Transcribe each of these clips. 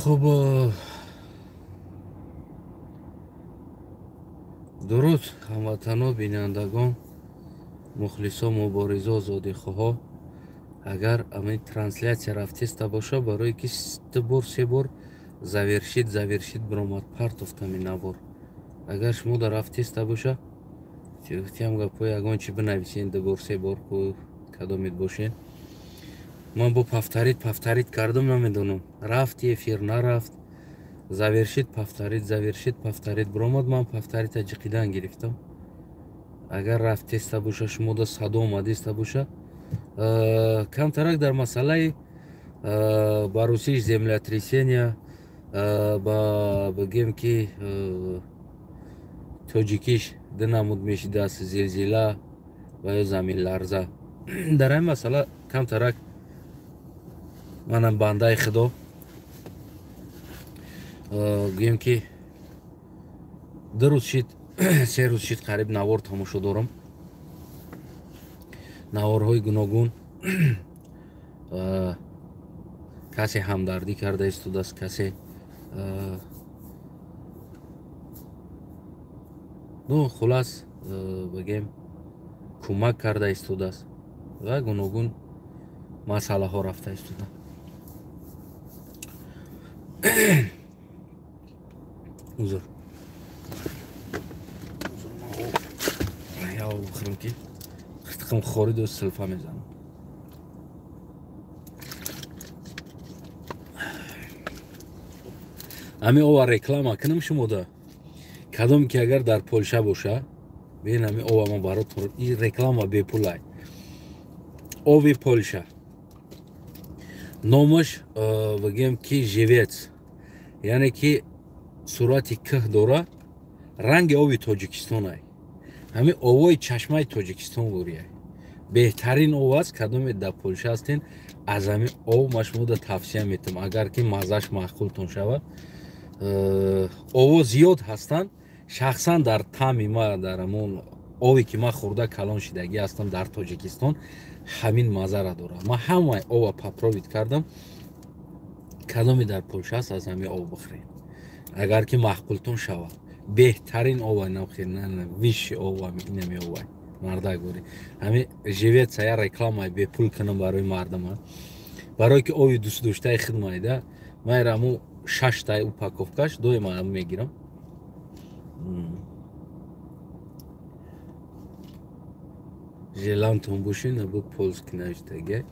Хуб, дуруд ҳамватано, бинандагон, мухлисо, муборизо, озодихоҳо. Агар ҳамин трансляция рафтеста боша, барое ки ду бор се бор завершит завершит биромад, партофтами навор. Агар шумо да рафтеста боша, тиам гапҳои ягон чи бинависен, ду бор се бор ку кадомед бошен. Ман бо повторить повторить кардам, намедонам, рафт эфир, нарафт. Завершить, повторить, завершить, повторить биромад, ман повторить ҷиқидан гирифтам. Агар рафтеста боша, шумо да садо омадеста боша, камтарак дар масъалаи ба русиш землетрясения, ба бигем ки тоҷикиш ду намуд мешидааст, зилзила ва ё заминларза. Дар ҳамин масъала камтарак манам бандаи худо гӯем ки ду рӯз шид, се рӯз шид, қариб навор тамошо дорам, наворҳои гуногун. Касе ҳамдардӣ карда истодааст, касе ну хулас бигем кӯмак карда истодааст ва гуногун масъалаҳо рафта истода. Узр, узр, бихӯрам ки қиртиқам хориду силфа мезанам. Ҳамин ова реклама кунам шумода, кадом ки агар дар Полша боша, бин ҳамин ова ман баротон и реклама бепулай. Ови Полша номаш бигем ки Живец, яъне ки сурати кӯҳ дора, ранги ови Тоҷикистонай, ҳамин овои чашмаи Тоҷикистон гӯрияй. Беҳтарин ов аст. Кадоме дар Полша ҳастен, аз ҳамин ов ма шумода тавсия метам, агар ки маззаш маъқултон шавад. Ово зиёд ҳастанд, шахсан дар таъми ма, дар ҳамон ове ки ман хӯрда калон шидагӣ ҳастам дар Тоҷикистон, ҳамин маззара дорад. Ман ҳамаи ова попробовать кардам. Кадоме дар Полша аст, аз ҳамин ов бихӯред, агар ки маъқултон шавад. Беҳтарин ова, высший ова инами ова мардак бори. Ҳамин Живеца я рекламаи бепул кунам барои мардума, барое ки ови дӯстдоштаи хидмайда. Ман раму шаштай упаковкаш доима мегирам. Желантон бошин, або польский навиштаги,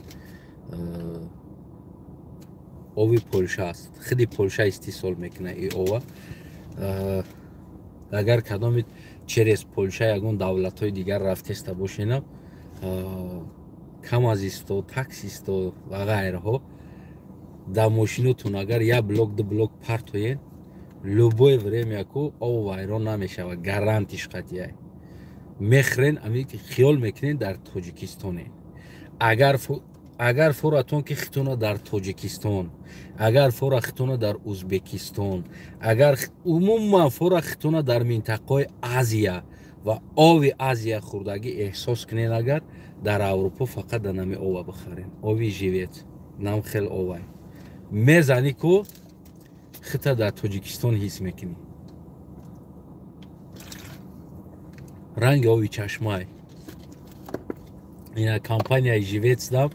ови Полша аст, худи Полша истеҳсол мекунад и ова. Агар кадоми через Полша ягон давлатҳои дигар рафтеста бошена, камазисто, таксисто ва ғайраҳо, дар мошинотон агар як блок, ду блок партоен, любое время ку ов вайрон намешавад, гарантиш қатъияй. Мехӯрен, ами хиёл мекунен дар Тоҷикистонен. Агар форатон ки хитона дар Тоҷикистон, агар фора хитона дар Узбекистон, агар умуман фора хитона дар минтақаҳои Азия ва ови Азия хӯрдагӣ эҳсос кунен, агар дар Аврупо фақат дар нами ова бихарен, ови Живец, нам хел овай мезанӣ ку хита дар Тоҷикистон ҳис мекунӣ. Ранги ови чашмай. Ина компанияи Живец дам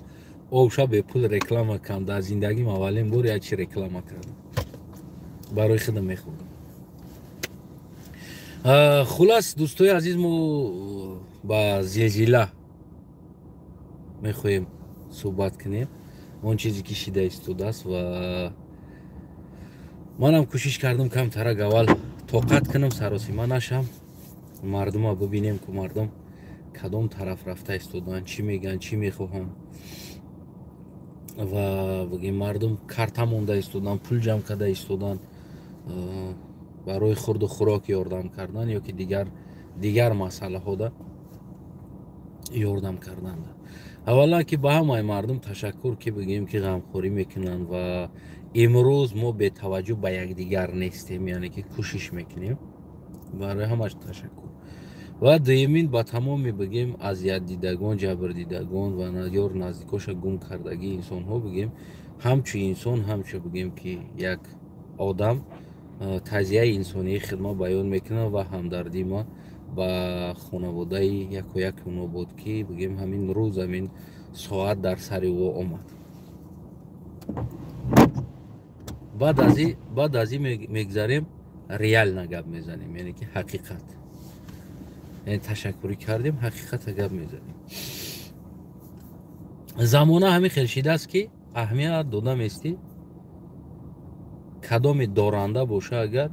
овша бепул реклама кам. Дар зиндагим аввалин бор як чи реклама кардам, барои худам мехӯрдам. Хулас, дӯстои азиз, мо ба зилзила мехоҳем суҳбат кунем, он чизе ки шида истодааст. Ва манам кӯшиш кардам камтарак аввал тоқат кунам, саросима нашам, мардума бибинем ку мардум кадом тараф рафта истодаанд, чӣ мегӯянд, чӣ мехоҳанд. Ва бигем мардум карта монда истоданд, пул ҷамъ карда истоданд барои хурду хӯрок ёрдам кардан ё ки дигар масъалаҳода ёрдам кардан. Аввалан ки ба ҳамаи мардум ташаккур, ки бигем ки ғамхорӣ мекунанд ва имрӯз мо бетаваҷҷӯҳ ба якдигар нестем, яъне ки кӯшиш мекунем. Барои ҳамаш ташаккур. Ва дуюмин ба тамоми бигем азиятдидагон, ҷабрдидагон ва ёр наздикоша гум кардагии инсонҳо, бигем ҳамчун инсон, ҳамчун бигем ки як одам тазияи инсонии хидмат баён мекунам ва ҳамдардии ма ба хонаводаи яку як оно буд, ки бигем ҳамин рӯз, ҳамин соат дар сари ӯ омад. Баъд аз ин мегзарем, реально гап мезанем, яъне ки ҳақиқат, яъне ташаккурӣ кардем, ҳақиқата гап мезанем. Замона ҳамин хел шидааст, ки аҳамият дода местӣ, кадоме доранда боша, агар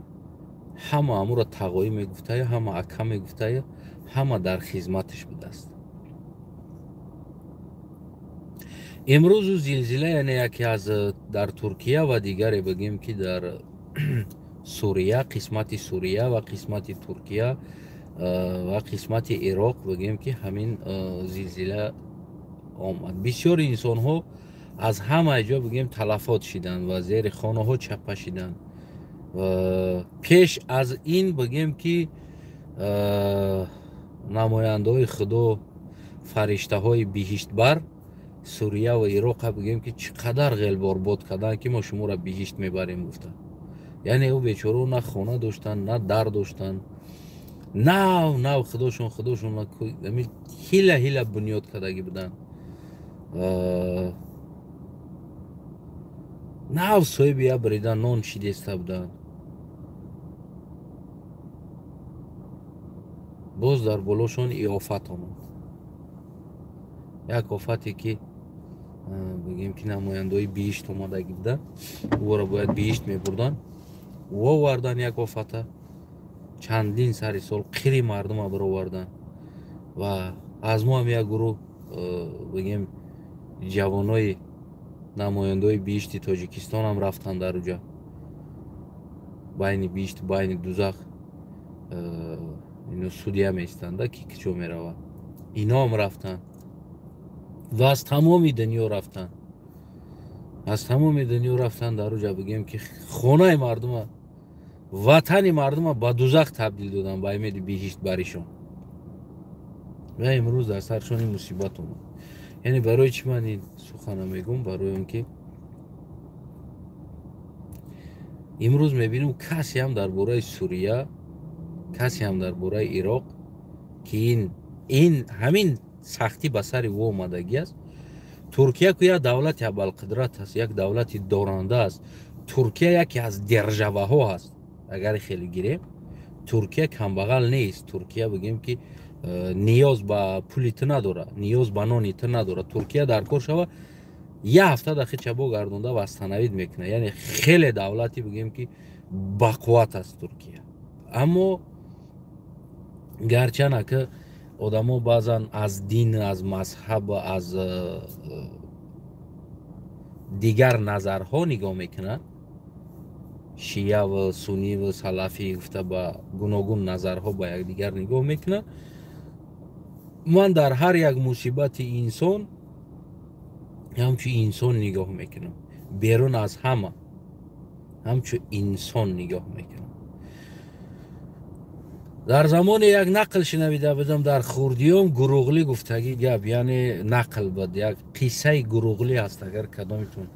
ҳама амуро тағоӣ мегуфтая, ҳама ака мегуфтая, ҳама дар хизматаш будааст. Имрӯзу зилзила, яъне яке аз дар Туркия ва дигаре бигем, ки дар Сурия, қисмати Сурия ва қисмати Туркия ва қисмати Ироқ, бигем ки ҳамин зилзила омад. Бисёри инсонҳо аз ҳамаи ҷо, бигем, талафот шиданд ва зери хонаҳо чаппа шиданд. Пеш аз ин, бигем ки намояндаҳои Худо, фариштаҳои биҳиштбар Сурия ва Ироқа, бигем ки чӣ қадар ғелборбод карданд, ки мо шуморо биҳишт мебарем, гуфтанд. Яъне ӯ бечорао на хона доштанд, на дар доштанд, нав нав худошон ҳила ҳила бунёд кардагӣ буданд, нав соҳиби як брида нон шидеста буданд. Боз дар болошон и офат омад, як офате ки, бигем ки намояндаҳои биҳишт омадагӣ буданд, ӯро бояд биҳишт мебурданд, овардан як офата, чандин сари сол қири мардума бароварданд. Ва аз мо ҳам як гурӯҳ, бигем, ҷавонои намояндаҳои биҳишти Тоҷикистон ҳам рафтанд дар уҷа, байни биҳишт, байни дузах ино судия меистанда, ки куҷо меравад. Иноам рафтанд ва аз тамоми дунё рафтанд, аз тамоми дунё рафтанд дар уҷа, бигем ки хонаи мардума, ватани мардума ба дузах табдил доданд ба умеди биҳишт баришон. Ва имрӯз дар саршон ин мусибат омад. Яъне барои чӣ ман ин сухана мегӯм? Барои он ки имрӯз мебинем, касе ҳам дар бораи Сурия, касе ҳам дар бораи Ироқ, ки ин ҳамин сахтӣ ба сари ӯ омадагӣ аст. Туркия ку як давлати абалқудрат аст, як давлати доранда аст. Туркия яке аз державаҳо аст. Агар хеле гирем, Туркия камбағал нест. Туркия, бигем ки, ниёз ба пули ту надорад, ниёз ба нони ту надорад. Туркия дар кор шава, як ҳафта дар хича бо гардонда восстановить мекунад. Яъне хеле давлати, бигем ки, бақувват аст Туркия. Аммо гарчанд ака одамо баъзан аз дин, аз мазҳаб, аз дигар назарҳо нигоҳ мекунанд, шия ва суннӣ ва салафӣ гуфта ба гуногун назарҳо ба якдигар нигоҳ мекунанд, ман дар ҳар як мусибати инсон ҳамчун инсон нигоҳ мекунам, берун аз ҳама ҳамчун инсон нигоҳ мекунам. Дар замоне як нақл шинавида будам дар хурдиём, Гуруғлӣ гуфтагӣ гап, яъне нақл буд, як қиссаи Гуруғлӣ ҳаст. Агар кадометон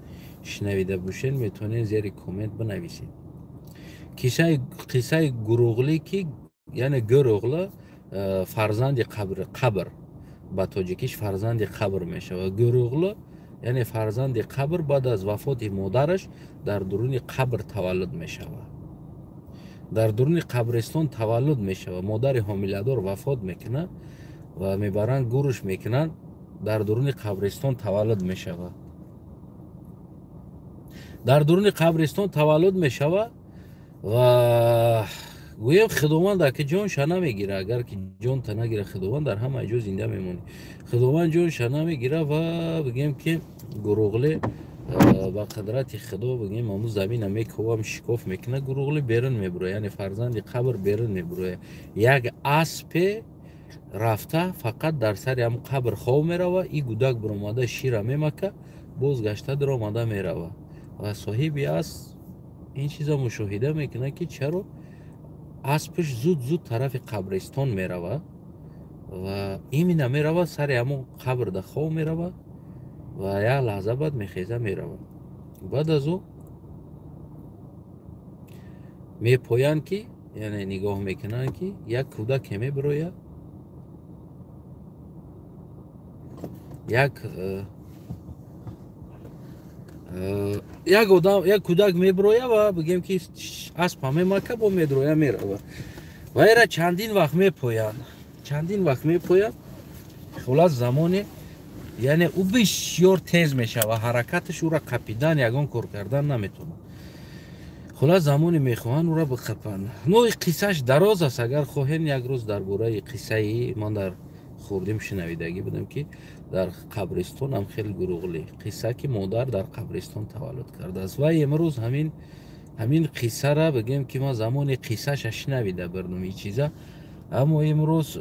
шинавида бошед, метавонед зери коммент бинависед қиссаи Гуруғлӣ, ки яъне Гӯроғла, фарзанди қабр, ба тоҷикиш фарзанди қабр мешавад. Гӯроғла, яъне фарзанди қабр, баъд аз вафоти модараш дар дуруни қабр таваллуд мешавад, дар дуруни қабристон таваллуд мешавад. Модари ҳомиладор вафот мекунад ва мебаранд, гӯрш мекунанд, дар дуруни қабристон таваллуд мешавад, дар дуруни қабристон таваллуд мешавад. Ва гӯем, Худованд аки ҷонша намегира, агар ки ҷонта нагира, Худованд, дар ҳама ҷо зинда мемонӣ. Худованд ҷонша намегира. Ва бигем ки Гуруғлӣ ба қудрати Худо, бигем, ҳамун замина мековам, шикоф мекунад, Гуруғлӣ берун мебурояд, яъне фарзанди қабр берун мебурояд. Як аспе рафта фақат дар сари ҳамун қабр хов мерава. И гудак биромада шира мемака, боз гашта даромада мерава. Ва соҳиби асп ин чиза мушоҳида мекунад, ки чаро аспаш зуд зуд тарафи қабристон мерава ва имина мерава, сари ҳамон қабрда хов мерава ва як лаҳза баъд мехеза, мерава. Баъд аз ӯ Мепоянд ки, яъне нигоҳ мекунанд ки як кӯдаке мебирояд, як одам, як кӯдак мебироя ва бигем ки аспа мемака, бо медроя мерава. Ва эра чандин вақт мепоянд, чандин вақт мепоянд. Хулас замоне, яъне ӯ бисёр тез мешава, ҳаракаташ ӯра қапидан, ягон кор кардан наметавонад. Хулас замоне мехоҳанд ӯра биқапанд. Ну қиссаш дароз аст, агар хоҳем як рӯз дар бораи қиссаи ман дар хурдим шинавидагӣ будам ки дар қабристон ҳам хеле гуруғлӣ қисса ки модар дар қабристон таваллуд кардааст. Ва имрӯз ҳамин қиссара бигем ки ман замони қиссаша шинавида бурдум ин чиза, аммо имрӯз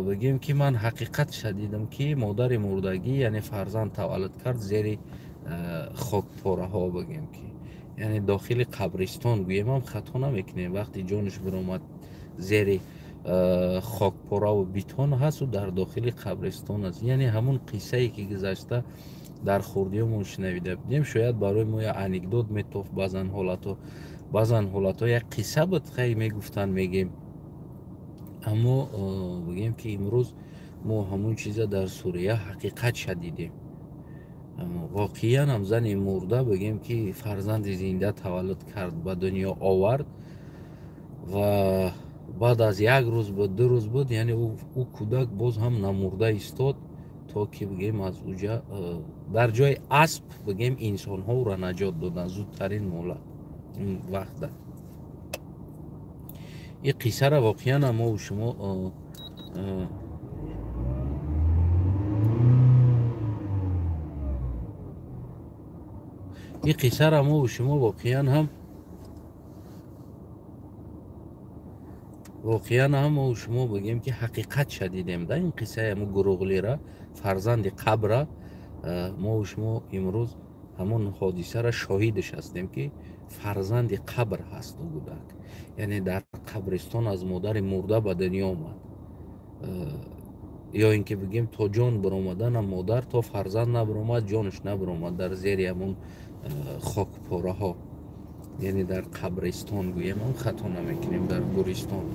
бигем ки ман ҳақиқатша дидам ки модари мурдагӣ, яъне фарзанд таваллуд кард зери хокпораҳо, бигем ки яъне дохили қабристон гӯем ҳам хато намекунем. Вақти ҷонаш биромад зери хокпораву битон ҳаст ӯ дар дохили қабристон аст. Яъне ҳамун қиссае ки гузашта дар хурдиёмон шунавида будем, шояд барои мо як анекдот метофт, баъзан ҳолатҳо як қисса буд, хай мегуфтанд, мегем. Аммо бигем ки имрӯз мо ҳамун чиза дар Сурия ҳақиқатша дидем. Аммо воқеан ҳам зани мурда бигем ки фарзанди зинда таваллуд кард, ба дунё овард ва баъд аз як рӯз буд, ду рӯз буд, яъне ӯ кӯдак боз ҳам намурда истод то ки бигем аз уҷа дар ҷои асп бигем инсонҳо ӯра наҷот доданд зудтарин муҳлат вақта. Ин қиссара воқеан мо шумо ин қиссара мо шумо воқеан ҳам мо шумо бигем ки ҳақиқатша дидем да ин қиссаи ҳамун гуруғлира, фарзанди қабра. Мо шумо имрӯз ҳамон ҳодисара шоҳидаш ҳастем ки фарзанди қабр ҳаст ӯ кӯдак, яъне дар қабристон аз модари мурда ба дунё омад. Ё ин ки бигем то ҷон биромаданам модар то фарзанд набиромад, ҷонаш набиромад дар зери ҳамон хокпораҳо, яъне дар қабристон гӯем ҳам хато намекунем, дар гӯристон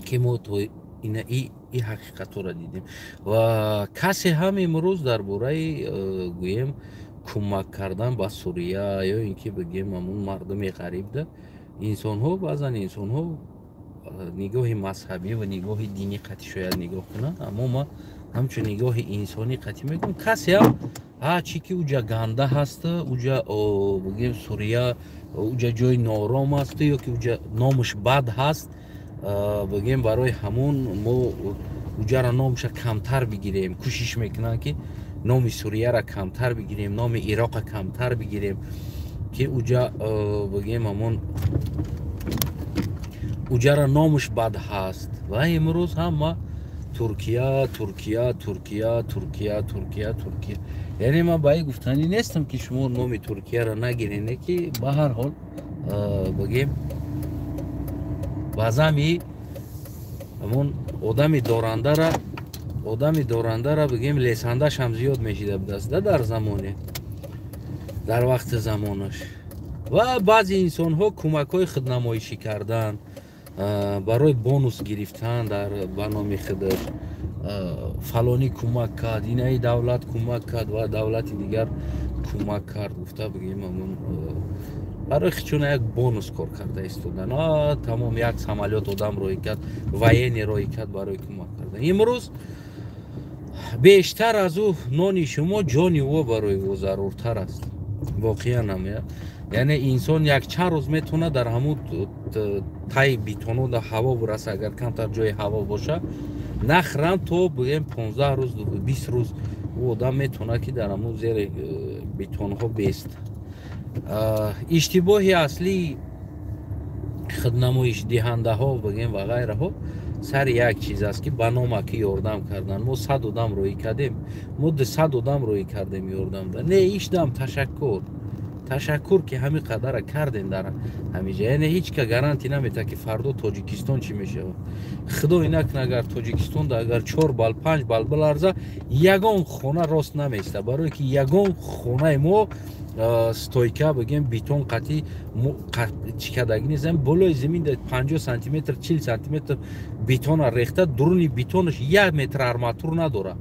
ки мо то ина и ҳақиқатҳоро дидем. Ва касе ҳам имрӯз дар бораи гӯем кӯмак кардан ба Сурия ё ин ки бигем ҳамун мардуми ғарибда инсонҳо, баъзан инсонҳо нигоҳи мазҳабӣ ва нигоҳи динӣ қатъи шояд нигоҳ кунанд, аммо ма ҳамчун нигоҳи инсонӣ қатъи мегӯям. Касе ҳам чӣ ки уҷа ганда ҳаст, уҷа бигем Сурия уҷа ҷои ноором аст ё ки уҷа номаш бад ҳаст, бигем барои ҳамун мо уҷара номаша камтар бигирем, кӯшиш мекунанд ки номи Сурияра камтар бигирем, номи Ироқа камтар бигирем, ки уҷа бигем ҳамун уҷара номаш бад ҳаст. Ва имрӯз ҳама Туркия, Туркия, Туркия, Туркия, Туркия, Туркия. Яъне ман ба ин гуфтанӣ нестам ки шумо номи Туркияро нагирене, ки ба ҳар ҳол бигем баъзами ҳамон одами дорандара бигем лесандаш ҳам зиёд мешида будааст дар замоне, дар вақти замонаш. Ва баъзе инсонҳо кӯмакҳои худнамоишӣ кардан, барои бонус гирифтан дар ба номи худаш, фалонӣ кӯмак кард, инаи давлат кӯмак кард ва давлати дигар кӯмак кард, гуфта бигем ҳамон барои хичона як бонус кор карда истодан. Тамом як самолёт одам роҳӣ кард, военный роҳӣ кард барои кӯмак кардан. Имрӯз бештар аз ӯ нони шумо ҷони ӯ барои ӯ заруртар аст. Воқеан ҳам яъне инсон як чанд рӯз метавонад дар ҳамун таи битоно дар ҳаво бираса, агар камтар ҷои ҳаво боша, нахрам то бигем 15 рӯз 20 рӯз ӯ одам метавонад ки дар ҳамун зери битонҳо бест. Иштибоҳи аслии худнамоишдиҳандаҳо бигем ва ғайраҳо сари як чиз аст ки ба номаки ёрдам кардан. Мо 100 одам роҳӣ кардем, мо 200 одам роҳӣ кардем ёрдам. Не, ишдам ташаккур, ташаккур ки ҳамин қадара кардем дар ҳамиҷа. Яъне ҳеҷ ка гарантӣ наметавад ки фардо Тоҷикистон чӣ мешавад. Худо инакун агар Тоҷикистонда агар 4 бал 5 бал биларза, ягон хона рост намеиста, барое ки ягон хонаи мо стойка бигем бетон қатӣ чикадаги нестам, болои замин 50 сантиметр 40 сантиметр бетона рехта, дуруни бетонаш 1 метр арматур надора,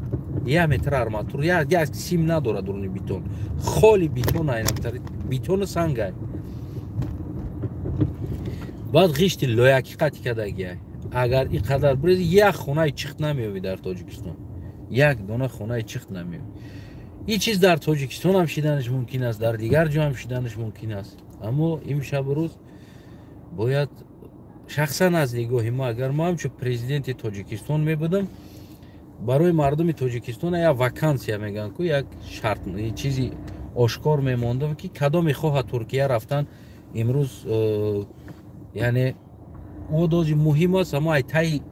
1 метр арматур, як сим надора дуруни бетон, холи бетон айнамтари бетону сангай. Баъд ғишти лоякӣ қатӣ кадагиай. Агар ин қадар бирез, як хонаи чиқт намеёбӣ дар Тоҷикистон, як дона хонаи чиқт намеёбӣ. Ин чиз дар Тоҷикистон ҳам шиданаш мумкин аст, дар дигар ҷо ҳам шиданаш мумкин аст. Аммо имшабу рӯз бояд шахсан аз нигоҳи ма, агар ма ҳамчун президенти Тоҷикистон мебудам, барои мардуми Тоҷикистон як вакансия мегӯянд ку, як шарт, чизи ошкор мемондам, ки кадоме хоҳад Туркия рафтан имрӯз, яъне ӯ дози муҳим аст, аммо ай таи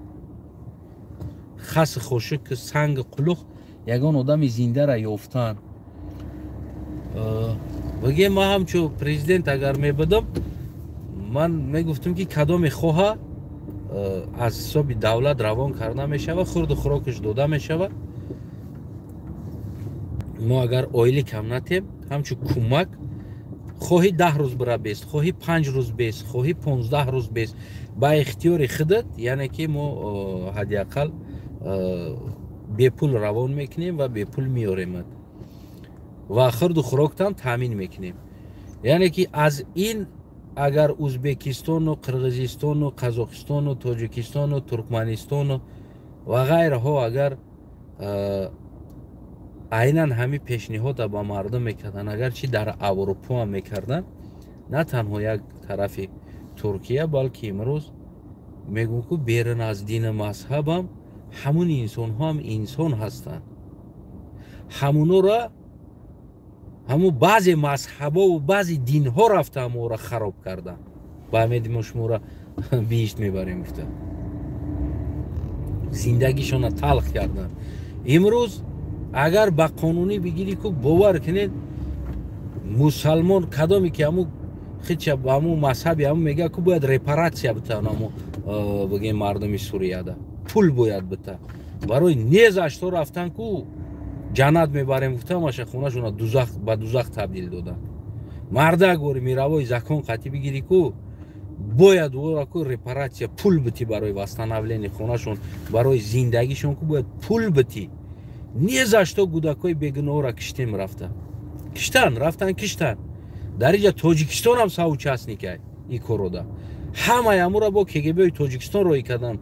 хаси хошик, санги қулуқ ягон одами зиндара ёфтан. Бигем, ман ҳамчун президент агар мебудам, ман мегуфтам, ки кадоме хоҳа аз ҳисоби давлат равон карда мешавад, хурду хӯрокаш дода мешавад. Мо агар ойликам натем, ҳамчун кӯмак, хоҳӣ 10 рӯз бира бест, хоҳӣ 5 рӯз бест, хоҳӣ 15 рӯз бест, ба ихтиёри худат, яъне ки мо ҳадди ақал бепул равон мекунем ва бепул меоремад ва хурду хӯроктам таъмин мекунем. Яъне ки аз ин агар Узбекистону Қирғизистону Қазоқистону Тоҷикистону Туркманистону ва ғайраҳо агар айнан ҳамин пешниҳода ба мардум мекарданд, агарчи дар Аврупо ҳам мекарданд, на танҳо як тарафи Туркия, балки имрӯз мегӯм, ку берун аз дину мазҳабам ҳамун инсонҳо ҳам инсон ҳастанд. Ҳамунора ҳамун баъзе мазҳабову баъзе динҳо рафта ҳаморо хароб карданд. Ба ҳамеди мо шуморо биҳишт мебарем гуфта, зиндагишонро талх карданд. Имрӯз агар ба қонунӣ бигирӣ, ку бовар кунед, мусалмон кадоме ки ҳамун хича ба ҳамун мазҳаби ҳамун мегӯяд, ку бояд репаратсия битан, ҳамун бигем мардуми Сурияда пул бояд бита барои незашто рафтан, ку ҷаннат мебарем гуфта, маша хонашона дузах ба дузах табдил доданд. Мардак бори мировой закон қатӣ бигирӣ, ку бояд ӯро ку репаратсия пул битӣ барои восстановление хонашон, барои зиндагишон, ку бояд пул битӣ. Незашто гудакҳои бегуноҳро киштем, рафта киштан, рафтан киштан. Дар инҷа Тоҷикистон ҳам соучастникай ин корода. Ҳамаи ҳамуро бо КГБ-и Тоҷикистон роҳӣ кардан,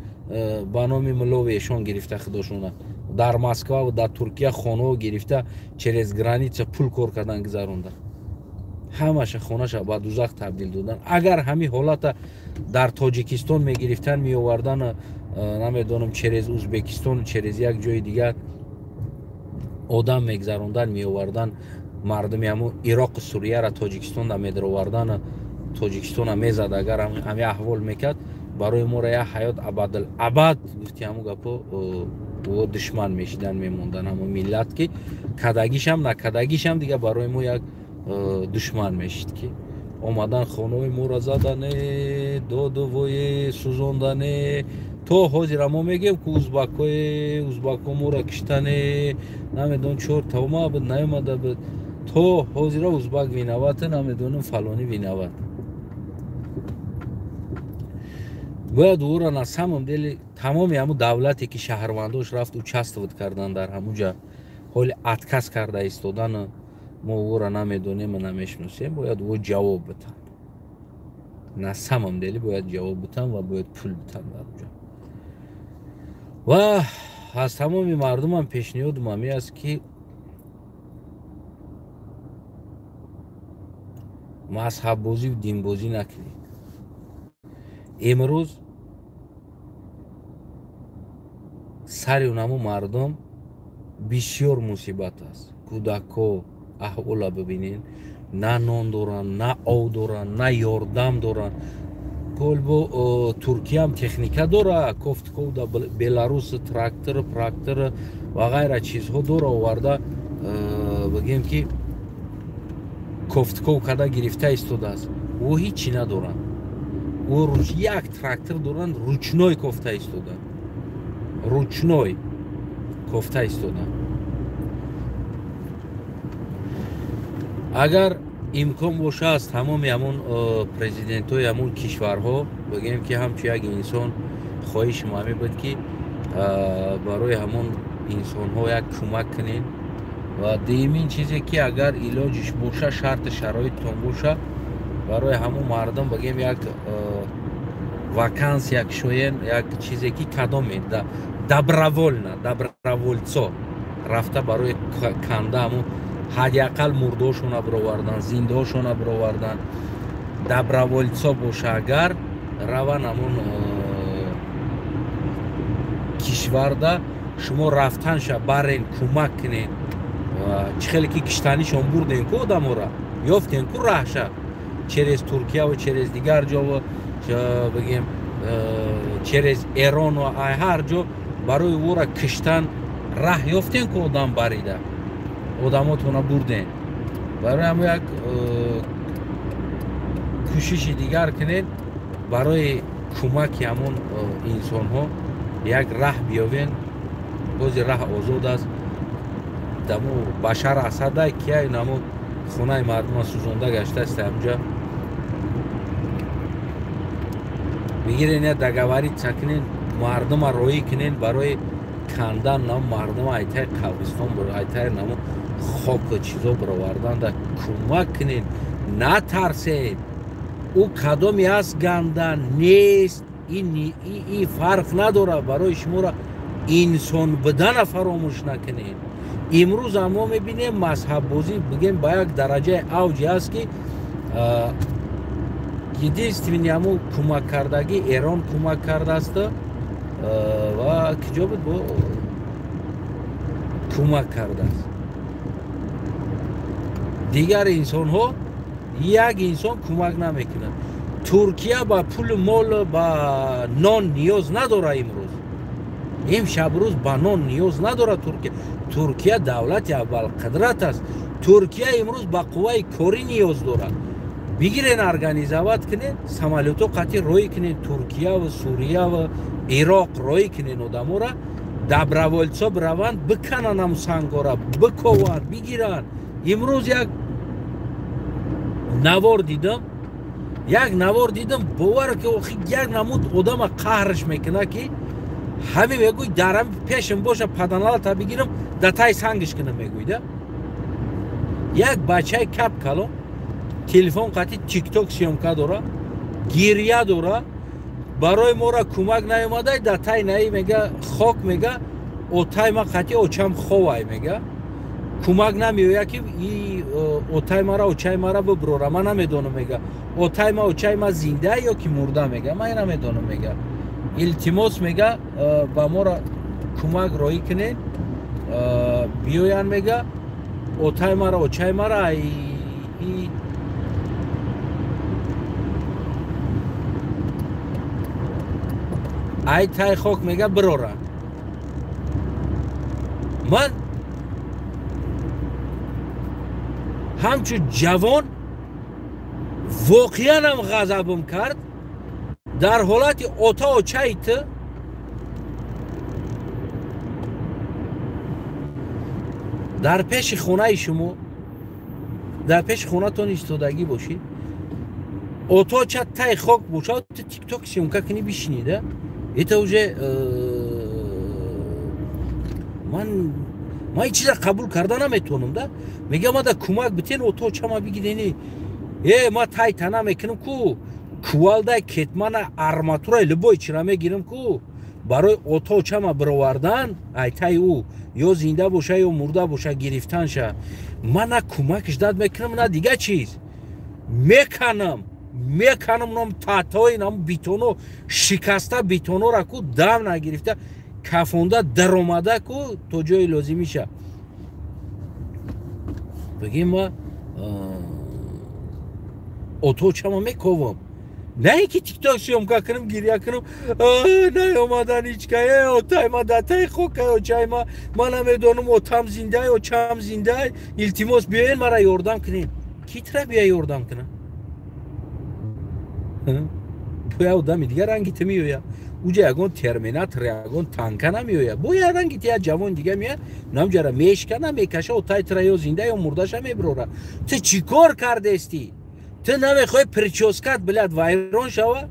ба номи мулови эшон гирифта худошона дар Москва ва дар Туркия хонаҳо гирифта, через граница пул кор кардан гузаронда, ҳамаша хонаша ба дузах табдил додан. Агар ҳамин ҳолата дар Тоҷикистон мегирифтан, меовардан, намедонам, через Узбекистон, через як ҷои дигар одам мегзарондан, меовардан, мардуми ҳамун Ироқу Сурияра Тоҷикистонда медаровардан, Тоҷикистона мезад, агар ҳамин аҳвол мекард, барои моро як ҳаёт абадил абад гуфти ҳамун гапо ӯ душман мешидан мемондан. Ҳамун миллат ки кадагишам накадагишам дига барои мо як душман мешид, ки омадан хонаҳои моро задане, додувое сӯзондане. То ҳозира мо мегӯем, ку узбакҳое, узбакҳо моро киштане, намедонам, чор тавма буд, наёмада буд. То ҳозира узбак виновата, намедонам, фалонӣ виноват. Бояд ӯро на самом деле тамоми ҳамун давлате ки шаҳрвандош рафт участвовать кардан дар ҳамун ҷа, ҳоли отказ карда истодан, мо ӯро намедонем, намешиносем, бояд ӯ ҷавоб битан. На самом деле бояд ҷавоб битан ва бояд пул битан дар ҷо. Ва аз тамоми мардумам пешниҳодум ҳамин аст, ки мазҳаббозӣ динбозӣ накунед. Имрӯз сари унамо мардум бисёр мусибат аст. Кӯдакҳо аҳвола бибинед, на нон доранд, на ов доранд, на ёрдам доранд. Колбо Туркиям техника дора, кофтковда Беларус трактор, практор ва ғайра чизҳо дора, оварда, бигем ки кофтков карда гирифта истодааст. Ӯ ҳичи надоранд. Ӯ як трактор доранд, ручной кофта истода, ручной кофта истода. Агар Имкон боша, аз тамоми ҳамун президентҳои ҳамун кишварҳо бигӯем, ки ҳамчун як инсон хоҳиши мо ҳамин буд, ки барои ҳамун инсонҳо як кӯмак кунед. Ва дуюмин чизе, ки агар илоҷиш боша, шарти шароиттон боша, барои ҳамун мардум бигем як вакансия кушоен, як чизе, ки кадоме добровольно, добровольцо рафта барои канда ҳамун ҳадди ақал мурдошона бировардан, зиндаошона бировардан. Добровольцо боша, агар раван ҳамун кишварда, шумо рафтанша барен, кӯмак кунед. Чӣ хеле ки киштанишон бурден ку, одамора ёфтен ку раҳша через Туркияву через дигар ҷову, бигем, через Эрону ҳар ҷо барои ӯра киштан раҳ ёфтен ку, одам барида одамотона бурден. Барои ҳамо як кӯшиши дигар кунед, барои кӯмаки ҳамон инсонҳо як раҳ биёвен. Бози раҳ озод аст. Даму Башар Асада кия намо хонаи мардума сӯзонда гаштааст, ҳамҷа бигирен, я договориться кунен, мардума роӣ кунен барои кандан нам мардума айтай қабристон, айтай намо хоку чизо бировардан да кӯмак кунен. Натарсен, ӯ кадоме аст, ганда нест, и фарқ надорад. Барои шуморо инсон будана фаромӯш накунед. Имрӯз мо мебинем, мазҳаббозӣ, бигем, ба як дараҷаи авҷе аст, ки единственный ҳамун кӯмак кардагӣ Эрон кӯмак кардааст ва киҷо буд, бо кӯмак кардааст. Дигар инсонҳо як инсон кӯмак намекунад. Туркия ба пулу мол, ба нон ниёз надорад. Имрӯз, имшабрӯз ба нон ниёз надорад Туркия. Туркия давлати аввалқудрат аст. Туркия имрӯз ба қувваи корӣ ниёз дорад. Бигирен, организовать кунед, самолёто қатӣ роӣ кунед, Туркияву Сурияву Ироқ роӣ кунед одамора, добровольцо бираванд, бикананд ҳам сангора, бикованд, бигиранд. Имрӯз як навор дидам, як навор дидам, бовар ки охи як намуд одама қаҳрш мекунад, ки ҳамин мегӯй, дар пешам боша, паданалата бигирам, да тай сангиш кунам, мегӯйда. Як бачаи кап калон телефон қати тикток съёмка дора, гирья дора: «Барои мора кӯмак наёмадай, да тай наи, мега, хок, мега, отай ма қати очам ховай, мега, кӯмак намеоя, ки и отай мара, очай мара биброра. Ман намедонам, мега, отай ма, очай ма зинда ё ки мурда, мега, ман намедонам, мега, илтимос, мега, ба мора кӯмак роҳӣ кунед, биёянд, мега, отай мара, очай мара ай тай хок, мега, бирора». Ман ҳамчун ҷавон воқеанам ғазабам кард. Дар ҳолати ота очаи ту дар пеши хонаи шумо, дар пеши хонатон истодагӣ бошӣ, оточа тай хок бошад, ту тикток съёмка кунӣ, бишинида, это уже ман ин чиза қабул карда наметавонам да. Мегӯям, мада кӯмак битен, оточама бигирени. Э, ма тай тана мекунам ку, кувалдай, кетмана, арматураи, любой чира мегирам ку барои оточама бировардан айтаи ӯ, ё зинда боша, ё мурда боша, гирифтанша. Ман на кӯмакш дад мекунам, на дигар чиз. Меканам, меканам ном татои нам битоно шикаста, битонора ку дам нагирифта, кафонда даромада ку то ҷои лозимиша. Бигем, ма оточама мековам, на ин ки тикток съёмка кунам, гиря кунам: «Наёмадан ҳичка, э отай ма датай хока, очай ма, ман намедонам, отам зиндай, очам зиндай, илтимос, биёен, мара ёрдам кунед». Ки тра бия ёрдам кунам? Боя одами дигар ранги ту меоя. Уҷа ягон терминатор, ягон танка намеояд. Бо як ранги ти як ҷавон дига меяд, намҷара мешкана, мекаша, отай тира ё зинда ё мурдаша мебирора. Ту чӣ кор кардести? Ту намехоҳӣ прическат, блядь, вайрон шава?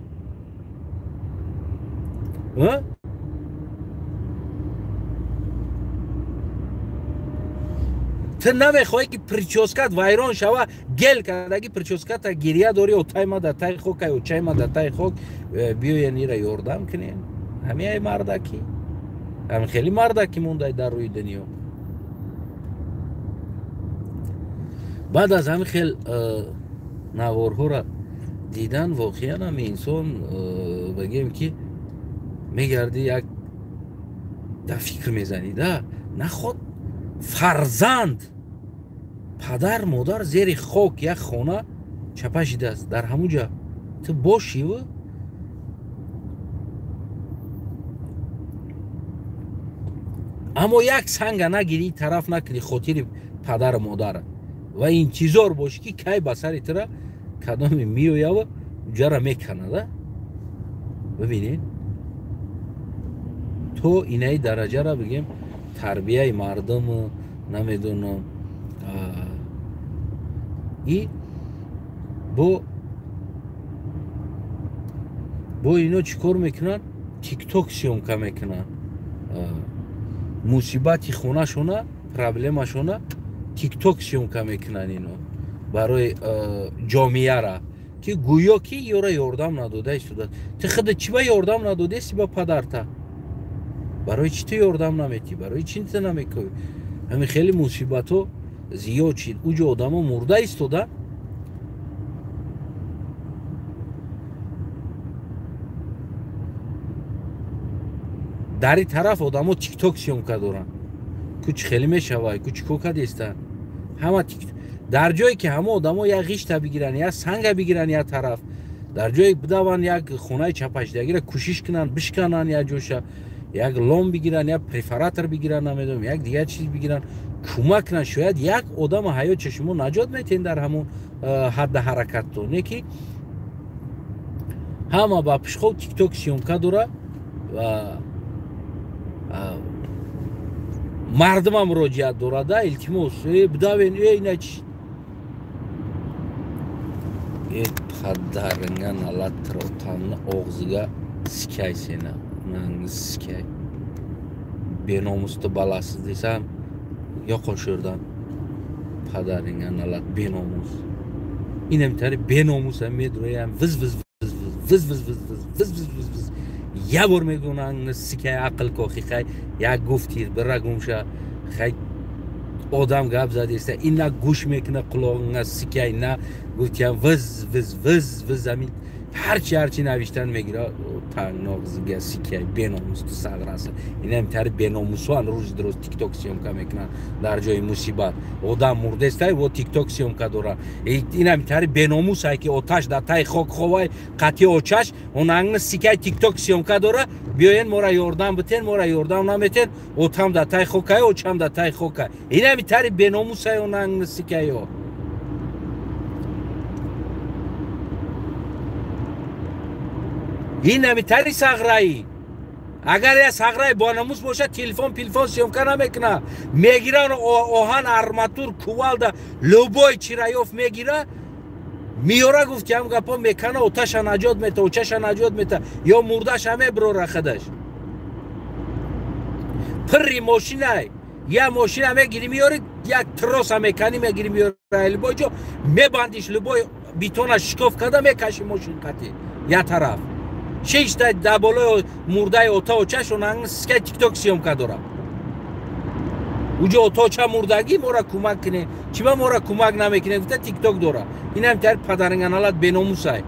Ту намехоҳӣ ки прическат вайрон шава, гел кардаги прическата гирия дорӣ, отай ма дар тай хок, ай очай ма дар тай хок, биёен ира ёрдам кунем. Ҳамин ай мардаки, ҳамин хеле мардаки мондай дар рӯи дунё. Баъд аз ҳамин хел наворҳоро дидан, воқеан ҳам инсон бигем ки мегарди, як дар фикр мезанӣ, да наход фарзанд, падар, модар зери хок як хона чапа шидааст, дар ҳамун ҷа ту бошиву аммо як санга нагирӣ, тараф накунӣ хотири падару модара ва интизор бошӣ ки кай ба сари тура кадоме меоява уҷара меканада. Бибинед, то инаи дараҷара бигем тарбияи мардуму намедонам и бо ино чӣ кор мекунанд? Тикток съёмка мекунанд. Мусибати хонашона, проблемашона тикток съёмка мекунанд ино барои ҷомеара, ки гӯё ки ёра ёрдам надода истодааст. Ту худа чӣ ба ёрдам надодести ба падарта? Барои чӣ ту ёрдам наметӣ? Барои чӣ ту намекӯӣ? Ҳамин хеле мусибатҳо зиёд шид. Уҷо одамо мурда истода, дар ин тараф одамо тикток съёмка доранд. Ку чӣ хеле мешавад, ку чӣ кор кардестанд? Ҳама дар ҷое ки ҳама одамо як ғишта бигиранд, як санга бигиранд як тараф, дар ҷое бидаванд як хонаи чапашидагиро кӯшиш кунанд, бишкананд як ҷоша, як лом бигиранд, як префаратор бигиранд, намедонам, як дигар чиз бигиранд, кӯмак кунанд. Шояд як одама ҳаётша шумо наҷот метиҳед дар ҳамон ҳадда ҳаракатто. Не ки ҳама ба пишхоб тикток съёмка дора ва мардумам муроҷиат дорада, илтимос, бидавен, ина чи падаринга налатро тамна оғзига сикай сена sikay беномусду баласиз десам yo'qol shu yerdan, padaringga nalat benomus. Инам тари беномус ам медроям viz viz viz viz viz viz viz viz viz viz viz я бор мегӯнан сикай ақл кохи хай як гуфти бира гумша хай одам гап задеста ин на гӯш мекуна құлоғыңа сикай на гуфтиям виз виз виз виз амин ҳарчи навиштан мегира тангноғзига сикай беномус ту сағраса. Инам тари беномусуан рӯзи дуруз тикток съёмка мекунанд дар ҷои мусибат. Одам мурдестай во тикток съёмка дора. Инам тари беномусай ки оташ дар таи хок ховай қатъи очаш онангни сикай тикток съёмка дора. Биёен мора ёрдам битен, мора ёрдам наметен, отам дар таи хокай, очам дар таи хокай. Инам тари беномусай онангни сикайо. Ин намитари сағраӣ. Агар я сағраи бонамус бошад, телефон пилфон съёмка намекуна. Мегиран оҳан, арматур, кувалда, любой чираёф мегира, миёра гуфти ҳам гапо мекана, оташа наҷот мета, очаша наҷот мета, ё мурдаша меброра худаш. Пирри мошинай, я мошина мегири миёри, як троса мекани мегири миёра, любой ҷо мебандиш, любой бетона шикоф карда мекаши мошин қатӣ я тараф. Шишта дар болои мурдаи ота очаш онан сикай тикток съёмка дора. Уҷо ота оча мурдагӣ мора кӯмак кунед, чиба мора кӯмак намекунед гуфта тикток дора. Инам тари падаринганалат беномусай.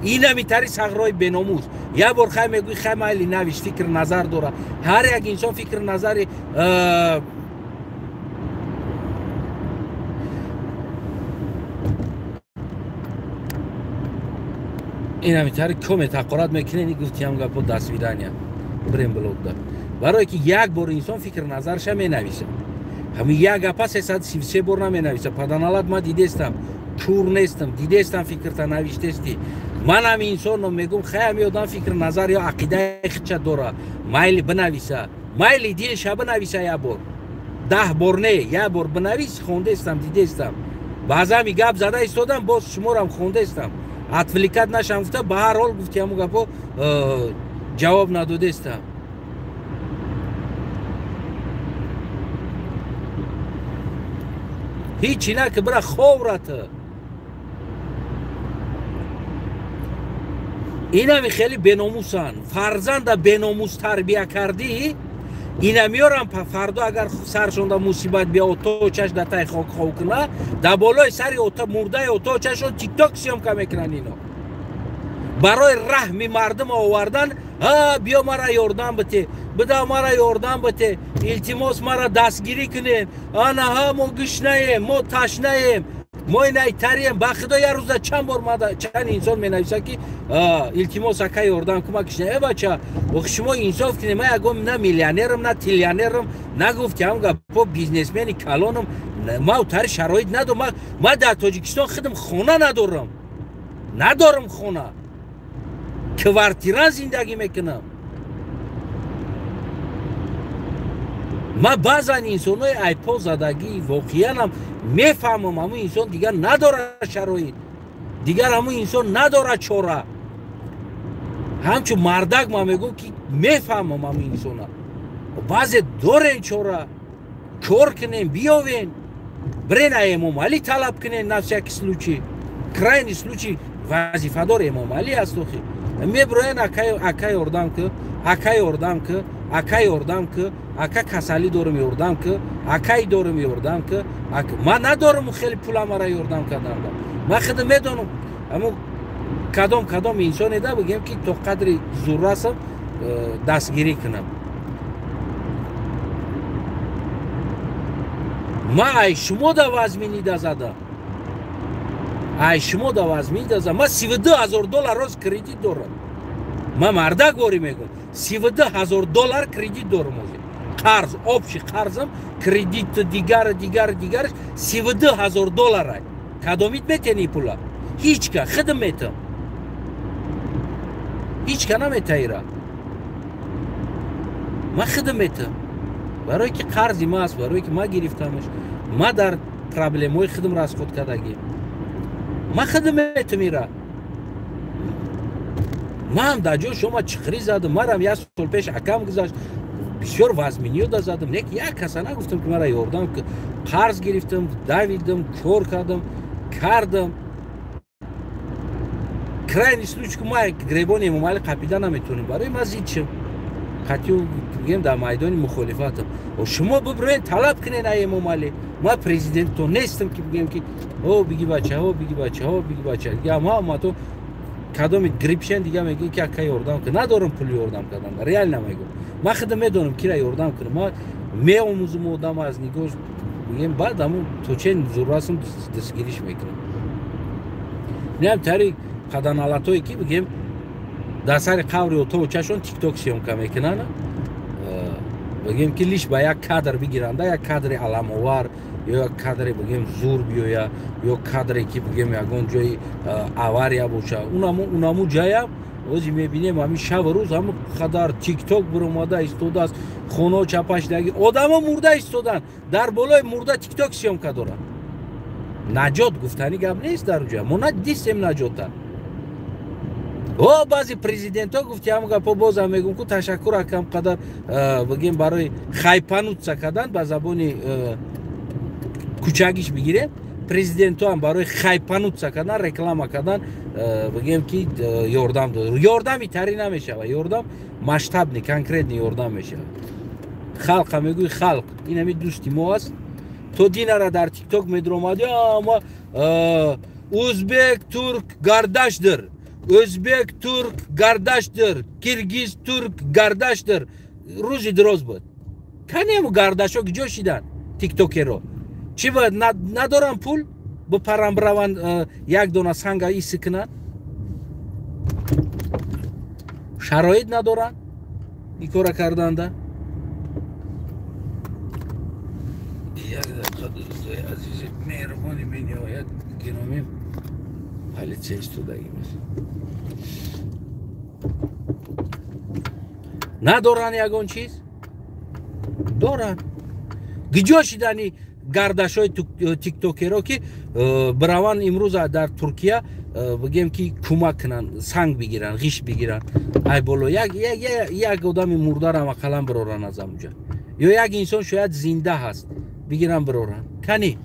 Инами тари сағрои беномус. Як бор хай мегӯй хай майли навиш фикр назар дора. Ҳар як инсон фикр назари инами тари комет ҳақорат мекунед, гуфтиам гапо до свидания, бирем блокда. Барое ки як бор инсон фикр назарша менависа. Ҳамин як гапа 333 бор наменависа. Паданалат ма дидестам, кур нестам, дидестам фикрта навиштести. Ман ҳам инсонам, мегум хай ҳами одам фикр назар ё ақидаи худша дора, майли бинависа, майли дилша бинависа, як бор, 10 бор не, як бор бинавис. Хондаистам, дидаистам, баъзами гап зада истодам, боз шуморам хондаистам, отвлекать нашам гуфта, ба ҳар ҳол гуфти ҳамун гапо ҷавоб надодаистам. Ҳичи на ки бира ховрата. Инами хеле беномусанд. Фарзанда беномус тарбия кардӣ, инамиёрам фардо агар саршонда мусибат бия, оточаш да тай хок хов куна, да болои сари мурдаи оточашон тикток съёмка мекунанд. Ино барои раҳми мардум овардан, а биё мара ёрдам бите, буда мара ёрдам бите, илтимос мара дастгирӣ кунед, ана ҳа мо гушнаем, мо ташнаем, мо инайтарием. Ба худо як рӯза чанд бор чанд инсон менависа ки илтимос ака ёрдам кӯмак кишна. Э бача, ох шумо инсоф кунед, ман ягон на миллионерам, на триллионерам, нагуфти ҳам гапо бизнесмени калонам, ма утари шароит надорам. Ма дар Тоҷикистон худам хона надорам, надорам хона, квартира зиндагӣ мекунам. Ма баъзан инсонҳои айпо задагӣ воқеанам мефаҳмам, ҳамун инсон дигар надорад шароит, дигар ҳамун инсон надорад чора. Ҳамчун мардак ман мегӯм ки мефаҳмам ҳамун инсона. Баъзе дорен чора, кор кунем, биёвен, бирен ай Эмомалӣ талаб кунен, на всякий случай, крайний случай вазифадор Эмомалӣ аст. Охи меброен ака ёрдам ку, ака ёрдам ку, ака ёрдам ку, ака касалӣ дорум ёрдам ку, акай дорум ёрдам ку. Ман надорам хеле пула мара ёрдам кардан. Ман худам медонам аммо кадом кадом инсоне да бигем ки то қадри зуррасам дастгирӣ кунам. Ма ай шумо да вазминида зада, ай шумо да вазминида зада. Ма 32 000 доллар роз кредит дорам. Ма мардак ворӣ мегӯм, 32 000 доллар кредит дорам ҳозир. Қарз, общий қарзам, кредит дигар дигар дигараш 32 000 доллар. Кадомит метени пула? Ҳичка, худам метам. Ҳичка наметаира. Ма худам метам. Барое ки қарзи ма аст, барое ки ма гирифтамаш, ма дар проблемаҳои худам расход кардагӣ. Ма худам метам ира. Ман дар ҷои шумо чиқрӣ задам, марам як сол пеш акам гузашт, бисёр вазминиё да задам, не як каса нагуфтам ки мара ёрдам, қарз гирифтам, давидам, кор кардам, кардам. Крайний случай ки ма гребони Эмомалӣ қапида наметонем, барои ма зид шим. Қатъи бигем дар майдони мухолифатам. Шумо биброен талаб кунед ай Эмомалӣ. Ма президентто нестам ки бигем ки о биги бача, о биги бача, о биги бача. Дига ма то кадоми грипшен дига мегӯем ки ака ёрдам кун. Надорам пули ёрдам кардан, реально мегӯм. Ман худам медонам кира ёрдам кунам. Ма меомӯзам одам аз нигоҳ бигем, баъд ҳамун то чен зуррасам дастгириш мекунам. Неам тари қаданалатое ки бигем дар сари қаври оточашон тикток съёмка мекунанд, бигем ки лиш ба як кадр бигиранда, як кадри аламовар ё як кадре бигем зур биёя, ё кадре ки бигем ягон ҷои авария боша. Унаму ҷаям ози мебинем ҳамин шабу рӯз ҳамин қадар тикток биромада истодааст, хонао чапашдаги одамо мурда истоданд, дар болои мурда тикток съёмка доранд. Наҷот гуфтани гап нест дар ҷоя, мо надистем наҷота. О баъзе президентҳо гуфти ҳамон гапо, бозам мегӯм ку ташаккур акам қадар бигем барои хайпануться кардан, ба забони кӯчагиш бигирем, президентҳо ҳам барои хайпануться кардан, реклама кардан, бигем ки ёрдам дод. Ёрдами тарӣ намешавад, ёрдам масштабный, конкретный ёрдам мешавад. Халқа мегӯи, халқ ин ҳами дӯсти мо аст. То динара дар тикток медромади, ама узбек турк гардашдир, ӯзбек турк гардашдир, киргиз турк гардашдир. Рӯзи дироз буд. Канему гардашо киҷо шиданд тиктокеро? Чӣ ба надорам пул бипарам бираванд як дона санга иси кунанд? Шароит надоранд ин кора карданда. Як дақиқа, дӯстои азизи меҳрубони бениҳоят гиромӣ. Полиция истодаги надоранд, ягон чиз доранд. Гиҷо шидани гардашҳои тиктокеро, ки бираванд имрӯз дар Туркия, бигем ки кӯмак кунанд, санг бигиранд, ғишт бигиранд, ай боло як одами мурдарам ақаллан бироранд аз амуҷа, ё як инсон шояд зинда ҳаст, бигиранд, бироранд. Кани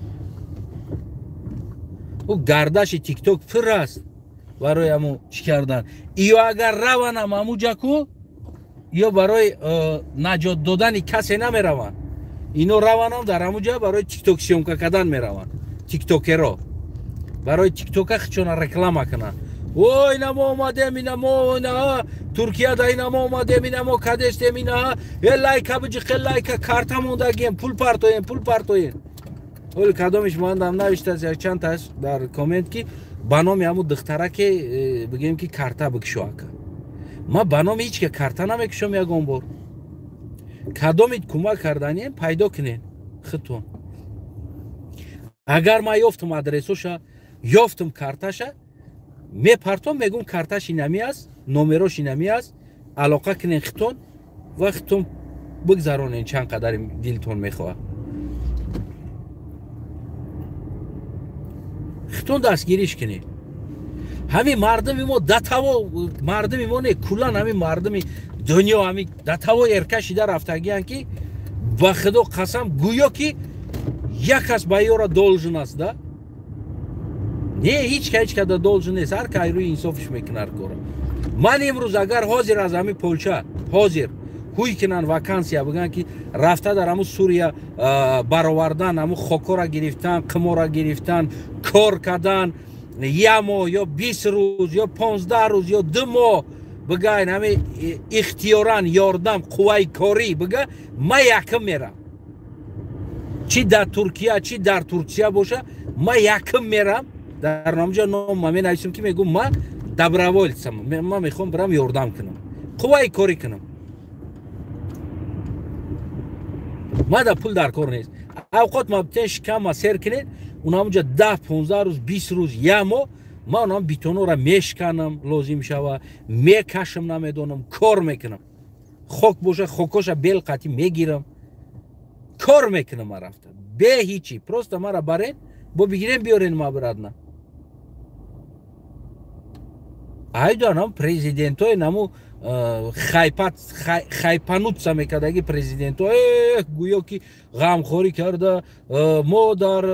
ӯ гардаши тикток пур аст барои аму чӣ кардан. Ё агар раванам амуҷа ку, ё барои наҷот додани касе намераванд. Ино раванам дар ҳамуҷа барои тикток съёмка кардан мераванд. Тиктокеро барои тиктока хичона реклама кунанд. О, ина мо омадем, ина мо, ина Туркияда, ина мо омадем, ина мо кадестем, ина э лайка биҷиқе, лайка, карта мондагием, пул партоем, пул партоем. Оли кадомиш мандам навиштааст якчандташ дар коммент, ки ба номи ҳамун духтараке, бигем ки карта бикушо. Ака, ман ба номи ҳеч ка карта намекушом ягон бор. Кадомит кӯмак карданием, пайдо кунед худтон. Агар ман ёфтум адресоша, ёфтум карташа, мепартом, мегум: карташ инами аст, номерош инами аст, алоқа кунен худтон ва худтон бигзаронен чанд қадари дилтон мехоҳад, худтон дастгириш кунед. Ҳамин мардуми мо датаво, мардуми мо не, куллан ҳамин мардуми дунё ҳамин датаво эрка шида рафтагиянд, ки ба худо қасам, гӯё ки як кас ба ёра должен аст да. Не, ҳеч ка ҳеч када должен нест. Ҳар ка рӯи инсофиш мекунад кора. Ман имрӯз агар ҳозир аз ҳамин Полша ҳозир ҳуй кунанд вакансия, бигӯянд ки рафта дар ҳамун Сурия баровардан, ҳамун хокора гирифтан, қимора гирифтан, кор кардан як моҳ ё 20 рӯз ё 15 рӯз ё 2 моҳ, бигӯянд ҳами ихтиёран ёрдам, қувваи корӣ, бига, ма якм мерам. Чӣ дар Туркия, чӣ дар Турсия боша, ма якм мерам. Дар номҷа ном ма менависам, ки мегӯм: ма доброволец ам, ма мехоҳам бирам ёрдам кунам, қувваи корӣ кунам. Мада пул дар кор нест. Авқот ма битен, шикам ма сер кунед. Унамуҷа 10, 15 рӯз, 20 рӯз, як моҳ ман унам битонора мешканам, лозим шава мекашам, намедонам, кор мекунам. Хок боша, хокоша бел қатӣ мегирам, кор мекунам. Ма рафта бе ҳичи, просто мара барен, бо бигирем, биёрен ма обратно. Айдонам, президентои наму хайпат хайпануться мекардаги президенто, гӯё ки ғамхорӣ карда, мо дар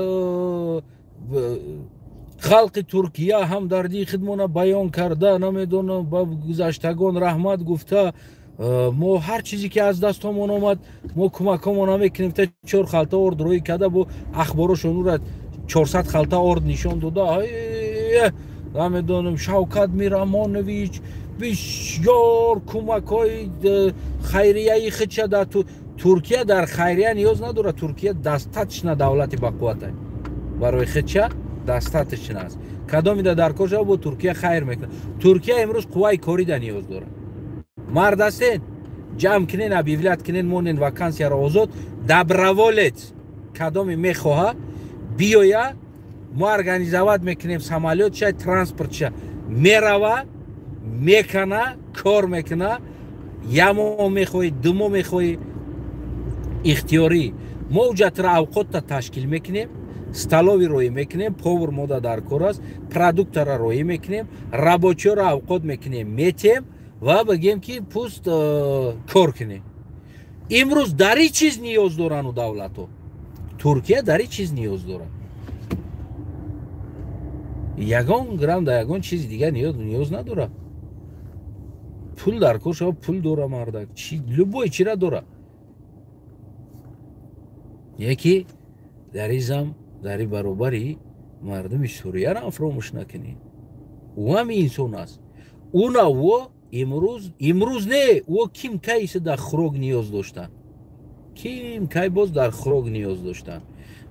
халқи Туркия ҳамдардии худмона баён карда, намедонам, ба гузаштагон раҳмат гуфта, мо ҳар чизе ки аз дастомон омад, мо кӯмакҳомона мекунем, та чор халта орд рӯӣ карда, бо ахборошон ура 400 халта орд нишон дода, намедонам, Шавкат Мирамонович бисёр кӯмакҳои хайрияи худша дар Туркия. Дар хайрия ниёз надорад. Туркия достаточно давлати бақуввата, барои худша достаточно аст. Кадомида дар кор шава, бо Туркия хайр мекунад. Туркия имрӯз қувваи корида ниёз дорад. Мард ҳастен, ҷамъ кунен, объявлять кунен, монен вакансияро озод. Доброволец кадоме мехоҳа, биёя, мо организовать мекунем самолётша, транспортша, мерава, мекана, кор мекуна. Як моҳ мехоҳӣ, 2 моҳ мехоҳӣ, ихтиёрӣ. Мо уҷатра авқотта ташкил мекунем, столовый роӣ мекунем, повар мода дар кор аст, продуктара роӣ мекунем, рабочий ро авқот мекунем, метем ва бигем ки пусть кор кунем. Имрӯз дар ин чиз ниёз дорану давлатҳо. Туркия дар ин чиз ниёз дорад, ягон грамм дар ягон чизи дигар ниёз надорад. Пул дар кор шава, пул дора мардак, любой чира дора. Яке дар изам, дар и баробари мардуми Сурияро фаромӯш накунед. Ӯ ҳам инсон аст. Уна во имрӯз, имрӯз не, ӯ ким кайсе дар хӯрок ниёз доштанд, ким кай боз дар хӯрок ниёз доштанд.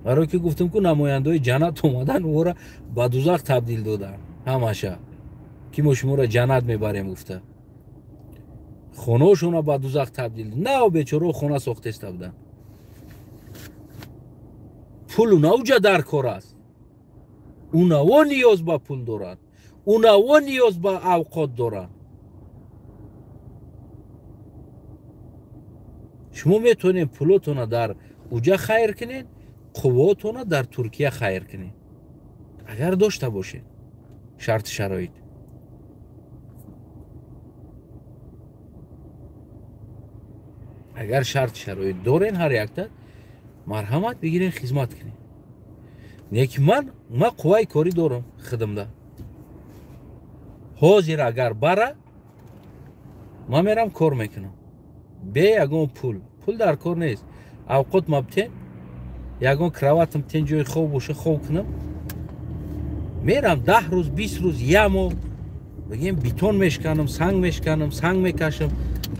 Барое ки гуфтем ку, намояндаҳои ҷаннат омадан, ӯро ба дузах табдил доданд ҳамаша, ки мо шуморо ҷаннат мебарем гуфта, хонаошонро ба дузах табдил. На, бечорао хона сохтеста буданд. Пул унауҷа дар кор аст, унаво ниёз ба пул дорад. Унаво ниёз ба авқот доранд. Шумо метавонед пулотона дар уҷа хайр кунед, қуввотона дар Туркия хайр кунед, агар дошта бошед шарти шароит. Агар шарти шароит дорен, ҳар якта марҳамат бигирен, хизмат кунед. Неки ман қувваи корӣ дорам хидмда. Ҳозир агар бара, ман мерам кор мекунам. Бе ягон пул. Пул дар кор нест. Авқот мабтен, ягон кроватам тен, ҷои хоб боша хоб кунам. Мерам 10 рӯз, 20 рӯз, як моҳ, бигем бетон мешканам, санг мешканам, санг мекашам,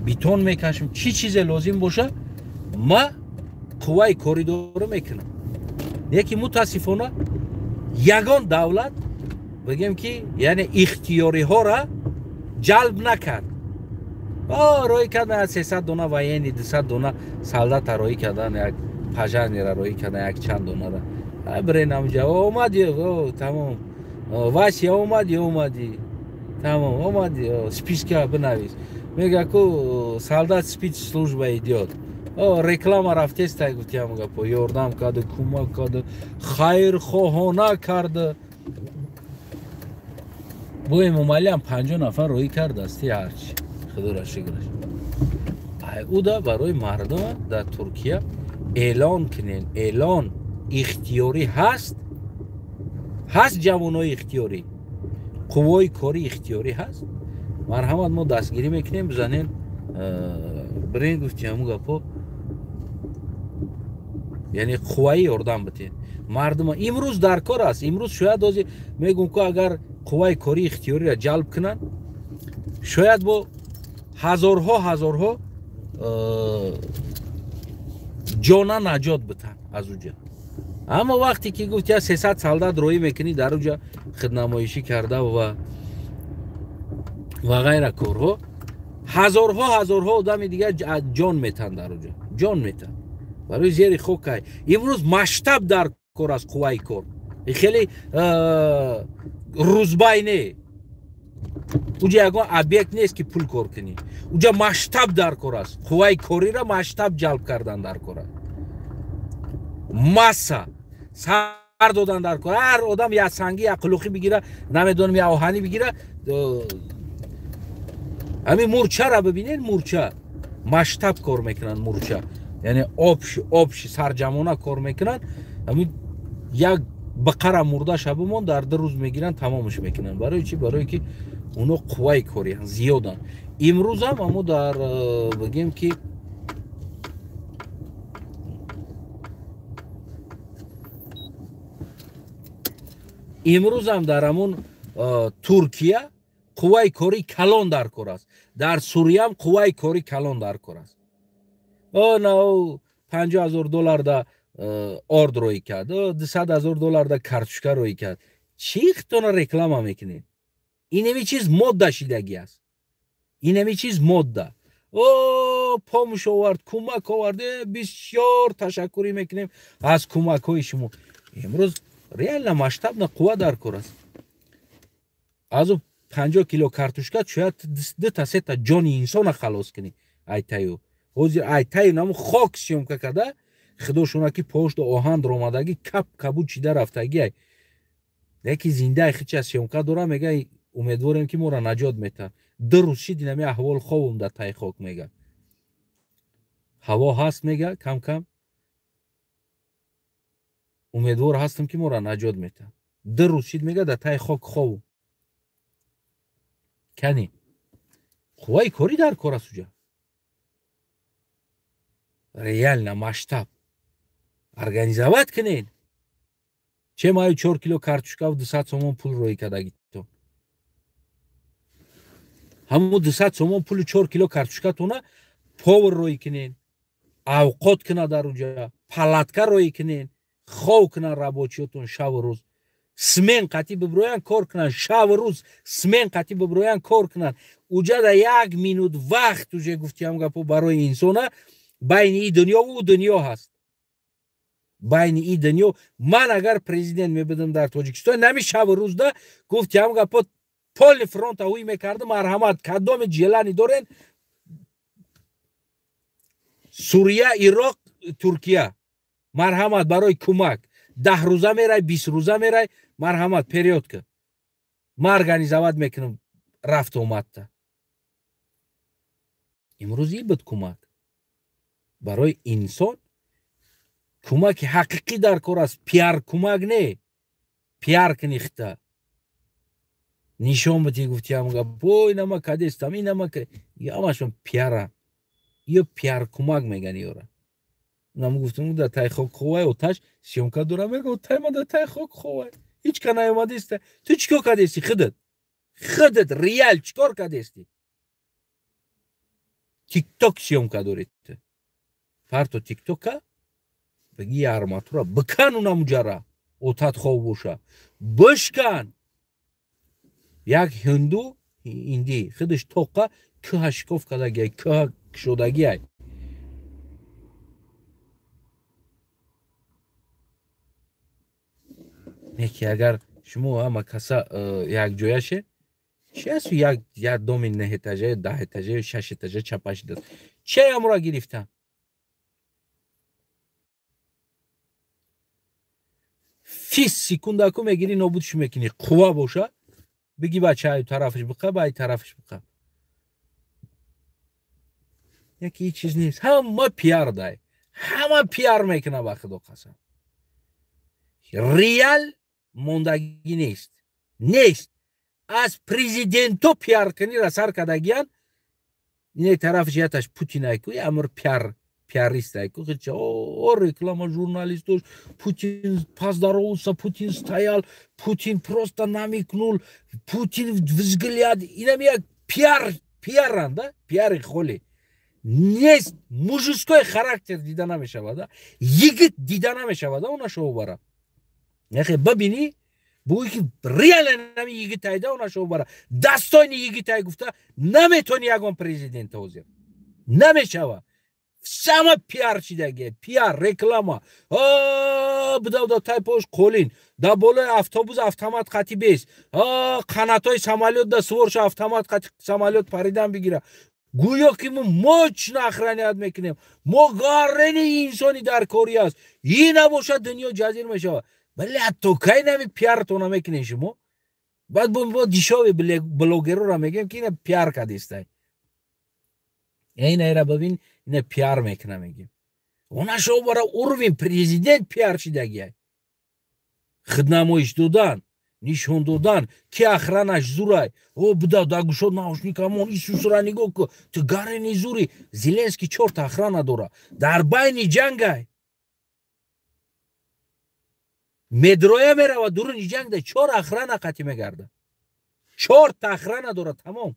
бетон мекашам, чӣ чизе лозим боша, ма қувваи корӣ дорам мекунам. Лекин мутаассифона ягон давлат бигем ки яъне ихтиёриҳоро ҷалб накард. Роӣ кардан 300 дона военный, 200 дона солдата роӣ кардан, як пожарнера роӣ кардан, як чанд донара. Бирен амҷа, омадӣ, тамом. Вася омадӣ, омадӣ. Тамом, омадӣ, списка бинавис. Мега ку солдат спецслужба идёт. Реклама рафтеста, гуфтиам гапо, ёрдам кард, кӯмак кард, хайрхоҳона кард. Бо Эмомалиам 50 нафар роӣ кардасти ҳарчи. Худоро шукраш. Уда барои мардум дар Туркия эълон кунен, эълон ихтиёрӣ ҳаст, ҳаст ҷавонои ихтиёрӣ, қуввои корӣ ихтиёрӣ ҳаст. Марҳамат, мо дастгирӣ мекунем, бизанен, бирен, гуфти ҳамун гапо, яъне қувваи ёрдам битен мардума. Имрӯз дар кор аст. Имрӯз шояд ози мегӯм ку агар қувваи корӣ ихтиёриро ҷалб кунанд, шояд бо ҳазорҳо ҳазорҳо ҷона наҷот битан аз уҷа. Аммо вақте ки гуфт я 300 солдат роӣ мекунӣ дар уҷа хиднамоишӣ карда ва ғайра корҳо, ҳазорҳо ҳазорҳо одами дигар ҷон метан дар уҷа, ҷон метан барои зери хокай. Имрӯз масштаб дар кор аст, қувваи кор хеле рӯзбай не. Уҷа ягон объект нест ки пул кор кунӣ. Уҷа масштаб дар кор аст, қувваи кориро масштаб ҷалб кардан дар кор аст, масса сар додан дар кор. Ҳар одам як сангӣ, як қулуқӣ бигира, намедонам як оҳанӣ бигира. Ҳамин мурчаро бибинед, мурча масштаб кор мекунанд, мурча яъне обши сарҷамона кор мекунанд. Ҳамин як бақара мурдаша бимон, дар 2 рӯз мегиранд, тамомаш мекунанд. Барои чӣ? Барое ки оно қувваи кориянд, зиёданд. Имрӯзам амо дар бигем ки имрӯзам дар ҳамун Туркия қувваи корӣ калон дар кор аст, дар Суриям қувваи корӣ калон дар кор аст. На 50 000 доллар да орд роӣ кард, 200 000 доллар да картошка роӣ кард. Чӣ хитона реклама мекунед? Инами чиз модда шидагӣ аст, инами чиз модда. Помуш овард, кӯмак овард, бисёр ташаккурӣ мекунем аз кӯмакҳои шумо. Имрӯз реально масштабна қувва дар кор аст. Аз 50 кило картошка шояд 2-3 та ҷони инсона халос кунӣ. Айтаю ҳозир айтаю наму хок съёмка карда, худошона ки пошта оҳан ромадагӣ кап кабуд чида рафтагӣ ай. Яки зиндаи хича съёмка дора, мега умедворем ки моро наҷот метаҳад. 2 рӯз шид инами аҳвол хобум дар таи хок, мега. Ҳаво ҳаст, мега, кам кам. Умедвор ҳастам ки моро наҷот метаҳад. 2 рӯз шид, мега, дар таи хок хобум. Кани қувваи корӣ дар кор аст уҷа. Реально масштаб организовать кунед. Че маю 4 кило картошка 200 сомон пул роӣ кардагитон. Ҳамун 200 сомон пули 4 кило картошкатона повар роӣ кунед, авқот кунад дар уҷа, палатка роӣ кунед, хов кунанд рабочиётон шаву рӯз. Смен қатӣ биброянд кор кунанд, шаву рӯз смен қатӣ биброянд кор кунанд. Уҷа да 1 минут вақт уже гуфтиам гапо барои инсона байни и дунё ва ӯ дунё ҳаст. Байни и дунё. Ман агар президент мебудам дар Тоҷикистон, нами шаву рӯзда гуфтиам гапо Полный фронта ҳуй мекардам, марҳамат, кадоми ҷелани дорен? Сурия, Ироқ, Туркия. Марҳамат барои кӯмак. 10 рӯза мерай, 20 рӯза мерай, марҳамат периодка. Ма организовать мекунам рафту омадта. Имрӯз и буд кӯмак. Барои инсон кӯмаки ҳақиқӣ дар кор аст, пиар кӯмак не. Пиар кунихта. Нишон бити гуфтиам гап, ой нама кадестам, инама ямашон пиара. Ё пиар кӯмак меган ёра. Нам гуфтам да тай хок ховай оташ съёмка дора мега тай ма да тай хок ховай. Ҳеч ка наомадиста. Ту чикор кадести худат? Худат реал чикор кадести? Тикток съёмка доред. Фарто тиктока бигӣ арматура бикан уна муҷара отат хов боша. Бишкан. Як ҳинду инди худаш тоқа кӯҳа шикоф кардагиай, кӯҳа кушодагиай. Не ки агар шумо ҳама каса якҷояше, чи аст як доми неҳэтажа, даҳэтажа, шашэтажа чапа шудааст. Чи амура гирифтан? Фис секундаку мегирӣ нобудш мекунӣ. Қувва боша, бигӣ бача ай тарафаш биқа, ба ай тарафаш биқа. Яки ҳеҷ чиз нест. Ҳама пиар дай. Ҳама пиар мекуна ба худо қасам. Реал мондагӣ нест. Нест. Аз президенто пиар кунира сар кардагиян, ине тарафаш яташ Путин айку, амр пиар пиарист айку, хича о реклама журналистош, Путин поздоровался, Путин стоял, Путин просто намекнул, Путин взгляд, инам як пиар, пиаран, да? Пиари холи. Нест, мужской характер дида намешавад, да? Йигит дида намешавад, да, она шоу бара. Яхе бибинӣ, бугӯй ки реально нами йигитай, да, она шоу бара. Достойни йигитай гуфта наметони ягон президент ҳозир. Намешава. Сама пиар чидаге, пиар, реклама. Бидав да тай пош қолин, да болои автобус автомат қати бес. Қанатҳои самолёт да суворша автомат қати самолёт паридан бигира. Гӯё ки мо мощно охранять мекунем. Мо гарени инсони дар корӣ аст. И набошад дунё ҷазир мешавад. Бля, то кай нами пиартона мекунем шумо? Баъд бо дишови блогерора мегем ки ина пиар кадистай. Ина ира бибин, ина пиар мекуна мегем. Она шо бара уровень президент пиар шидагиай. Хиднамоиш додан, нишон додан, ки охранаш зурай. О, буда, да гушод наушникамон, Исусра нигоҳ ку, ту гарени зури. Зеленский чорта охрана дора. Дар байни ҷангай. Медроя мерава дуруни ҷангда чор охрана қати мегарда. Чорта охрана дора, тамом.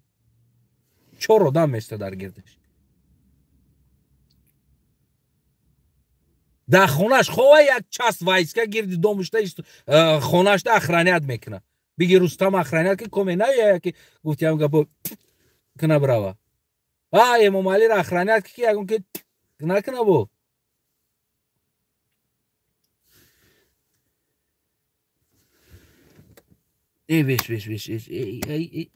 Чор одам места дар гирдаш. Дар хонаш хова як част войска гирди домушта хонашта охранят мекуна. Биги Рустам охранят ки коме наёя ки гуфтиам гапо кна брава. А Эмомалиро охранят ки ягон ки накуна бо. Эй, беш, беш, беш, эй, эй, эй.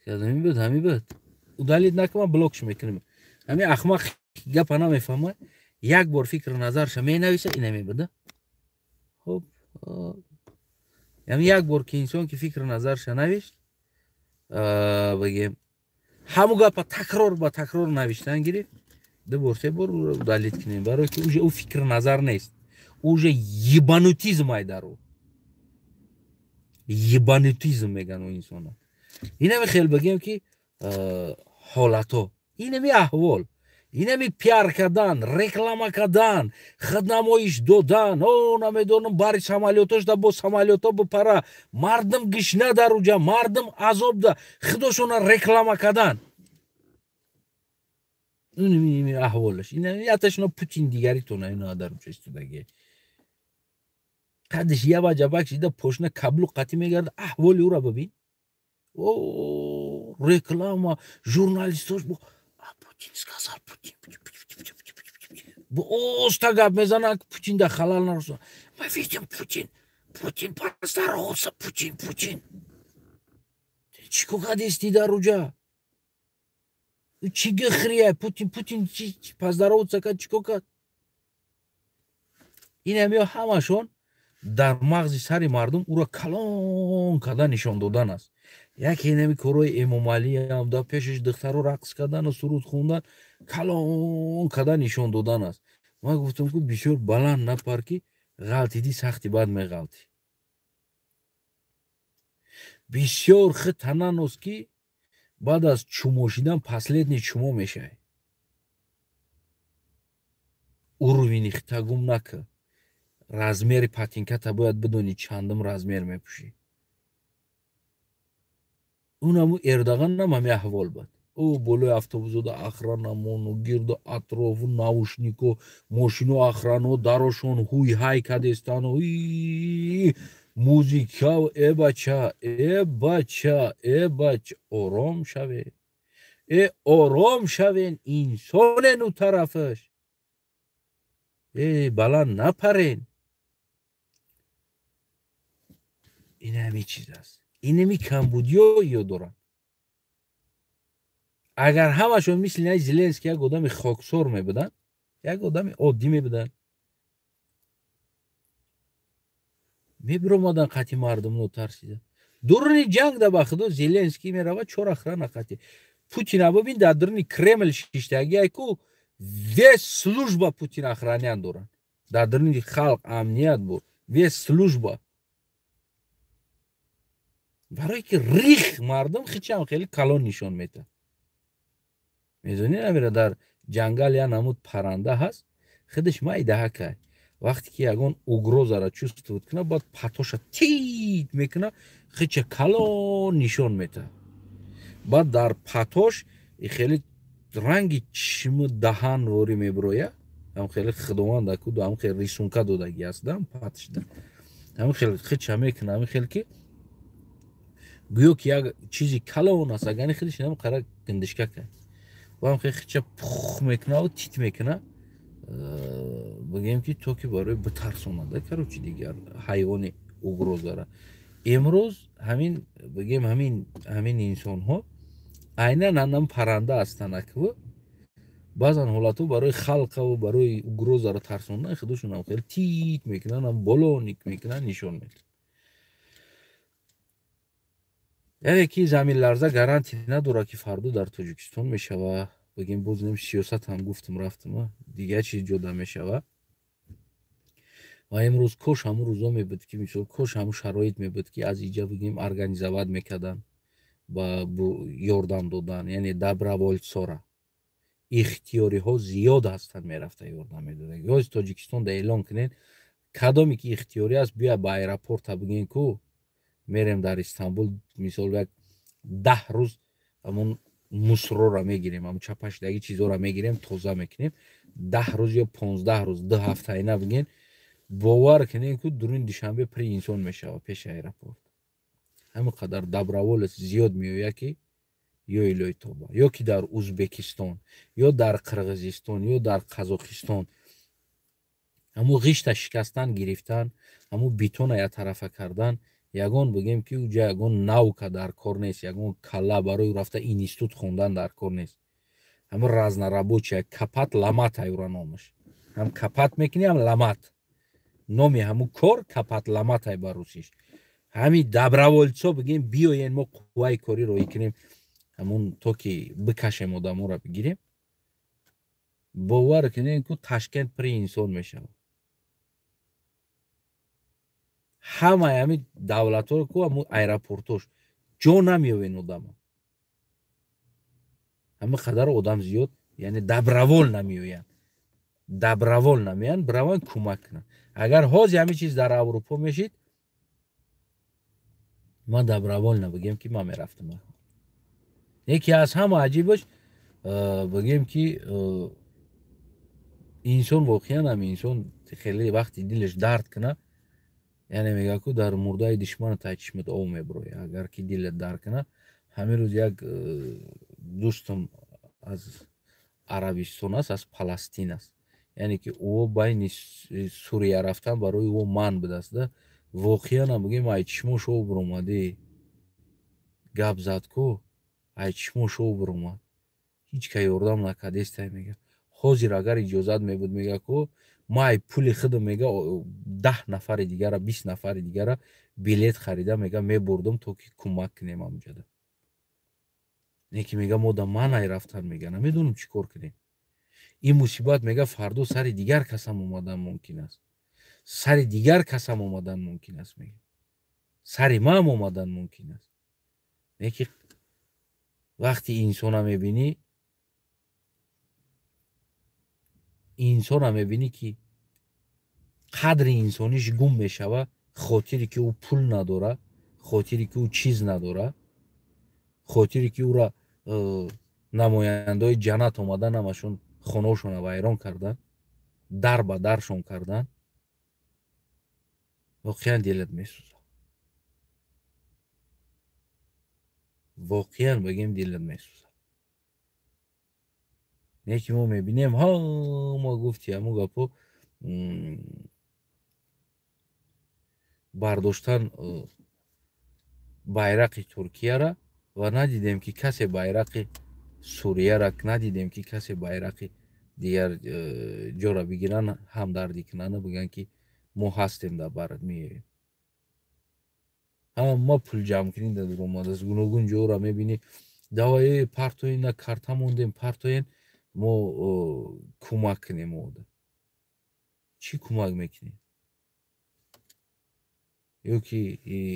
Ҳамин буд, ҳамин буд. Удалить накунам, блокш мекунем. Ҳамин ахмақ гапа намефаҳмад. Як бор фикру назарша менависа, ина мебуда. Хоб, ҳамин як бор ки инсон ки фикру назарша навишт, бигем, ҳамун гапа такрор ба такрор навиштан гирифт, ду бор, се бор удалить кунем, барои ки уже ӯ фикру назар нест. Уже ебанутизм ай дар ӯ. Ебанутизм меган ӯ инсона. Инами хел бигем ки ҳолато, инами аҳвол, инами пиар кардан, реклама кардан, хиднамоиш додан, о намедонам бари самолётош да бо самолёто бипара, мардум гишна дар уҷа, мардум азоб да, худошона реклама кардан. Инами аҳволаш. Инами яташно Путин дигаритона ина дар уҷа истодаги. Қадиш яба ҷабак шида пошна каблу қатӣ мегарда, аҳволи ӯра бибин. О, реклама, журналистош бо Путин сказал, Путин, бо оста гап мезанад, Путин да халал нарасон. Мы видим Путин, Путин поздоровался, Путин, Путин. Чӣ кор кардисти дар уҷа? Чӣ гихрия? Путин чи поздороваться кард, чӣ кор кард? Ин ҳамиё ҳамашон дар мағзи сари мардум ӯро калон карда нишон додан аст. Яке инами корҳои Эмомалиам дар пешаш духтаро рақс кардану суруд хондан калон карда нишон додан аст. Ман гуфтам, ку бисёр баланд напар, ки ғалтидӣ, сахти бад меғалтӣ. Бисёр хита нанос, ки баъд аз чумо шидан последний чумо мешавӣ. Уровени хита гум накар. Размери патинката бояд бидонӣ, чандум размер мепӯшӣ. Унаму Эрдоғанам ҳами аҳвол бад. Ӯ болои автобусода охрана мону гирду атрофу наушнику мошину охрану дарошон ҳуй ҳай кадестану музика. Э бача, э бача, э бача, ором шавед, э ором шавен, инсонен у тарафаш, э баланд напарен. Ин ҳами чиз аст, инами камбудиё ё доранд. Агар ҳамашон мисли най Зеленский як одами хоксор мебуданд, як одами оддӣ мебуданд, мебиромаданд қатъи мардум нотарсида. Дуруни ҷанг да ба худо Зеленский мерава, чор охрана қатъи. Путина бибин, дар дуруни Кремл шиштаги айку, весь служба Путин охранян доранд. Дар дуруни халқ амният буд, весь служба. Барое ки рих мардум хичам хеле калон нишон метаҳад. Медонӣ, намира дар ҷангал я намуд парранда ҳаст, худаш майдаҳакай. Вақте ки ягон угрозаро чувствовать кунад, баъд патоша тит мекунад, хича калон нишон метаҳад. Баъд дар патош хеле ранги чишму даҳан ворӣ мебирояд. Ҳам хеле худованд аку ҳам хеле рисунка додагӣ аст да патшда. Ҳам хеле хича мекунад, ҳам хеле ки гӯё ки як чизи калон аст, агани худаш инам қара гиндишка кард. Ва хеле хича пух мекунад, тит мекунад. Бигем ки то ки барои битарсонада, короче, дигар ҳайвони угрозара. Имрӯз ҳамин бигем ҳамин инсонҳо айнан ҳанам парранда ҳастанд, аква баъзан ҳолатҳо барои халқаву барои угрозаро тарсондан худошон ҳам хеле тит мекунанд, ҳам болоник мекунанд, нишон медиҳанд. Яъне ки заминларза гарантия надорад, ки фардо дар Тоҷикистон мешава. Бигем боз нем сиёсат ҳам гуфтам, рафтам, дигар чиз ҷода мешава. Ва имрӯз кош ҳамун рӯзо мебуд, ки мисол кош ҳамун шароит мебуд, ки аз иҷа бигем организовать мекарданд ба ёрдам додан, яъне добровольцора. Ихтиёриҳо зиёд ҳастанд, мерафта ёрдам медоданд. Ҳози Тоҷикистон да эълон кунед, кадоме ки ихтиёрӣ аст, бия ба аэропорта бигем, ку мерем дар Истанбул, мисол як 10 рӯз ҳамун мусрора мегирем, ҳамун чапашдаги чизора мегирем, тоза мекунем. 10 рӯз ё 15 рӯз, 2 ҳафта ина бигем, бовар кунем, ку дуруни Душанбе при инсон мешавад пеши аэропорт. Ҳамин қадар доброволец зиёд меояд, ки ё илои тоба, ё ки дар Узбекистон, ё дар Қирғизистон, ё дар Қазоқистон. Ҳамун ғишта шикастан гирифтан, ҳамун бетона як тарафа кардан, ягон бигем ки уҷа ягон наука дар кор нест, ягон калла барои рафта институт хондан дар кор нест. Ҳамун разнорабочая капат ламат аюра номаш. Ҳам капат мекунӣ, ҳам ламат. Номи ҳамун кор капат ламат ай ба русиш. Ҳами добровольцо бигем биёен, мо қувваи корӣ роҳӣ кунем, ҳамун то ки бикашем одаморо бигирем. Бовар кунем, ку Ташкент при инсон мешавад. Ҳамаи ҳамин давлатҳоро ку ҳамун аэропортош ҷо намеёвен одамо. Ҳамин қадар одам зиёд, яъне добровол намеоянд. Добровол намеоянд, бираванд кӯмак кунанд. Агар ҳозир ҳамин чиз дар Аврупо мешид, ман добровольно бигем ки ман мерафтам. Яке аз ҳама аҷибаш, бигем ки инсон воқеан ҳам инсон хеле вақти дилаш дард кунад, яъне мегӯяд, ку дар мурдаи душмана тай чишмат об мебирояд, агар ки дилат дард кунад. Ҳамин рӯз як дӯстам аз Арабистон аст, аз Паластин аст. Яъне ки ӯ байни Сурия рафтан барои ӯ манъ будааст, да. Воқеан ҳам бигем, ай чишмош об баромадӣ. Гап зад ку, ай чишмош об омад. Ҳеҷ ка ёрдам накардестай, мега. Ҳозир агар иҷозат мебуд, мега ку, ма ай пули худам, мега, 10 нафари дигара, 20 нафари дигара билет харида, мега, мебурдум, то ки кӯмак кунем амҷода. Не ки, мега, мо да ман ай рафтан, мега, намедонам чӣ кор кунем. Ин мусибат, мега, фардо сари дигар касам омадан мумкин аст, сари дигар касам омадан мумкин аст, мега, сари маам омадан мумкин аст. Не ки вақти инсона мебинӣ, инсона мебинӣ, ки қадри инсониш гум мешава, хотире ки ӯ пул надора, хотире ки ӯ чиз надора, хотире ки ӯра намояндаҳои ҷаннат омадан, ҳамашон хонаошонро вайрон кардан, дар ба даршон кардан, воқеан дилат месӯзад, воқеан бигем, дилат месӯзад. Не ки мо мебинем, ҳама гуфти ҳамун гапо бардоштан байрақи Туркияра ва надидем, ки касе байрақи Сурияра, надидем, ки касе байрақи дигар ҷора бигиранд, ҳамдардӣ кунанд, бигӯянд, ки мо ҳастем, дар барат меоем. Ҳама пул ҷамъкунӣ дар омадааст. Гуногун ҷора мебинӣ, давай партоен, на карта мондем, партоен, мо кӯмак кунем. Ода чӣ кӯмак мекунем? Ё ки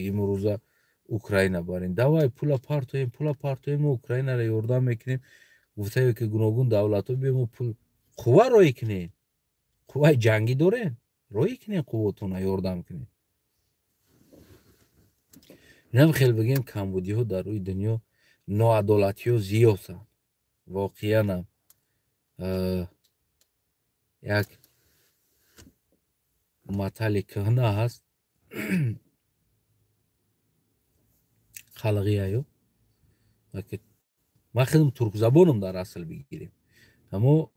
имрӯза Украина барем, давай пула партоем, пула партоем, мо Украинаро ёрдам мекунем, гуфта, ё ки гуногун давлатҳо биё, мо пул, қувва роӣ кунем, қувваи ҷангӣ дорем, роӣ кунем қувватона, ёрдам кунем. Инам хел бигем, камбудиҳо дар рӯи дунё, ноадолатиҳо зиёданд. Воқеанам як матали кӯҳна ҳаст, халқияю. Ман худам туркзабонам дар асл бигирем, аммо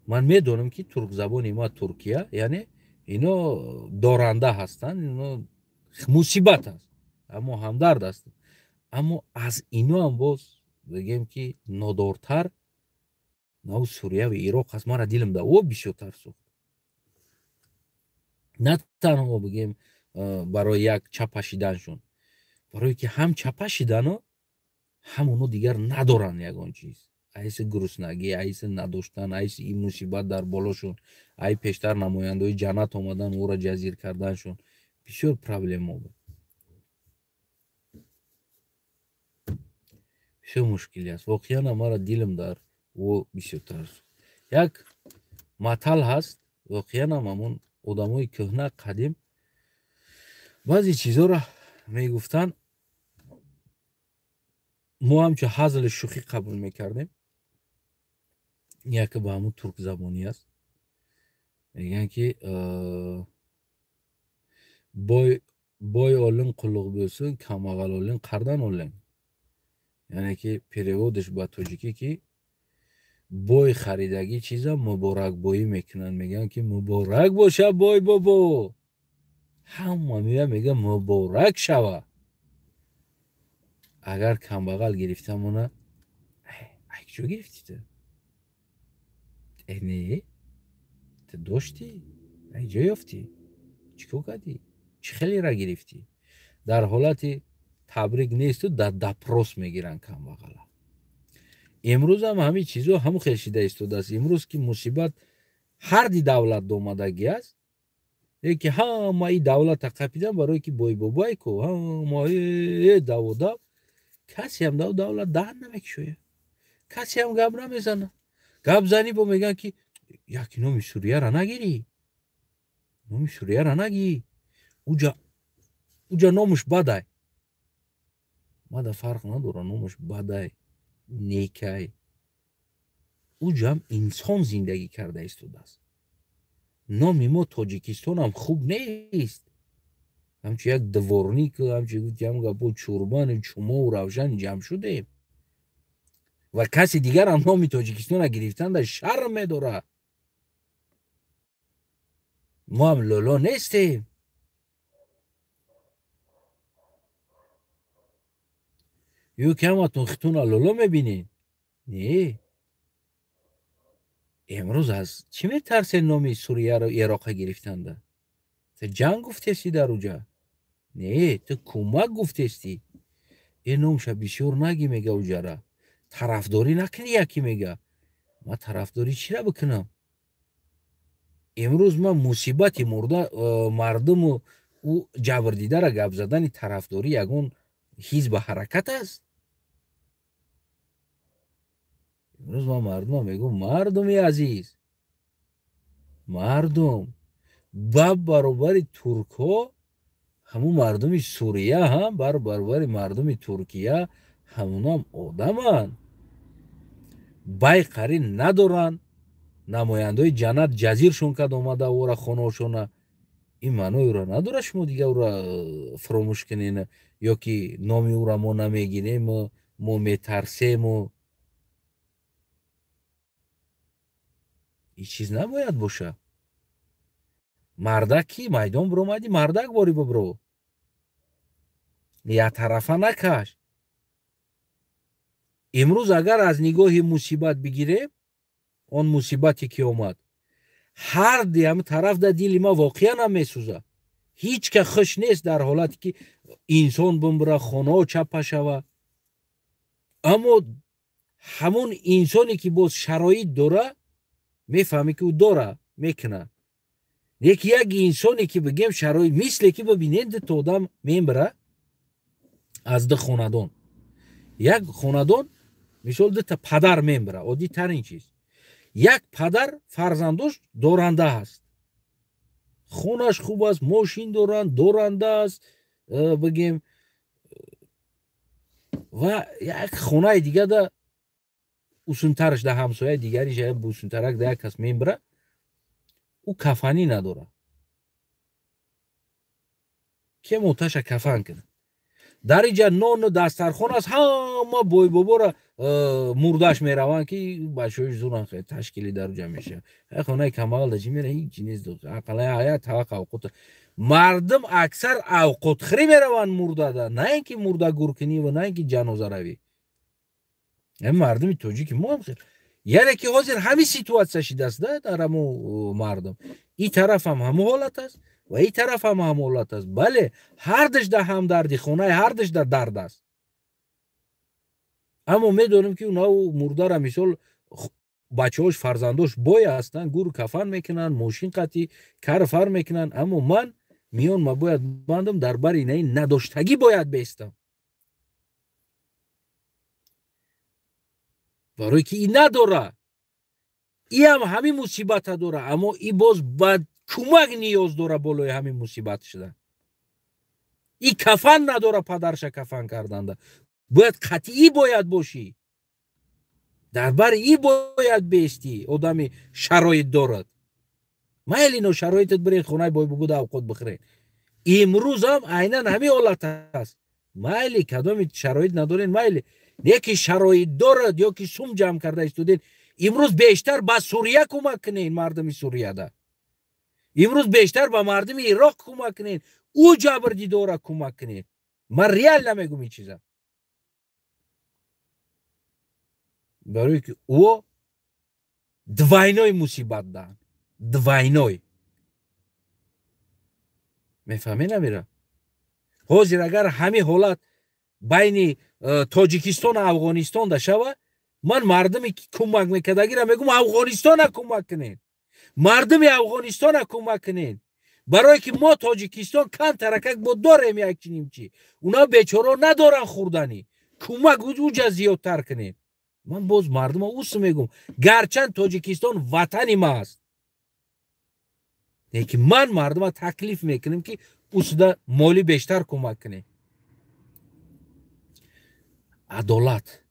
ман медонам, ки туркзабони ма Туркия, яъне ино доранда ҳастанд, ино мусибат аст, аммо ҳамдард ҳастанд. Аммо аз иноам боз бигем, ки нодортар нав Сурия ва Ироқ аст. Мара дилам да о бисёртар сӯхт. На танҳо бигем барои як чапа шиданшон, барое ки ҳам чапа шидану ҳам оно дигар надоранд ягон чиз, айси гуруснагӣ, айси надоштан, айси ин мусибат дар болошон, ай пештар намояндаҳои ҷаннат омадан, ӯро ҷазир карданшон, бисёр проблема буд, бисёр мушкилӣ аст. Воқеан мара дилам дар ӯ бисёртар. Як матал ҳаст, воқеанам ҳамон одамои кӯҳна қадим баъзе чизҳоро мегуфтанд, мо ҳамчун ҳазли шӯхӣ қабул мекардем. Яке ба ҳамун туркзабонӣ аст, мегӯянд, ки бой олин қуллуқ бӯсун, камбағал олин қардан олин. Яъне ки перевод ш ба тоҷикӣ, ки бой харидагӣ чиза муборакбоӣ мекунанд, мегӯянд, ки муборак боша, бой бобо. Ҳама меояд, мега, муборак шава. Агар камбағал гирифта мона, ай куҷо гирифтӣ ту? Не, ту доштӣ, ай ҷо ёфтӣ, чӣ кор кардӣ, чӣ хелера гирифтӣ? Дар ҳолати табрик несту, дар допрос мегиранд камбағала. Имрӯзам ҳамин чизо ҳамун хел шида истодааст. Имрӯз ки мусибат ҳарди давлат омадагӣ аст, ки ҳамаи давлата қапидан, барое ки бойбобай ку, ҳама даводав, касеам дав давлат даҳан намекушояд, касеам гап намезанад. Гап занӣ, бо мегӯянд, ки яки номи Сурияра нагирӣ, номи Сурияра нагӣ, уҷа номуш бадай. Мада фарқ надора, номуш бадай, некай, уҷам инсон зиндагӣ карда истодааст. Номи мо Тоҷикистонам хуб нест, ҳамчун як дворник, ҳамчун гуфти ҳам гапо, чурбану чумову равшани ҷамъ шудем ва каси дигарам номи Тоҷикистона гирифтанда шарм медорад. Мо ҳам лоло нестем. Ё ки ҳаматон хитуна лоло мебинед? Не. Имрӯз аз чӣ метарсед номи Сурияро Ироқа гирифтанда? Ту ҷанг гуфтести дар уҷа? Не, ту кӯмак гуфтести. Э номша бисёр наги мега уҷара. Тарафдорӣ накунӣ яки мега. Ман тарафдорӣ чира бикунам? Имрӯз ман мусибати мурда мардуму ӯ ҷабрдидара гап задани тарафдорӣ ягон ҳизба ҳаракат аст? Имрӯз ман мардумам мегӯм, мардуми азиз, мардум ба баробари туркҳо ҳамун мардуми Сурия ҳам бар баробари мардуми Туркия ҳамунам одаманд. Байқарӣ надоранд. Намояндаҳои ҷаннат ҷазиршон кард омада ора хонаошона. Ин маънои ӯро надорад шумо дига ӯро фуромӯш кунед ё ки номи ӯро мо намегирем, мо метарсему. Ин чиз набояд боша. Мардак ки майдон биромадӣ, мардак бори бибро. Яктарафа накаш. Имрӯз агар аз нигоҳи мусибат бигирем, он мусибате ки омад, ҳар ди ҳами тараф дар дили ма воқеан ҳам месӯзад. Ҳеҷ ка хуш нест дар ҳолате ки инсон бимбира, хонаҳо чаппа шава. Аммо ҳамон инсоне ки боз шароит дора, мефаҳме ки ӯ дора, мекуна. Леки як инсоне ки бигем шароит, мисле ки бибинед дута одам мембира аз ду хонадон. Як хонадон мисол дута падар мембира, оддитарин чиз. Як падар фарзандош доранда аст, хонаш хуб аст, мошин доранд, доранда аст, бигем, ва як хонаи дига да усунтараш да ҳамсояи дигариш усунтарак да як кас мембира, ӯ кафанӣ надорад. Ке моташа кафан кунад? Дар инҷа нону дастархон аст, ҳама бойбобора мурдаш мераванд ки бачаҳои зуран хеле ташкили дар уҷа мешавад. Хонаи камбағал да чӣ мера? Ҳеҷ нест. Ақалла ҳаят таваққ авқот. Мардум аксар авқотхӯрӣ мераванд мурдада, на ин ки мурдагуркунӣ ва на ин ки ҷанозаравӣ. Мардуми тоҷики мо ҳам хел. Яъне ки ҳозир ҳамин ситуатсия шидааст дар ҳамун мардум. Ин тараф ҳам ҳамун ҳолат аст ва ин тараф ҳам ҳамун ҳолат аст. Бале, ҳардуш дар ҳамдарди, хонаи ҳардуш дар дард аст. Аммо медонем ки онҳо мурдара мисол бачаҳош, фарзандош бой ҳастанд, гур кафан мекунанд, мошин қатӣ кар фар мекунанд. Аммо ман миён ма бояд бандам, дар бари инаи надоштагӣ бояд бестам. Барое ки и надора, иам ҳамин мусибата дора, аммо и боз ба кӯмак ниёз дора болои ҳамин мусибат шуда. И кафан надора падарша кафан карданда. Бояд қатъӣ бояд бошӣ. Дар бари и бояд бестӣ, одами шароит дорад. Майли но шароитат биред хонаи бойбугуда авқот бихӯред. Имрӯзам айнан ҳамин ҳолат аст. Майли кадоми шароит надоред, майли. Яке шароит дорад ё ки сум ҷамъ карда истодед, имрӯз бештар ба Сурия кӯмак кунед, мардуми Сурияда. Имрӯз бештар ба мардуми Ироқ кӯмак кунед, ӯ ҷабрдидора кӯмак кунед. Ман реал намегум ин чиза. Барое ки ӯ двойной мусибат даҳанд, двойной. Мефаҳмед намира? Ҳозир агар ҳамин ҳолат байни Тоҷикистон ва Афғонистон да шава, ман мардуме ки кӯмак мекардагиро мегӯм Афғонистона кӯмак кунед, мардуми Афғонистона кӯмак кунед. Барое ки мо Тоҷикистон камтаракак бо дорем як чиним чи, уна бечоро надоранд хӯрданӣ, кӯмак уҷа зиёдтар кунед. Ман боз мардума усу мегӯм, гарчанд Тоҷикистон ватани ма аст, лекин ман мардума таклиф мекунем ки усуда моли бештар кӯмак кунед. Адолат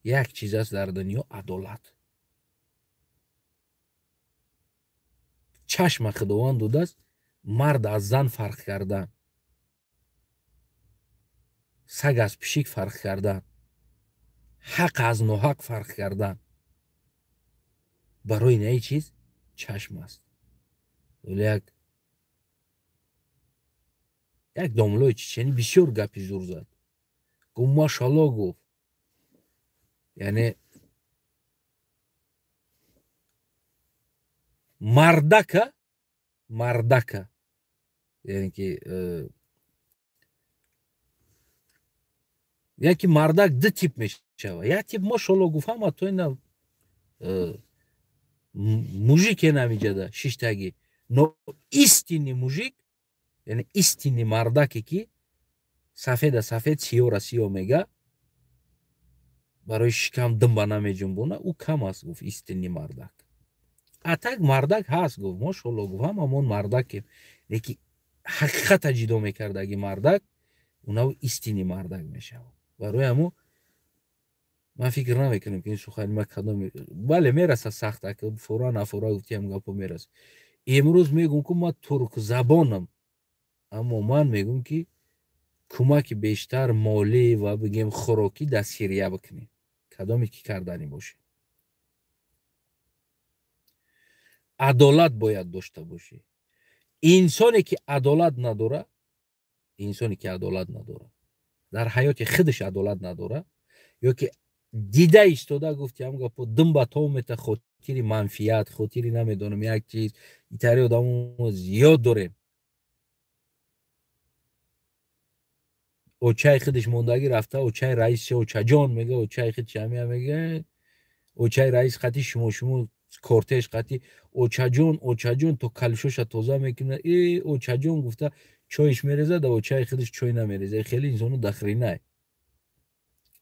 як чиз аст дар дунё, адолат. Чашма Худованд додааст мард аз зан фарқ кардан, саг аз пишик фарқ кардан, ҳақ аз ноҳақ фарқ кардан. Барои наи чиз чашм аст. Вале як домлои чеченӣ бисёр гапи зур зад. Гуфт машалло, гуфт. Яъне мардака, мардака. Яъне ки яке мардак ду тип мешава. Як тип машалло гуфт, ҳама то ина мужик намиҷада шиштаги. Но истинный мужик, яъне истинный мардаке ки сафеда сафед, сиёра сиё мега, барои шикам димба намеҷунбона, ӯ кам аст, гуфт, истинный мардак. А так мардак ҳаст, гуфт, машалло, гуфт, ҳамамон мардакем. Лекин ҳақиқата ҷидо мекардаги мардак, унав истинный мардак мешавад. Барои ҳамо ман фикр намекунам ки ин сухани ма кадом бале мераса сахт, ака фора нафора гуфтиам гапо мераса. Имрӯз мегӯм ки ман туркзабонам, аммо ман мегӯм ки кӯмаки бештар молӣ ва бигем хӯрокӣ дар Сирия бикунем, кадоме ки карданӣ бошед. Адолат бояд дошта бошӣ. Инсоне ки адолат надора, инсоне ки адолат надора, дар ҳаёти худаш адолат надора, ё ки дида истода гуфтиам гапо димба тов мета хотири манфиат, хотири намедонам як чиз, итари одамо зиёд дорем. Очаи худаш мондагӣ рафта, очаи раис очаҷон мега, очаи худ ҳамия мега, очаи раис қати шумо шумо кортеж қати очаҷон, очаҷон то калшоша тоза мекунад, э очаҷон гуфта чойш мерезад, да очаи худаш чой намерезад. Хеле инсону дахринай.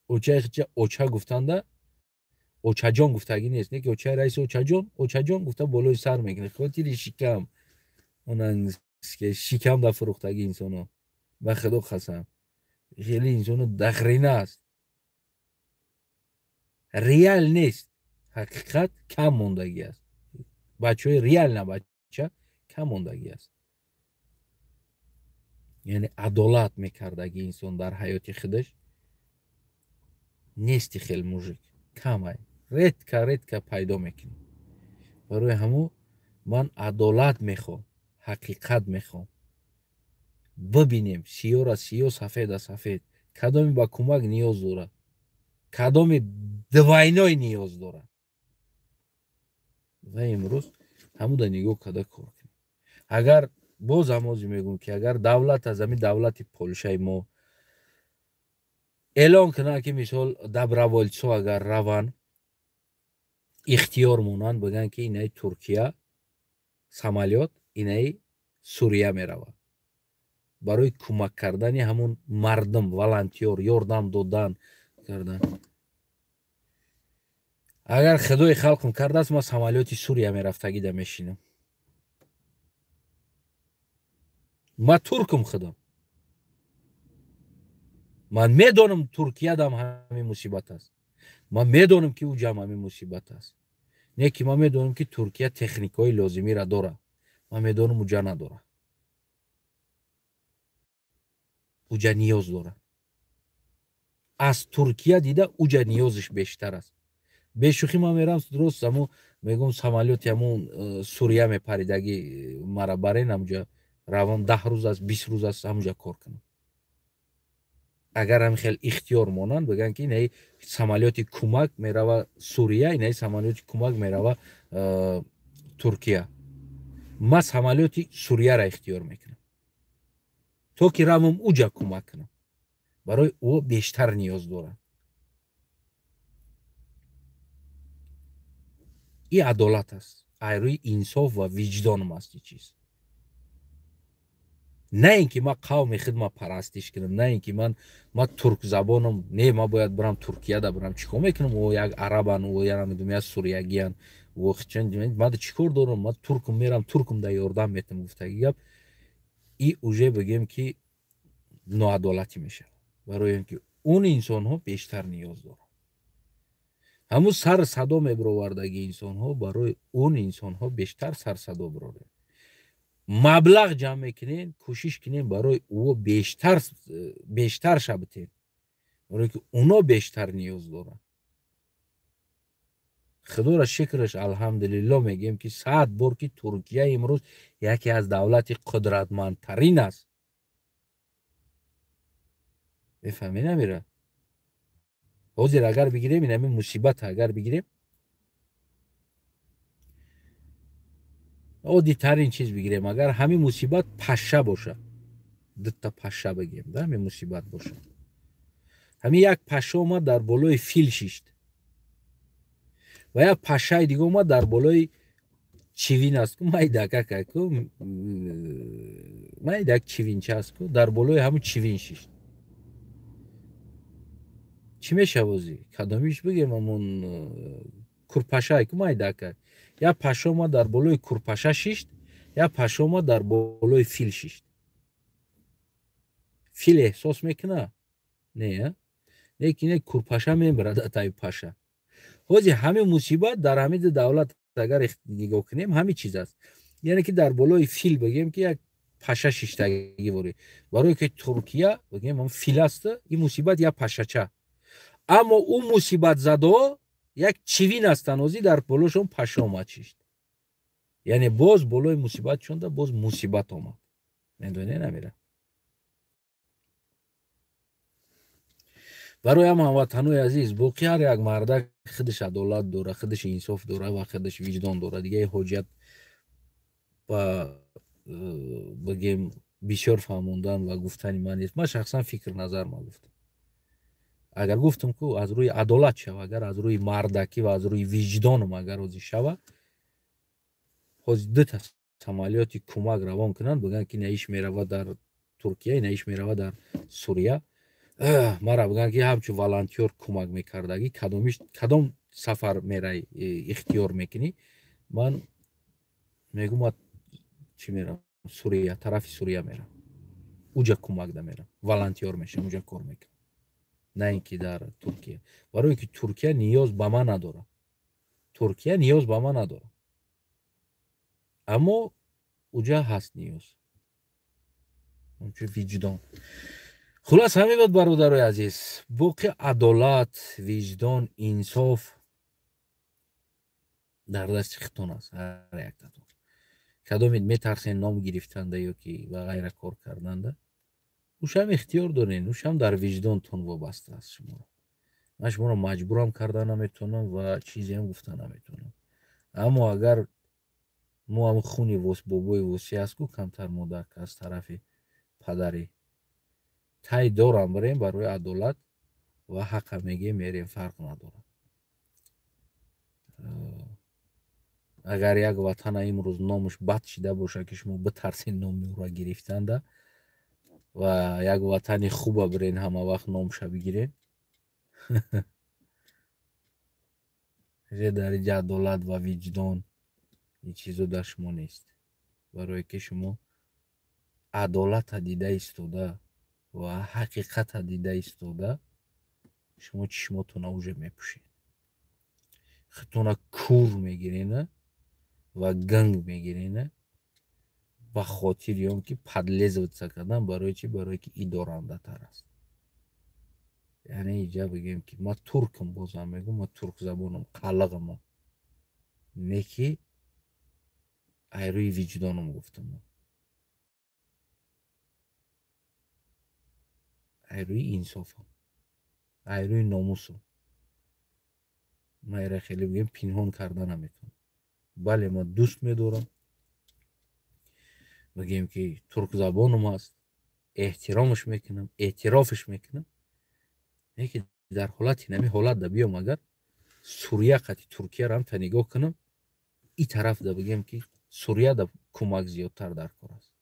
Очаи худша оча гуфтанда очаҷон гуфтагӣ нест, не ки очаи раис очаҷон, очаҷон гуфта болои сар мекунад, хотири шикам, онан шикам да фурӯхтагӣ инсоно. Ба худо қасам, хеле инсону дахрина аст. Реал нест, ҳақиқат кам мондагӣ аст. Бачаҳои реал на бача кам мондагӣ аст. Яъне адолат мекардаги инсон дар ҳаёти худаш нести хел мужик камай, редка редка пайдо мекунӣ. Барои ҳамо ман адолат мехоҳам, ҳақиқат мехоҳам. Бибинем сиёра сиё, сафеда сафед, кадоме ба кӯмак ниёз дорад, кадоме двойной ниёз дорад. Ва имрӯз ҳамуда нигоҳ карда кор кунем. Агар боз ҳамози мегӯм ки агар давлат аз ҳамин давлати Полшаи мо эълон кунад ки мисол добровольцо агар раванд, ихтиёр монанд, бигӯянд ки инаи Туркия самолёт, инаи Сурия меравад барои кӯмак кардани ҳамун мардум, волонтёр, ёрдам додан кардан. Агар худои халқм кардааст, ман самолёти Сурия мерафтагида мешинам. Ман туркум худам. Ман медонам Туркиядам ҳамин мусибат аст. Ман медонам ки уҷам ҳамин мусибат аст. Не ки ман медонам ки Туркия техникаҳои лозимиро дорад. Ман медонам уҷа надорад. Уҷа ниёз дорад. Аз Туркия дида уҷа ниёзиш бештар аст. Бешӯхӣ ман мерам дуруст ҳамун мегӯм самолёти ҳамун Сурия мепаридагӣ мара барен ҳамуҷа равам 10 рӯз аст, 20 рӯз аст ҳамуҷа кор кунам. Агар ҳам хел ихтиёр монанд, бигӯянд ки инаи самолёти кӯмак мерава Сурия, инаи самолёти кӯмак мерава Туркия. Ман самолёти Сурияро ихтиёр мекунам, то ки равам уҷа кӯмак кунам. Барои ӯ бештар ниёз дорад. И адолат аст, ай рӯи инсоф ва виҷдоном аст ин чиз. На ин ки ман қавми худ ма парастиш кунам, на ин ки ман туркзабонам, не, ман бояд бирам Туркияда бирам чӣ кор мекунам, ӯ як арабан, ӯ я намедонам як суриягиян, ӯ ман чӣ кор дорам, ман туркум мерам, туркум да ёрдам метам гуфтаги гап. И уже бигем ки ноадолатӣ мешавад. Барои ин ки он инсонҳо бештар ниёз доранд. Ҳамун сар садо мебировардаги инсонҳо барои он инсонҳо бештар сарсадо бироред. Маблағ ҷамъ мекунен, кӯшиш кунен барои ӯ бештар шабитен, барои ки оно бештар ниёз доранд. Худоро шукраш, алҳамдулилло мегӯем ки 100 бор ки Туркия имрӯз яке аз давлати қудратмандтарин аст. Мефаҳмед амира? Ҳозир агар бигирем, ин ҳамин мусибат агар бигирем, оддитарин чиз бигирем, агар ҳамин мусибат паша боша, дута паша бигем, да, ҳамин мусибат боша, ҳамин як паша омад дар болои фил шишт ва як пашаи дига омад дар болои чивин аст ку, майдакакаку, майдак чивинча аст ку, дар болои ҳамун чивин шишт. Чӣ мешавози? Кадомиш бигем, ҳамун курпашае ку, майдака. Як паша омад дар болои курпаша шишт, як паша омад дар болои фил шишт. Фил эҳсос мекуна? Не, лекин курпаша мебарад атаи паша. Ҳозир ҳамин мусибат дар ҳамин ду давлат агар нигоҳ кунем, ҳамин чиз аст. Яъне ки дар болои фил бигем ки як паша шиштагӣ ворӣ. Барое ки Туркия бигем фил аст, ин мусибат як пашача. Аммо ӯ мусибатзадо як чивин ҳастанд, ҳозир дар болошон паша омад шишт. Яъне боз болои мусибат шонда боз мусибат омад. Медонед намера? Барои ҳам ҳамватанои азиз, боқӣ ҳар як мардак худаш адолат дора, худаш инсоф дора ва худаш виҷдон дора. Дига ҳоҷат ба бигем бисёр фаҳмондан ва гуфтани ман нест. Ман шахсан фикр назар ма гуфтам. Агар гуфтам ку аз рӯи адолат шава, агар аз рӯи мардакӣ ва аз рӯи виҷдоном агар ҳозир шава, ҳозир дута самолёти кӯмак равон кунанд, бигӯянд ки наиш мерава дар Туркия, наиш мерава дар Сурия. Мара бигӯянд ки ҳамчун волонтёр кӯмак мекардагӣ, кадом сафар мерай ихтиёр мекунӣ? Ман мегӯм ман чӣ мерам? Сурия, тарафи Сурия мерам. Уҷа кӯмак да мерам, волонтёр мешам, уҷа кор мекунам. На ин ки дар Туркия. Барое ки Туркия ниёз ба ман надорад. Туркия ниёз ба ман надорад. Аммо уҷа ҳаст ниёз. Ҳамчун виҷдон. Хулас ҳамин буд, бародарои азиз. Боқи адолат, виҷдон, инсоф дар дасти худтон аст, ҳар яктатон. Кадомед метарсен ном гирифтанда ё ки ва ғайра кор карданда, ушам ихтиёр дорен, ушам дар виҷдонтон вобаста аст шуморо. Ман шуморо маҷбурам карда наметавонам ва чизеам гуфта наметавонам. Аммо агар мо ҳамн хуни бобои восӣ аст ку, камтар модак аз тарафи падарӣ тай дорам бирем барои адолат ва ҳақа мегем, мерем, фарқ надорад. Агар як ватана имрӯз номаш бад шида бошад, ки шумо битарсен номи ӯро гирифтанда, ва як ватани хуба бирен, ҳама вақт номша бигирен, дар инҷа адолат ва виҷдон ин чизо дар шумо нест. Барое ки шумо адолата дида истода ва ҳақиқата дида истода, шумо чишмотона уже мепӯшед, худтона кур мегирена ва ганг мегирена ба хотири он ки подлезываться кардан. Барои чи? Барое ки идорандатар аст. Яъне иҷа бигем ки ман туркам, бозам мегӯм, ман туркзабонам, қалағам, не ки ай рӯи виҷдоном гуфтам, ай рӯи инсофам, ай рӯи номусам. Ман ира хеле бигем пинҳон карда наметавонам. Бале, ман дӯст медорам, бигем ки туркзабонам аст, эҳтиромаш мекунам, эътирофаш мекунам, лекин дар ҳолати нами ҳолат да биём, агар Сурия қати Туркияро ҳам та нигоҳ кунам, и тараф да бигем ки Сурия да кӯмак зиёдтар дар кор аст.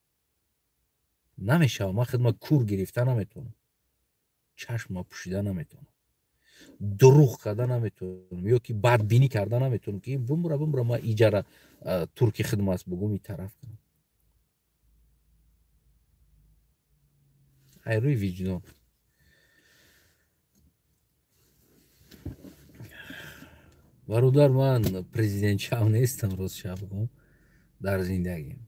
Намешава, ман худма кур гирифта наметавонам, чашма пӯшида наметавонам, дурӯғ карда наметавонам, ё ки бадбинӣ карда наметавонам, ки бумра бумра ман иҷара турки хидма аст бугум и тараф кунам. Ай рӯи виҷдон. Бародар, ман президентшав нестам, рост шаб гум дар зиндагим.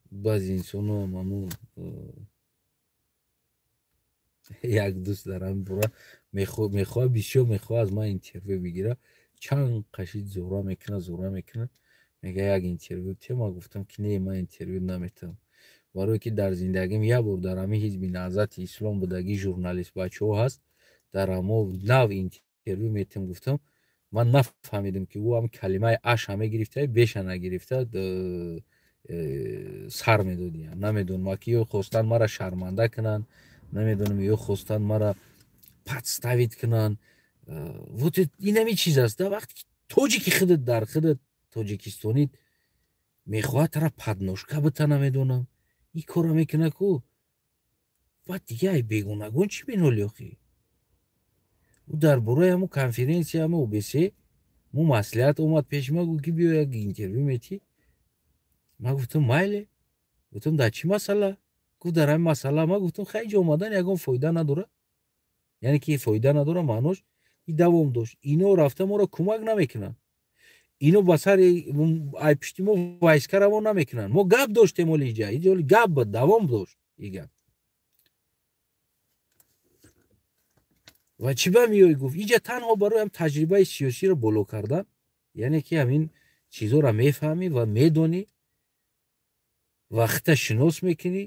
Баъзе инсонҳо ҳамун як дӯст дар ҳамин бора мехоҳад, бисёр мехоҳад аз ман интервю бигирад, чанд қашид зура мекунад, зура мекунад, мега як интервю те. Ман гуфтам ки не, ман интервю наметавонам. Барое ки дар зиндагим як бор дар ҳамин ҳизби Наҳзати Ислом будагӣ журналист бачаҳо ҳаст, дар ҳамо нав интервю метем, гуфтам, ман нафаҳмидам, ки ӯ ҳам калимаи аша мегирифта, беша нагирифта, сар медодиям. Намедонам, ки ё хостан мара шарманда кунанд, намедонам, ё хостан мара подставить кунанд. Вот инами чиз аст, да, вақте ки тоҷики худат дар худат тоҷикистонӣ мехоҳад тара подножка бита, намедонам, ин корро мекуна ку, баъд дига ай бегонагон чӣ меноли охи? Ӯ дар бораи ҳамо конференсия, ҳамо ОБСЕ мо маслиҳат омад пеши ма, гуфт, ки биё, як интервю метӣ. Ман гуфтам, майле. Гуфтам, дар чӣ масъала? Гуфт, дар ҳамин масъала. Ман гуфтам, хай, ҷо омадан ягон фоида надорад, яъне ки фоида надора маънош и давом дошт. Ино рафта моро кӯмак намекунанд, ино ба сари ай пишти мо войска равон намекунанд. Мо гап доштем, оли иҷа иҷоли гап буд, давом дошт и гап. Ва чӣ ба меои, гуфт, иҷа танҳо барои ҳам таҷрибаи сиёсиро боло кардан, яъне ки ҳамин чизҳоро мефаҳмӣ ва медонӣ ва хита шинос мекунӣ,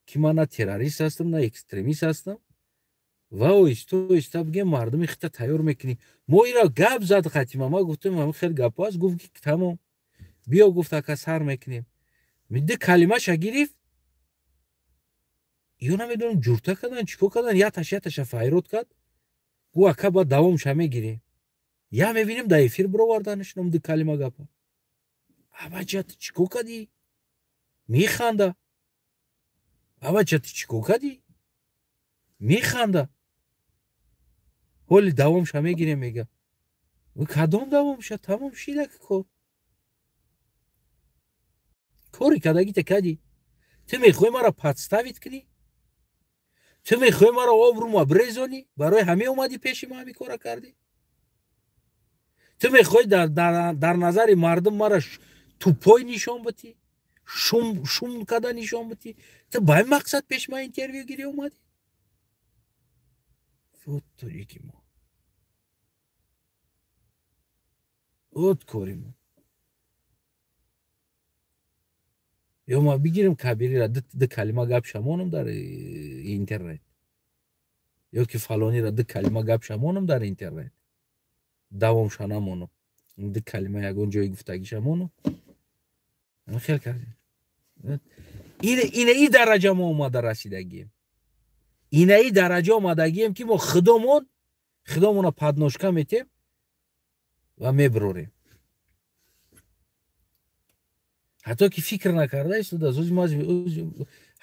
ки ман на террорист ҳастам, на экстремист ҳастам, ва оҳиста оҳиста бигем мардуми хита тайёр мекунӣ. Мо ира гап зад хатима, ман гуфтам, ҳамин хел гапҳо аст. Гуфт, ки тамом, биё, гуфт, ака, сар мекунем. Ду калимаша гирифт, ё намедонам, ҷурта кардан, чӣ кор кардан, яташ яташа файрод кард. Гу, ака, баъд давомша мегирем. Я мебинем, дар эфир бироварданаш ном ду калима гапа. Абача, ту чӣ кор кардӣ? Механда. Абача, ту чӣ кор кардӣ? Механда. Ҳоли давомша мегирем, мега. Кадом давомша? Тамом шида кор. Кори кардагита кардӣ. Ту мехоҳӣ маро подставить кунӣ? Ту мехоҳӣ маро обрӯма брезонӣ? Барои ҳамин омадӣ пеши ма, ҳамин кора кардӣ? Ту мехоҳӣ дар назари мардум мара тупой нишон битӣ? Шум карда нишон битӣ? Ту ба ин мақсад пеши ман интервю гирӣ омадӣ? Вот тоҷики мо, вот кори мо. Ё ма бигирем Кабирира, ду калима гап шамонам дар интернет, ё ки фалонира ду калима гап шамонам дар интернет, давомша намонам, ду калима ягон ҷои гуфтагиша монам. Хел кардем. Ина и дараҷа мо омада расидагием, ина и дараҷа омадагием, ки мо худомон худомона подножка метем ва меброрем. Ҳатто ки фикр накарда истода,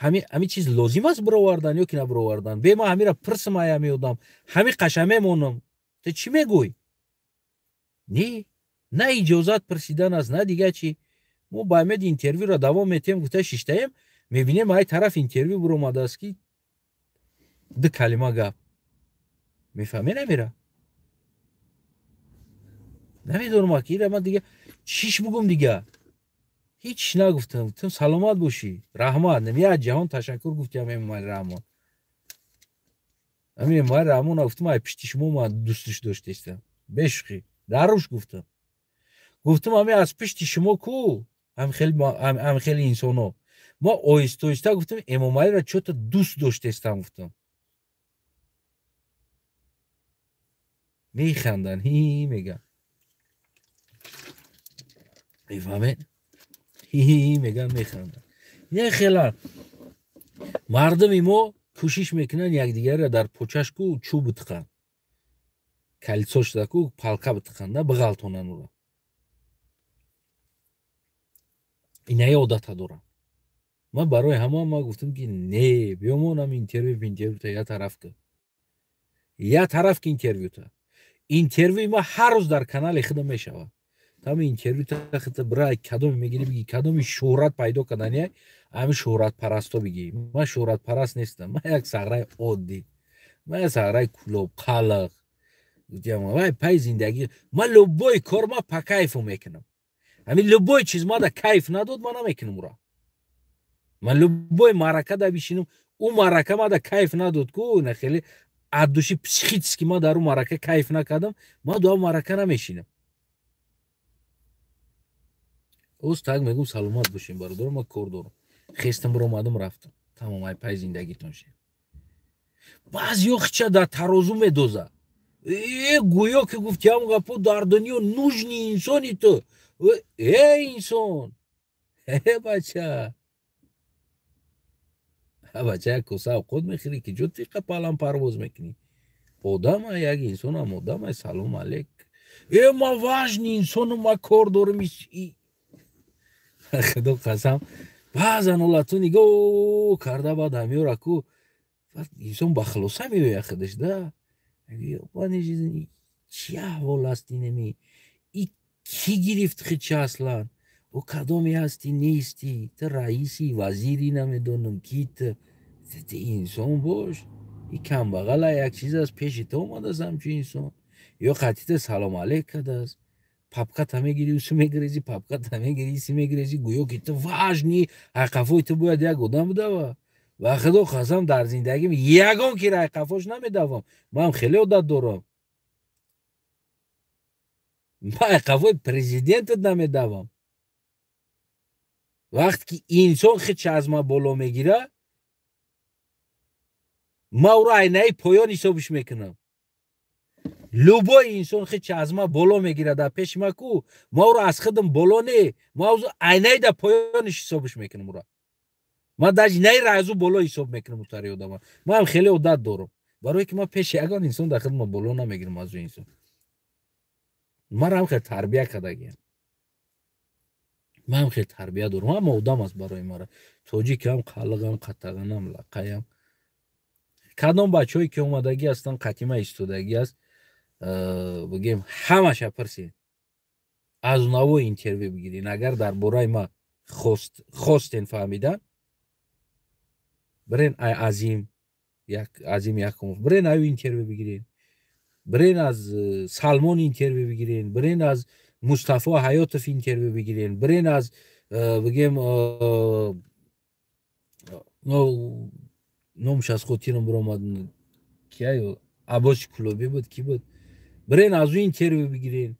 ҳамин чиз лозим аст бировардан ё ки набировардан. Бе ма ҳамира пирсим, ай ҳами одам ҳами қаша мемонам. Ту чӣ мегӯй? Не, на иҷозат пирсидан аст, на дига чӣ. Мо ба амеди интервюро давом метиҳем, гуфта шиштаем, мебинем, ай тараф интервю биромадааст, ки ду калима гап. Мефаҳме намира? Намедонам, ки ира ман дига чиш бугум, дига ҳеч нагуфтам. Гуфтам, саломат бошӣ, раҳмат, як ҷаҳон ташаккур гуфтиам Эмомалӣ Раҳмон. Ҳамин Эмомалӣ Раҳмон гуфтам, ай пишти шумо ман дӯстиш доштестам, бешӯхӣ даруш гуфтам. Гуфтам, ҳамин аз пишти шумо ку ҳам хеле инсоно мо оҳиста оҳиста, гуфтам, Эмомалиро чё-то дӯст доштестам, гуфтам. Механданд, ҳи меган, мефаҳмед, ҳи меган, механданд. Не, хела мардуми мо кӯшиш мекунанд якдигарро дар почаш ку чӯб битиқанд, калисо шуда ку палка битиқанд, бағалтонанд ӯро. Инаи одата дорам. Ман барои ҳама ма гуфтам, ки не, биёмонам интервюта я тараф ки, я тараф ки интервюта. Интервюи ма ҳар рӯз дар канали худам мешавад. Тами интервюта хита бирай, кадоми мегирӣ, биги, кадоми шӯҳрат пайдо кардани, ҳамин шӯҳратпарасто бигӣ. Ман шӯҳратпараст нестам, ман як сағраи оддӣ, ман як сағраи кулоб қалақ вай пай зиндагӣ. Ман любой кор ма по кайфу мекунам. Ҳамин любой чиз мада кайф надод, ман намекунам ура. Ман любой маърака да бишинам, ӯ маърака мада кайф надод ку, на хеле аз души психически ман дар ӯ маърака кайф накардам, ман дуа маърака намешинам. Оз так мегӯм, саломат бошем, бародар, ман кор дорам. Хестам, биромадам, рафтам. Тамом, ай пай зиндагитон шед. Баъзеҳо хича дар тарозу медозад. Э, гӯё ки гуфти ҳамон гапо, дар дунё нужный инсони ту. Э, инсон, э, бача, бача, як коса авқот мехӯрӣ, ки ҷо тиқа палан парвоз мекунӣ? Одама, як инсонам, одама, салом алейк. Э, ма важный инсонам, ма кор дорам. Худо қасам, баъзан ҳолатҳо нигоҳ карда, баъд ҳамёра ку инсон ба хулоса меояд худаш да: чӣ аҳвол аст инами? И кӣ гирифт хича аслан? Ӯ кадоме ҳастӣ, нестӣ? Ту раиси, вазири, намедонам ки ту. Инсон бош. И камбағала як чиз аст, пеши ту омадааст ҳамчун инсон, ё қатъи ту салом алейк кардааст. Папката мегирӣ, усу мегирезӣ, папката мегирӣ, иси мегирезӣ, гӯё ки ту важный, ай қафои ту бояд як одам будава. Ва худо қасам, дар зиндагим ягон кира ай қафош намедавам. Ман хеле одат дорам, ман ай қафои президентат намедавам. Вақте ки инсон хича аз ман боло мегира, ман ӯро айнаи поён ҳисобиш мекунам. Любой инсон хича аз ман боло мегирад дар пеши ман ку, ман ӯро аз худам боло не, ман айнаи дар поёниш ҳисобиш мекунам ӯро. Ман даже наира аз ӯ боло ҳисоб мекунам утари одама. Ман хеле одат дорам, барое ки ман пеши ягон инсон дар худам боло намегирам аз ӯ инсон. Манам хеле тарбия кардагиам, манам хеле тарбия дорам. Ҳама одам аст барои мара: тоҷикам, қалиғам, қатағанам, лақаям. Кадом бачаҳое ки омадагӣ ҳастанд, қатима истодагӣ аст, бигем, ҳамаша пурсед, аз унаво интервю бигирен. Агар дар бораи ма хостен фаҳмидан, бирен ай Азим, Азим Якумов, бирен аю интервю бигирен, бирен аз Салмон интервю бигирен, бирен аз Мустафо Ҳаётов интервю бигирен, бирен аз, бигем, номш аз хотирам биромад, кияю, Аббоси Кулобӣ буд, кӣ буд, бирен аз ӯ интервю бигирен.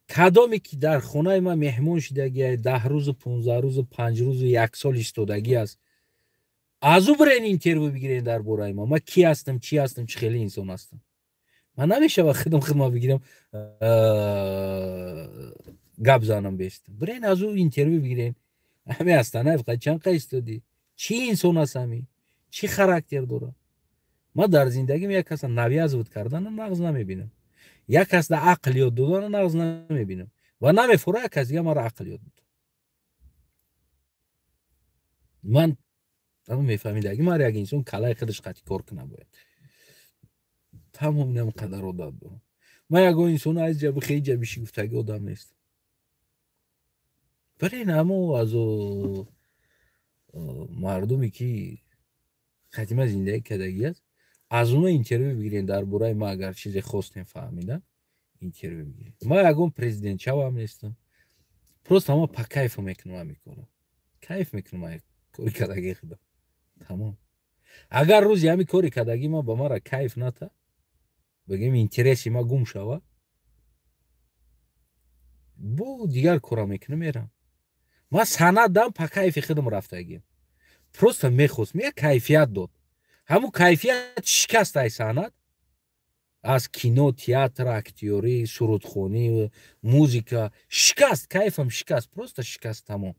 Кадоме ки дар хонаи ман меҳмон шидагӣ, 10 рӯзу, 15 рӯзу, 5 рӯзу, як сол истодагӣ аст, аз ӯ бирен интервю бигирен дар бораи ман: ман кӣ ҳастам, чӣ ҳастам, чӣ хеле инсон ҳастам. Ман намешава худам худма бигирам, гап занам, бестам. Бирен аз ӯ интервю бигирен: ҳами Астанаев чанд қа истодӣ, чӣ инсон аст, ҳами чӣ характер дорад? Ман дар зиндагим як каса навязывать кардана нағз намебинам, як кас да ақл ёд додана нағз намебинам ва намефура як кас дига маро ақл ёд буд. Ман мефаҳмидаги, мар як инсон калаи худаш қати кор куна бояд. Тамом, инам қадар одат дорам. Ман ягон инсон аз ҷаби хеле ҷабиши гуфтаги одам нест. Барин ҳамо аз мардуме ки хатима зиндагӣ кардагӣ аст, аз оно интервю бигирем дар бораи ма. Агар чизе хостем фаҳмидан, интервю бигирем. Ман ягон президентчавам нестам, просто ама по кайфу мекунам ҳами корро, кайф мекунам кори кардагии худам, тамом. Агар рӯзи ҳами кори кардагӣ ма ба мара кайф ната, бигем, интереси ма гум шава, бо дигар кора мекунам, мерам. Ман санъат дам по кайфи худам рафтагим, просто мехостм, як кайфият дод. Ҳамун кайфият шикаст ай санъат, аз кино, театр, актёрӣ, сурудхонӣ, музика шикаст, кайфам шикаст, просто шикаст, тамом.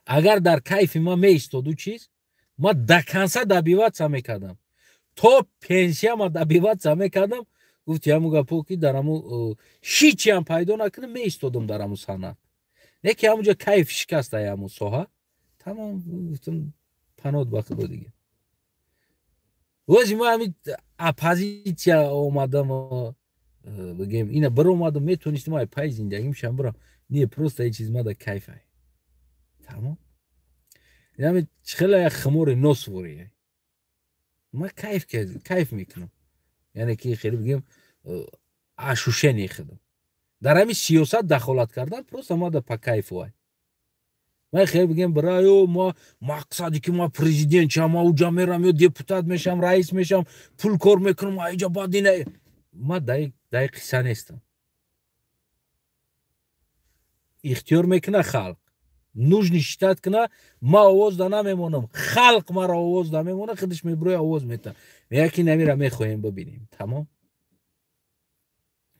Агар дар кайфи ман меистоду чиз, ман до конца добиваться мекардам, то пенсия ма добиваться мекардам. Гуфти ҳамун гапо ки дар ҳамун ҳичиам пайдо накунам, меистодам дар ҳамун санъат. Не ки ҳамунҷо кайф шикаст ай ҳамун соҳа, тамом, гуфтам, панод ба худо дига. Ози ма ҳамин оппозитсия омадам, бигем, ина биромадам, метонистам ай пай зиндагим шам бирам. Не, просто ин чиз мада кайф ай, тамом. Инами хеле як хумори нос вория, ма кайф мекунам, яъне ки хеле, бигем, ощущение худам дар ҳамин сиёсат дахолат кардан просто мада по кайфу ай. Ман хеле, бигем, бираю ма мақсаде ки ма президент шам, ма уҷа мерам ё депутат мешам, раис мешам, пул кор мекунам, аиҷа баъд ина, ма даи қисса нестам. Ихтиёр мекуна халқ. Нужно считать кна, ма овоз да намемонам, халқ маро овоз да мемона, худаш меброя овоз мета. Яки намира мехоҳем бибинем. Тамом.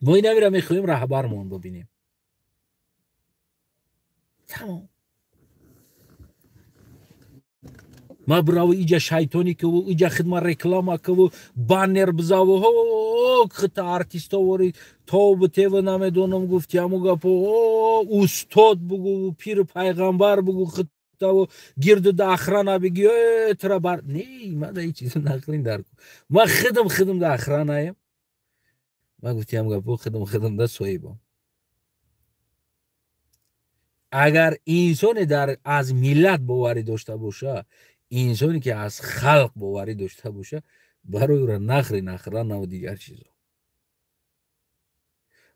Мо инамира мехоҳем раҳбармон бибинем. Тамом. Ма браву иҷа шайтони куву, иҷа хидма реклама куву, баннер бизаву, ҳо хита артисто вори тобу тева намедонам гуфти ҳаму гапо, устод бугу, пиру пайғамбар бугу, хитаву гирду да охрана биги, тра бар. Не, ма да ҳеҷ чизо нақлин дар. Ма хидм да охранаем. Ма гуфти ҳам гапо, хидм да соҳибам. Агар инсоне дар аз миллат боварӣ дошта боша, инсоне ки аз халқ боварӣ дошта боша, барои ӯра нахри нахра наву дигар чизо.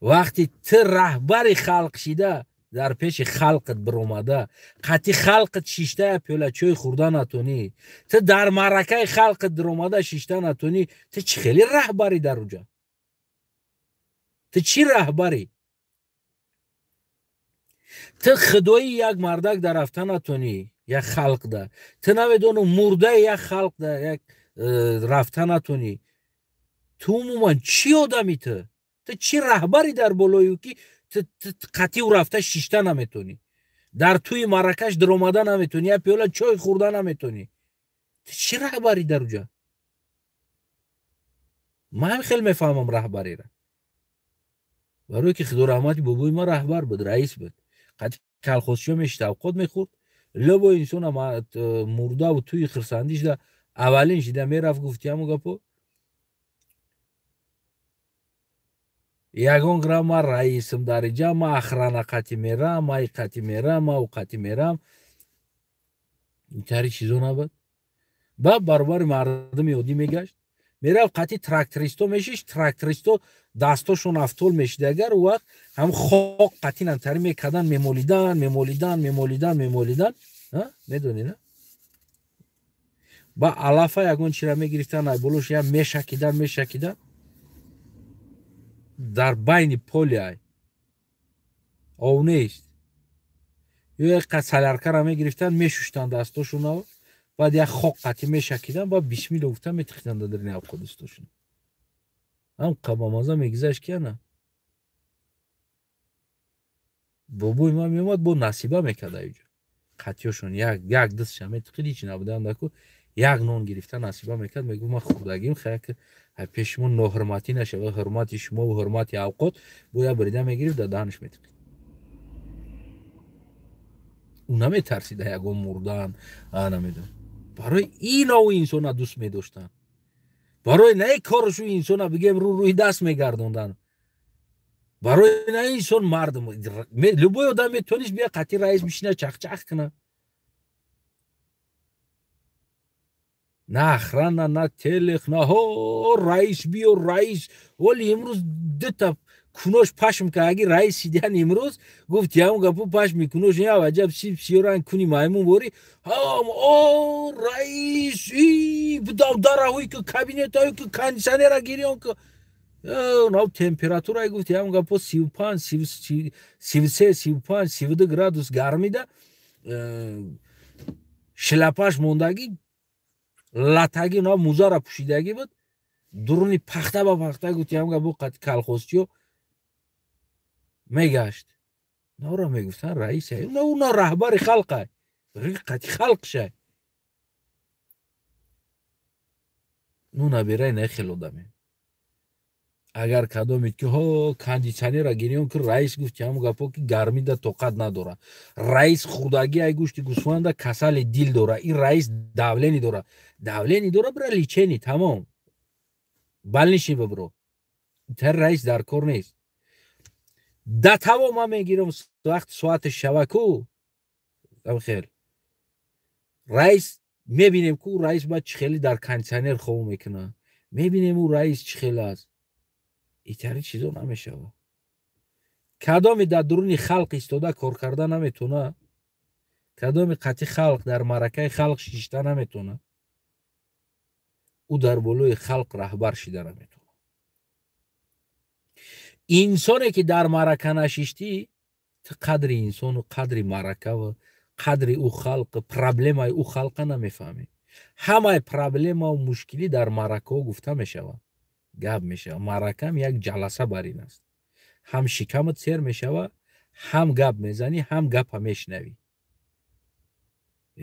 Вақти ту раҳбари халқ шида, дар пеши халқат биромада, қатъи халқат шиштая пиёла чой хӯрда натонӣ, ту дар маъракаи халқат диромада шишта натонӣ, ту чӣ хеле раҳбарӣ дар уҷа? Ту чӣ раҳбарӣ? Ту худои як мардак дар рафта натонӣ, як халқ да. Ту намедонам мурдаи як халқ да як рафта натонӣ. Ту умуман чӣ одами ту? Ту чӣ раҳбарӣ дар болои ки ту қатъи ӯ рафта шишта наметонӣ? Дар тӯи маъракаш диромада наметонӣ, як пиёла чой хӯрда наметонӣ. Ту чӣ раҳбарӣ дар уҷа? Ман ҳам хеле мефаҳмам раҳбариро. Барое ки худо раҳмати бобои ман раҳбар буд, раис буд. Қатъи калхозчиё мешита, авқот мехӯрд. Лобо инсона мурдаву тӯи хирсандӣ шуда, аввалин шида мерафт, гуфти ҳаму гапо. Ягон грам ман раисм дар иҷа, ман охрана қатъи мерам, ман и қатъи мерам, ман ӯ қатъи мерам. Интари чизо набуд. Баъд баробари мардуми оддӣ мегашт. Мерафт қатъи трактористо мешишт, трактористо дастошон афтол мешид. Агар ӯ вақт ҳам хок қатъи нантари мекардан, мемолидан, мемолидан, мемолидан, мемолидан. Медонӣ, на? Ба алафа ягон чира мегирифтан, ай болош я мешакидан, мешакидан. Дар байни поли ай ов нест. Ё як қад саляркара мегирифтан, мешуштан дастошонав, баъд як хок қатъи мешакидан, баъд бисмилла гуфтан метихидан дар дарини авқо дастошон. Ҳам қабамаза мегузашт ки ана. Бобои ман меомад, бо насиба мекард аюҷа. Қатъиёшон як дастша метиқид, ҳеҷ набудан даку, як нон гирифта насиба мекард, мегуфт ман хурдагим, хая ки пеши шумо ноҳурматӣ нашава, ҳурмати шумо ва ҳурмати авқот, бо як бирида мегирифт, дар даҳанаш метиқид. Ӯ наметарсид ягон мурдан, намедонам. Барои инову инсона дӯст медоштанд. Барои на коршу инсона бигем рӯи даст мегардонданд. Барои на инсон мардум. Любой одам метонист бия қатъи раис бишина чахчах куна. На охрана, на телех, на ҳо раис биё раис. Вале имрӯз дута кунош пашм ка аги раис сидян имрӯз гуфт ям гапу пашми кунош я аҷаб сиб сиёран куни маймун бори. Ҳам о раис и бидав дараҳои ки кабинетҳои ки кондиционера гирён ки нав температура гуфт ям гапу 35 33 35 32 градус гармида шлапаш мондагӣ латаги нав музара пӯшидагӣ буд. Дуруни пахта ба пахта гуфт ям гапу қати калхозчиё мегашт. Навра мегуфтан раис ай, на ӯ на раҳбари халқ ай, қати халқ шай. Ну набирай на хел одаме. Агар кадомид ки ҳо кондиционера гирён ки раис гуфт ҳаму гапо ки гармида тоқат надора. Раис хурдагӣ ай гӯшти гӯсфанда касали дил дора. Ин раис давлени дора. Давлени дора бира лечени тамом. Балниши бибро. Тар раис дар кор нест. Да таво ман мегирам вақт соати шаваку. Хел. Раис мебинем ку раис баъд чӣ хеле дар кондиционер хоб мекунад. Мебинем ӯ раис чӣ хел аст. Итари чизо намешавад. Кадоме дар дуруни халқ истода кор карда наметона, кадоме қатъи халқ дар маъракаи халқ шишта наметона, ӯ дар болои халқ раҳбар шида наметона. Инсоне ки дар маърака нашиштӣ, ту қадри инсону қадри маъракаву Қадри ӯ халқ, проблемаи ӯ халқа намефаҳмӣ. Ҳамаи проблемау мушкилӣ дар маъракаҳо гуфта мешавад, гап мешавад. Маъракам як ҷаласа бар ин аст. Ҳам шикамат сер мешавад, ҳам гап мезанӣ, ҳам гапа мешунавӣ.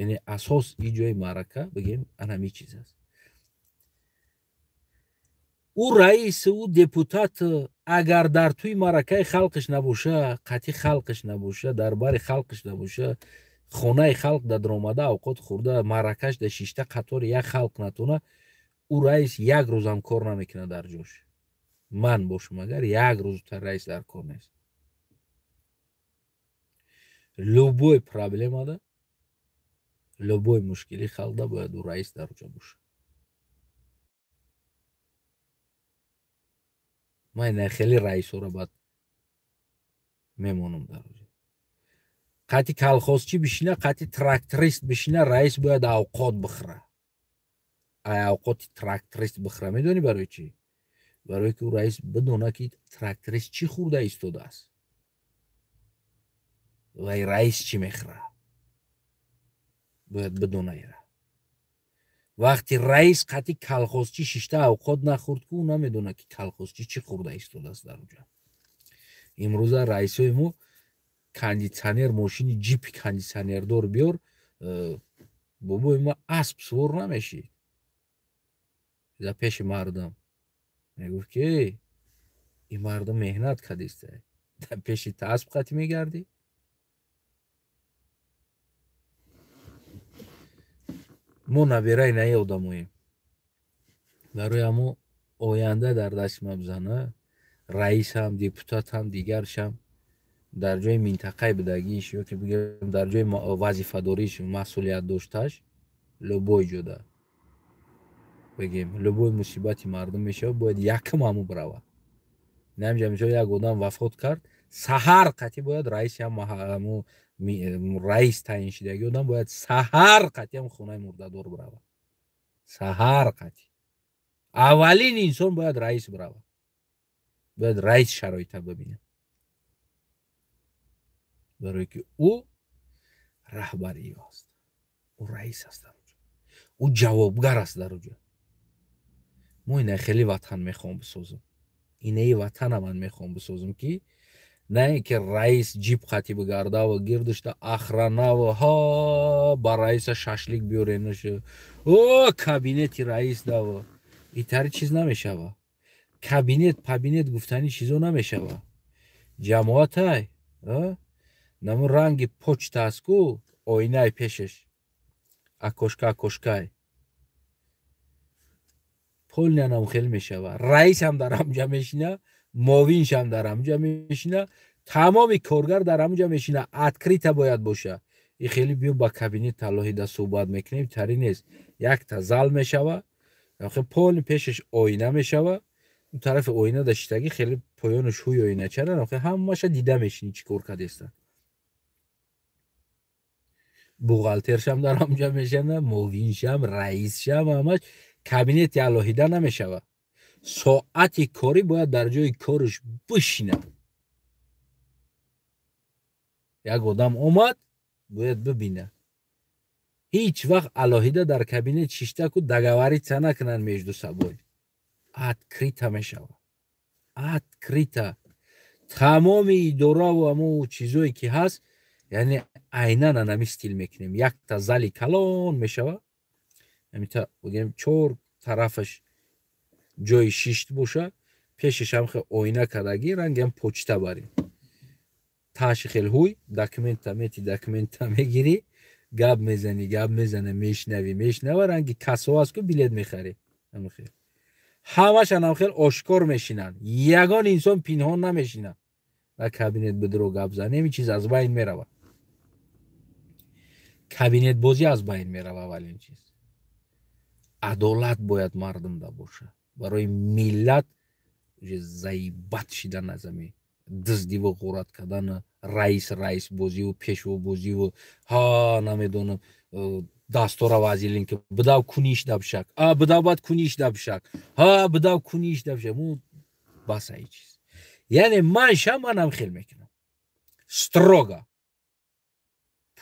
Яъне асос и ҷои маърака бигем анами чиз аст. Ӯ раис, ӯ депутат агар дар тӯи маъракаи халқиш набоша, қатъи халқиш набоша, дар бари халқиш набоша, хонаи халқ да даромада авқот хӯрда, маъракаш да шишта қатори як халқ натона, ӯ раис як рӯзам кор намекунад дар ҷош. Ман бошам агар як рӯзта раис дар кор нест. Любой проблемада, любой мушкили халқда бояд ӯ раис дар ҷо боша. Ман ина хеле раисҳоро баъд мемонам дар ҷо. Қатъи колхозчӣ бишина, қатъи тракторист бишина, раис бояд авқот бихӯра. Ай авқоти тракторист бихӯра. Медонӣ барои чӣ? Барое ки ӯ раис бидона ки тракторист чӣ хӯрда истодааст ва раис чӣ мехӯра. Бояд бидона ира. Вақти раис қатъи колхозчӣ шишта авқот нахӯрд, ку ӯ намедона ки колхозчӣ чӣ хӯрда истодааст дар оҷа. Имрӯза раисои мо кондитсионер, мошини ҷипи кондитсионердор биёр, бобои ма асп сувор намешид. За пеши мардум мегуфт ки ин мардум меҳнат кардиста, дар пеши та асп қатӣ мегардӣ. Мо набираи наи одамоем. Барои ҳамо оянда дар дасти ма бизана, раисам, депутатам, дигаршам дар ҷои минтақаи будагиш ё ки бигӯем дар ҷои вазифадориш масъулият дошташ, любой ҷода бигем, любой мусибати мардум мешавад, бояд якм ҳаму бирава. Намҷа мисол як одам вафот кард, саҳар қатъи бояд раиси ҳаму раис таъин шидаги одам бояд саҳар қатъи ҳам хонаи мурдадор бирава. Саҳар қатъи аввалин инсон бояд раис бирава. Бояд раис шароита бибинад. Барое ки ӯ раҳбари аст, ӯ раис аст дар оҷа, ӯ ҷавобгар аст дар оҷа. Мо ина хеле ватан мехоҳам бисозем, инаи ватана ман мехоҳам бисозем, ки на ин ки раис ҷип қатӣ бигардаву гирдишта охранаву ҳа ба раиса шашлик биёренушу о кабинети раис даву итари чиз намешава. Кабинет пабинет гуфтани чизо намешава. Ҷамоатай намун ранги почта аст ку, оинаи пешаш акошка акошкай полнянам хел мешава. Раисам дар ҳамҷа мешина, мовиншам дар ҳамҷа мешина, тамоми коргар дар ҳамҷа мешина. Открита бояд боша. И хеле биё ба кабинет алоҳида суҳбат мекунем, тари нест. Якта зал мешава, полни пешаш оина мешава, он тарафи оина даштагӣ хеле поёнаш ҳуй оиначара, ҳамаша дида мешинӣ чӣ кор кардеста. Бухгалтершам дар ҳамҷа мешана, мовиншам, раисшам, ҳамаш. Кабинети алоҳида намешава. Соати корӣ бояд дар ҷои кораш бишина. Як одам омад, бояд бибина. Ҳеҷ вақт алоҳида дар кабинет шишта ку договориться накунанд между собой. Открита мешава. Открита. Тамоми идораву ҳамо чизое ки ҳаст, яъне айнан анами стил мекунем. Якта зали калон мешава. Ҳамита бигем чор тарафаш ҷои шишт боша, пешаш ҳам хел оина кардагӣ, рангам почта барем. Таши хел ҳуй, документа мети, документа мегирӣ, гап мезанӣ, гап мезана, мешнавӣ, мешнава, ранги касо аст ку билет мехарӣ. Ҳамин хел. Ҳамаш анам хел ошкор мешинанд. Ягон инсон пинҳон намешинад. Дар кабинет бидро гап занем, ин чиз аз байн меравад. Кабинетбозӣ аз байн меравад аввалин чиз. Адолат бояд мардумда боша. Барои миллат заибат шидан аз ами дуздиву ғурат кардан, раис раисбозиву пешвобозиву ҳа намедонам дастора вазилин ки бидав куниш дабшак, а бидав бад куниш дабшак, ҳа бидав куниш дабшак. Мо бас ай чиз. Яъне ман ша манам хел мекунам. Строго.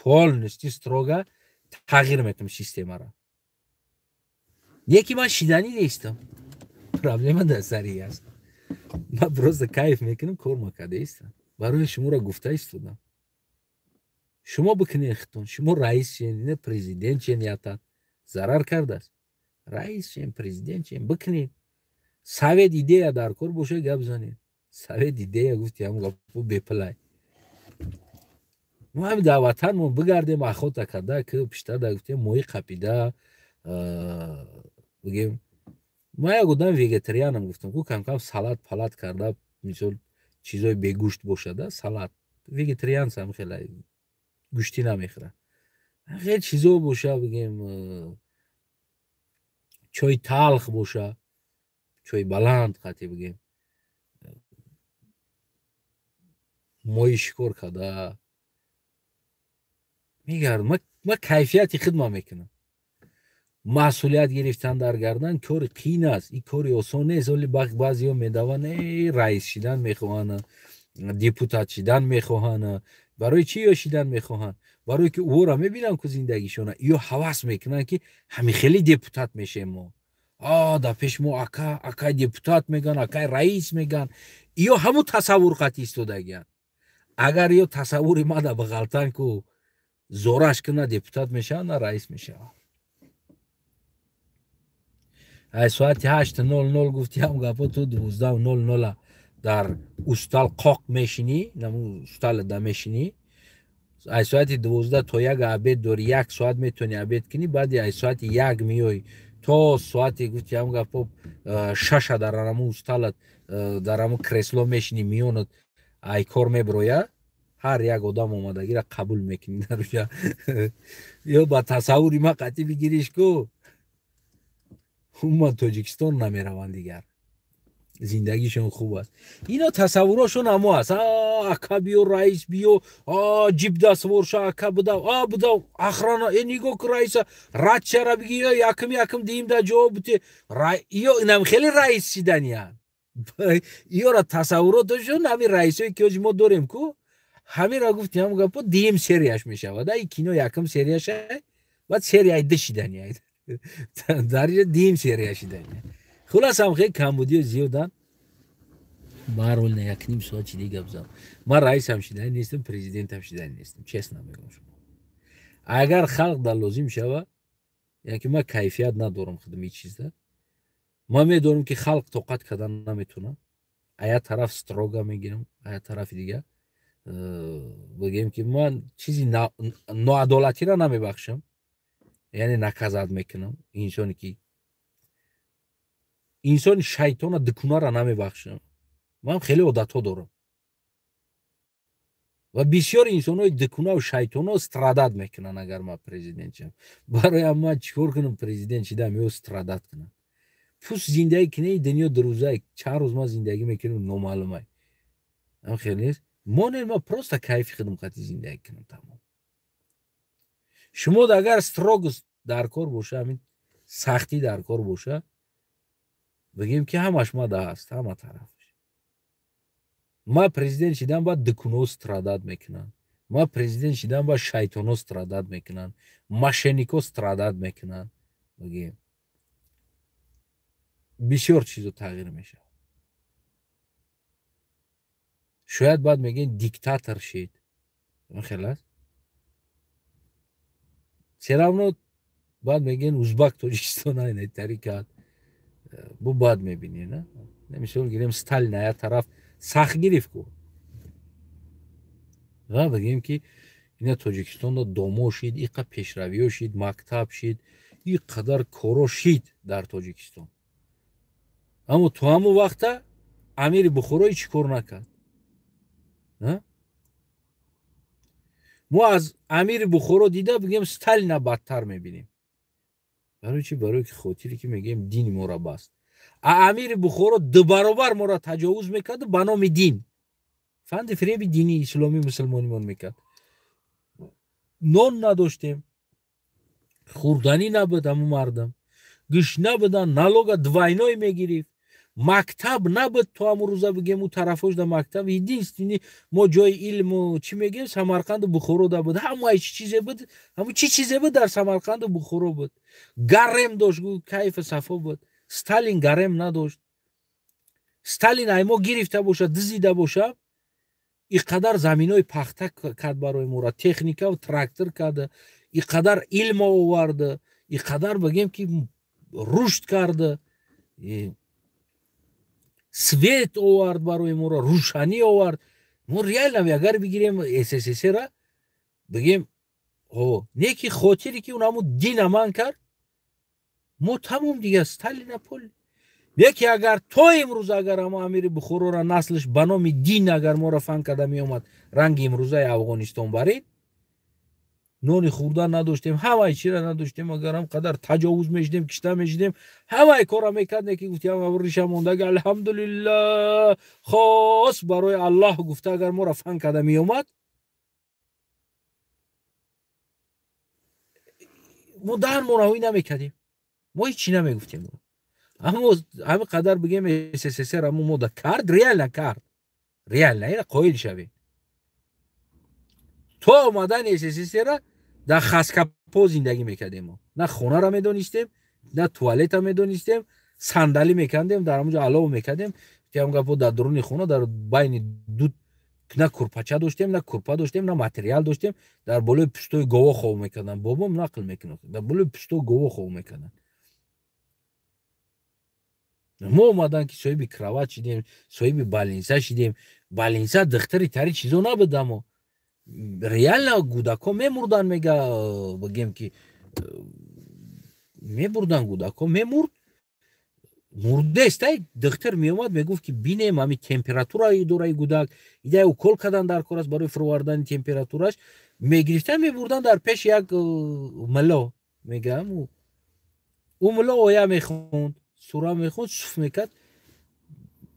Полностью строго тағйир метам системаро. Яки ман шиданӣ нестам. Проблема дар сари аст. Ман просто кайф мекунам, кор макардаистам. Барои шуморо гуфта истодам. Шумо бикунед худтон. Шумо раис шен, не президент шен, ятат. Зарар кардааст. Раис шен, президент шен, бикунед. Совет, идея дар кор боша, гап занед. Совет, идея гуфти, ҳам гапо бепилай. Мо ҳами дар ватанмон бигардем, охота карда, ки пиштада гуфтем, моҳӣ қапида, бигем, ма як одам вегетарианам, гуфтам ку, камкам салат палат карда, мисол, чизои бегӯшт бошада, салат. Вегетарианцам хеле гӯштӣ намехӯрад. Хеле чизо боша, бигем, чои талх боша, чои баланд қатӣ, бигем, моҳи шикор карда мегардам. Ма кайфияти хидма мекунам. Масъулият гирифтан дар гардан кори қиин аст, ин кори осон нест. Оли баъзеҳо медаванд, раис шидан мехоҳанд, депутат шидан мехоҳанд. Барои чӣ ё шидан мехоҳанд? Барое ки ӯро мебинанд ку зиндагишона, ё ҳавас мекунанд, ки ҳами хеле депутат мешем мо. А дар пеш мо ака, акай депутат меган, акай раис меган. Ё ҳамун тасаввур қатъи истодагиянд. Агар ё тасаввури мада бағалтан ку зораш кина, депутат мешавад, на раис мешавад. Ай соати 8:00 гуфти, ҳам гапо, ту 12:00 дар устал қоқ мешинӣ, наму устала да мешинӣ. Ай соати 12 то 1 обед дорӣ, як соат метавонӣ обед кунӣ. Баъди ай соати 1 меоӣ то соати, гуфти ҳам гапо, 6 дар ҳамун усталат, дар ҳамун кресло мешинӣ, миёнат ай кор меброя, ҳар як одам омадагиро қабул мекунӣ дар уҷа. Ё ба тасаввури ма қатъӣ бигириш ку, умуман Тоҷикистон намераванд дигар, зиндагишон хуб аст. Ино тасаввурошон ҳамо аст: ака биё, раис биё, ҷип даствор ша, ака бидав, а бидав, охрана, э нигоҳ ку раиса, радчара биги, якм якм диим да ҷавоб бите. Ё инам хеле раис шиданиянд. Иёра тасаввуроташон ҳамин раисое ки ҳози мо дорем ку, ҳаминро гуфти, ҳам гапо, диим серияш мешавад. И кино якм серияша, баъд серияи ду шидания, дар инҷа диим серия шидания. Хулас, ҳам хеле камбудиё зиёданд. Баҳрҳол, на якним соат чиди гап задам. Ман раисам шидани нестам, президентам шидани нестам, честно мегӯям шумо. Агар халқ дар лозим шава, яъне ки ман кайфият надорам худам ин чизда. Ман медонам, ки халқ тоқат кардан наметавонад. А як тараф строго мегирам, а як тарафи дига, бигем, ки ман чизи ноадолатиро намебахшам, яъне наказать мекунам инсоне ки инсони шайтона дукунара намебахшам. Ман хеле одатҳо дорам ва бисёр инсонҳои дукунаву шайтоно страдать мекунанд, агар ман президент шавам. Барои ман чӣ кор кунам? Президент шидам, ё страдать кунам. Пусть зиндагӣ кунӣ, дунё дурӯза, чанд рӯз ман зиндагӣ мекунам, номаълумай. Ам хеле нест, монел, ман просто кайфи худам қати зиндагӣ кунам, тамом. Шумо агар строгость дар кор боша, ҳамин сахтӣ дар кор боша, бигем, ки ҳамаш мада ҳаст, ҳама тарафаш. Ман президент шидам, баъд дукуно страдать мекунанд. Ман президент шидам, баъд шайтоно страдать мекунанд, мошеннико страдать мекунанд. Бигем, бисёр чизо тағйир мешавад. Шояд баъд мегӯен, диктатор шид. Хел аст, всё равно баъд мегӯен, узбак Тоҷикистон тари кард. Бу баъд мебинӣ, на, мисол гирем, Сталин як тараф сахт гирифт ку, ва бигем, ки ина Тоҷикистонда домо шид, иқа пешравиё шид, мактаб шид, и қадар коро шид дар Тоҷикистон. Аммо то ҳамон вақта амири Бухоро ҳеҷ кор накард. Мо аз амири Бухоро дида, бигем, Сталина бадтар мебинем. Барои чи? Барое ки хотире ки мегӯем, дини моро баст. А амири Бухоро дубаробар моро таҷовуз мекарду ба номи дин фанди фиреби дини исломӣ мусулмонимон мекард. Нон надоштем, хӯрданӣ набуд, ҳамун мардам гӯшна буданд, налога двойной мегирифт. Мактаб набуд то ҳамун рӯза, бигем, ӯ тарафош да мактаб. Единственный мо ҷои илму чӣ мегем, Самарқанду Бухоро да буд. Ҳамаи чӣ чизе буд, ҳамун чӣ чизе буд, дар Самарқанду Бухоро буд. Гарем дошт, кайфу сафо буд. Сталин гарем надошт. Сталин ай мо гирифта боша, дизида боша, и қадар заминои пахта кард барои мора, техникаву трактор карда, и қадар илм оварда, и қадар, бигем, ки рушд карда, свет овард барои моро, рӯшанӣ овард. Мо реально агар бигирем СССРа, бигем, не ки хотире ки он ҳамун дина ман кард, мо тамом дига Сталина пул. Яке агар то имрӯз, агар ҳамо амири Бухорора наслш ба номи дин агар моро фан карда меомад, ранги имрӯзаи Афғонистон баред, нони хӯрдан надоштем, ҳамаи чира надоштем. Агар ҳам қадар таҷовуз мешидем, кишта мешидем, ҳамаи кора мекардем, ки гуфтем, риша мондаги, алҳамдулиллах, хос барои Аллоҳ гуфта, агар моро фан карда меомад, мо даҳанмонро ҳӯй намекардем, мо ҳеҷ чӣ намегуфтем. Аммо ҳамин қадар, бигем, СССР ҳамун мода кард, реально кард, реально ина қоил шавем. То омадани СССРа дар хаскапо зиндагӣ мекардем. Мо на хонаро медонистем, на туалета медонистем, сандалӣ мекардем, дар ҳамонҷо алов мекардем. Ҳам гапо, дар дуруни хона, дар байни ду на курпача доштем, на курпа доштем, на материал доштем. Дар болои пустои гово хоб мекардам. Бобом нақл мекунад, дар болои пустои гово хоб мекардам. Мо омадан ки соҳиби кровать шидем, соҳиби больница шидем. Больница, духтари тари чизо набуд, амо реально гудако мемурдан, мега, бигем, ки мебурдан, гудако мемурд, мурдестай, духтар меомад, мегуфт, ки бинем, ҳами температураи дораи гудак, ида укол кардан дар кор аст барои фуровардани температураш. Мегирифтан, мебурдан дар пеши як мулло, мегаам, ӯ мулло оя мехонд, сура мехонд, суф мекард,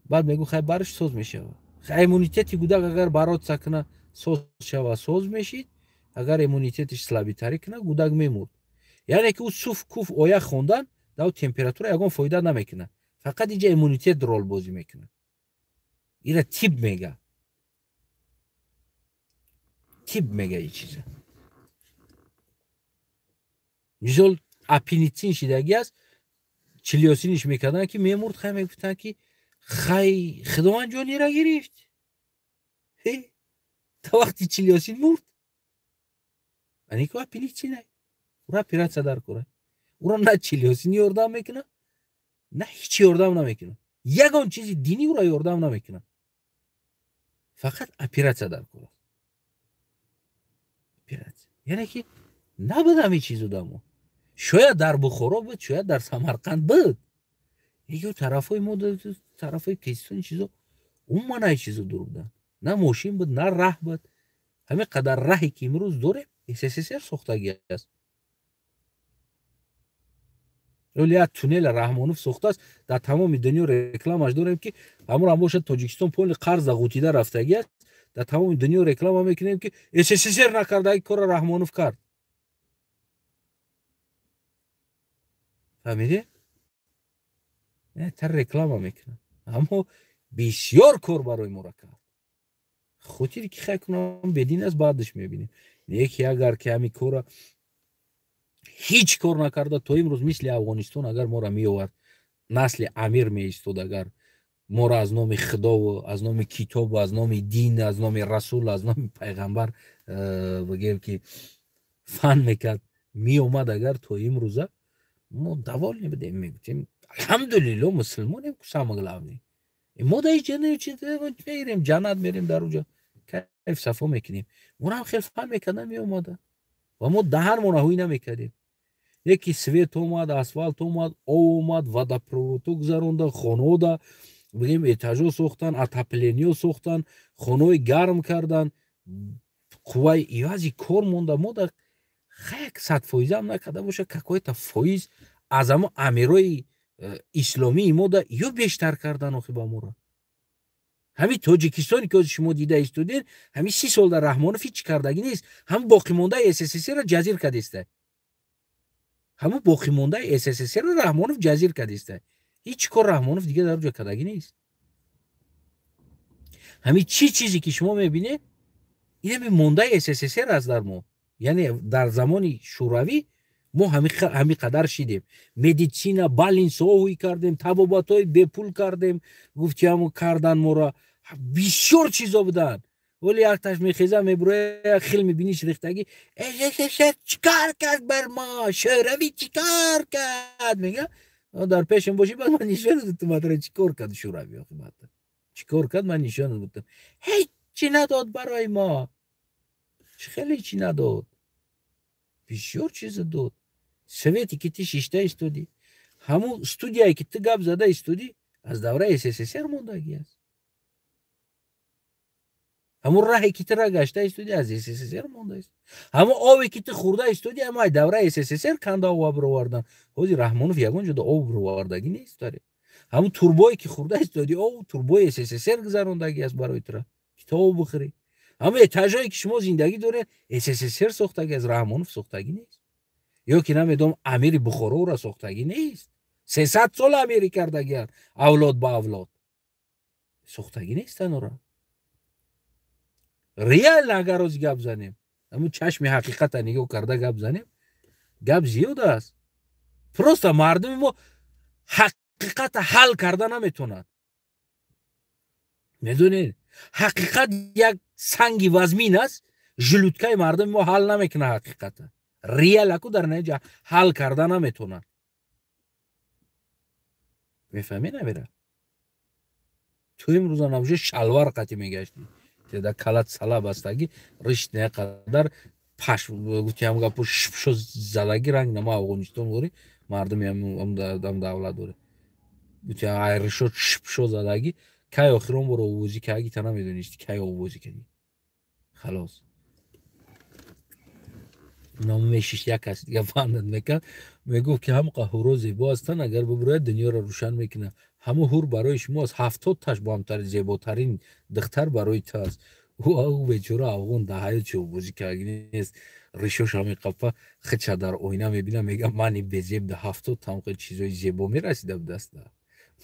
баъд мегуфт: «Хай, барш соз мешавад». Иммунитети гудак агар бародса куна, соз шава, соз мешид, агар иммунитетиш слабитарӣ куна, гудак мемурд. Яъне ки ӯ суф куф оя хондан дар температура ягон фоида намекунад, фақат инҷа иммунитет рол бозӣ мекунад. Ира тиб мега, тиб мега и чиза. Мисол, апеницин шидагӣ аст, чилиёсиниш мекарданд, ки мемурд. Хай, мегуфтанд, ки хай, Худованд ҷонира гирифт. Та вақти чилиёсин мурд, анико апеницинай, ура оператсия дар кора, ура на чилиёсин ёрдам мекунад, на ҳеҷ ёрдам намекунад, ягон чизи динӣ ура ёрдам намекунад, фақат оператсия дар кор аст, оператсия. Яъне ки набуд ҳамин чизу дамо. Шояд дар Бухоро буд, шояд дар Самарқанд буд, ё тарафҳои мо, тарафҳои Кистони чизо умуман ай чизо дур буданд. На мошин буд, на раҳ буд. Ҳамин қадар раҳе ки имрӯз дорем, СССР сохтагӣ аст. Оли як туннела Раҳмонов сохтааст, дар тамоми дунё рекламаш дорем, ки ҳамонам бошад, Тоҷикистон поли қарз ғутида рафтагӣ аст. Дар тамоми дунё реклама мекунем, ки СССР накардаги корро Раҳмонов кард. Фаҳмидед? Тар реклама мекунад, аммо бисёр кор барои моро кард. Хотире ки хай кунам, бедин аст, баъдаш мебинем. Яке агар ки ҳамин кора ҳеҷ кор накарда, то имрӯз мисли Афғонистон агар моро меовард, насли амир меистод, агар моро аз номи Худову аз номи китобу аз номи дин, аз номи расул, аз номи пайғамбар, бигем, ки фан мекард, меомад агар, то имрӯза мо довольны будем, мегуфтем: «Алҳамдулилло, мусулмонем, самое главное». Мо да мерем ҷаннат, мерем, дар уҷо кайф сафо мекунем. Моро ҳам хел фан мекарда меомада ва мо даҳанмонро ҳӯй намекардем. Яки свет омад, асфалт омад, об омад, водопроводҳо гузаронда, хонаода, бигем, этажо сохтан, отоплениё сохтан, хонаҳои гарм кардан, қувваи ивази кор монда. Мо дар хай 100%-ам накарда боша, какой-то фоиз аз ҳамо амирои исломии мо да ё бештар кардан. Охи, ба моро ҳамин Тоҷикистоне ки ҳозир шумо дида истодед, ҳамин 30 сол дар Раҳмонов ҳеҷ кардагӣ нест. Ҳамн боқимондаи СССР-ро ҷазир кардеста, ҳамун боқимондаи СССР-ро Раҳмонов ҷазир кардеста. Ҳеҷ кор Раҳмонов дига дар ҷо кардагӣ нест. Ҳамин чӣ чизе ки шумо мебинед, инами мондаи СССР аст дар мо. Яъне дар замони Шӯравӣ мо ҳамин қадар шидем. Медицина, больницаҳо ҳуй кардем, табобатҳои бепул кардем, гуфти ҳамо кардан моро. Бисёр чизо буданд. Вале якташ мехеза, мебуроя, хел мебиниш рехтагӣ. СССР чӣ кор кард бар мо? Шӯравӣ чӣ кор кард? Мега, дар пешам бошӣ, баъд ман нишон додам матра чӣ кор кард Шӯравӣ оқибат. Чӣ кор кард, ман нишон додам. Ҳеҷ надод барои мо. Чӣ хеле чӣ надод? Бисёр чиза дод. Свете ки ти шишта истодӣ, ҳамун студияе ки ту гап зада истодӣ, аз давраи СССР мондагӣ аст. Ҳамун раҳе ки ту ра гашта истодӣ, аз СССР мондааст. Ҳамун обе ки ту хӯрда истодӣ, ҳама аз давраи СССР канда об бировардан. Ҳозир Раҳмонов ягон ҷода об бировардагӣ нест таре. Ҳамун турбое ки хӯрда истодӣ, об турбои СССР гузарондагӣ аст барои тура, ки ту об бихӯрӣ. Ҳамун этажое ки шумо зиндагӣ доред, СССР сохтагӣ аст, Раҳмонов сохтагӣ нест. Ё ки намедонам, амири Бухороро сохтагӣ нест. 300 сол амири кардагианд, авлод ба авлод. Сохтагӣ нестан ора. Реально агар рози гап занем, ҳамун чашми ҳақиқата нигоҳ карда гап занем, гап зиёд аст. Просто мардуми мо ҳақиқата ҳал карда наметонад. Медонед, ҳақиқат як санги вазмин аст, желудкаи мардуми мо ҳал намекунад ҳақиқата. Реалаку дар наҷа ҳал карда наметонад. Мефаҳмӣ намера? Ту имрӯза навже шалвар қатӣ мегаштӣ. Теда калат сала бастагӣ, ришт не қадар паш гуфти ҳам гапу шпшо задаги ранг нама Афғонистон вори мардуми ҳам давлат дорӣ. Гуфти ай ришо шпшо задаги, кай охирон бор овозӣ кардӣ, та намедонисти кай овозӣ кардӣ. Халос. Номи мешишт як кас дига фандат мекард, мегуфт ки ҳам ҳуро зебо ҳастанд, агар бибурояд дунёро рӯшан мекунад. Ҳамун ҳур барои шумо аст, 70 таш бо ҳамтар зеботарин духтар барои ту аст. Ӯ бечора афғон дар ҳаёт чӣ бозӣ кардагӣ нест, ришош ҳамин қапа хича дар оина мебина, мега мани безеб да 70 там хел чизои зебо мерасида даста.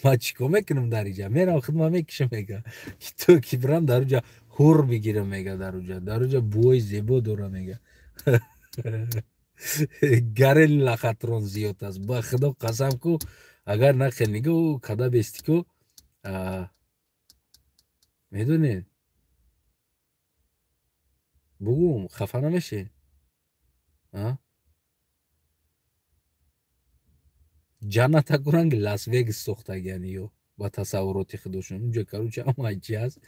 Ман чӣ кор мекунам дар инҷа? Мерам худма мекушам, мега. Ки ту ки бирам дар уҷа ҳур бигирам, мега, дар уҷа. Дар уҷа бӯи зебо дора, мега. Гарел лахатрон зиёд аст. Ба худо қасам ку, агар нахел нигоҳ када бести ку, медонед, бугум хафа намешед? Ҷанната ку ранги Лас-Вегас сохтагиан ё ба тасаввуроти худошон. Унҷо короче ҳама чи аст,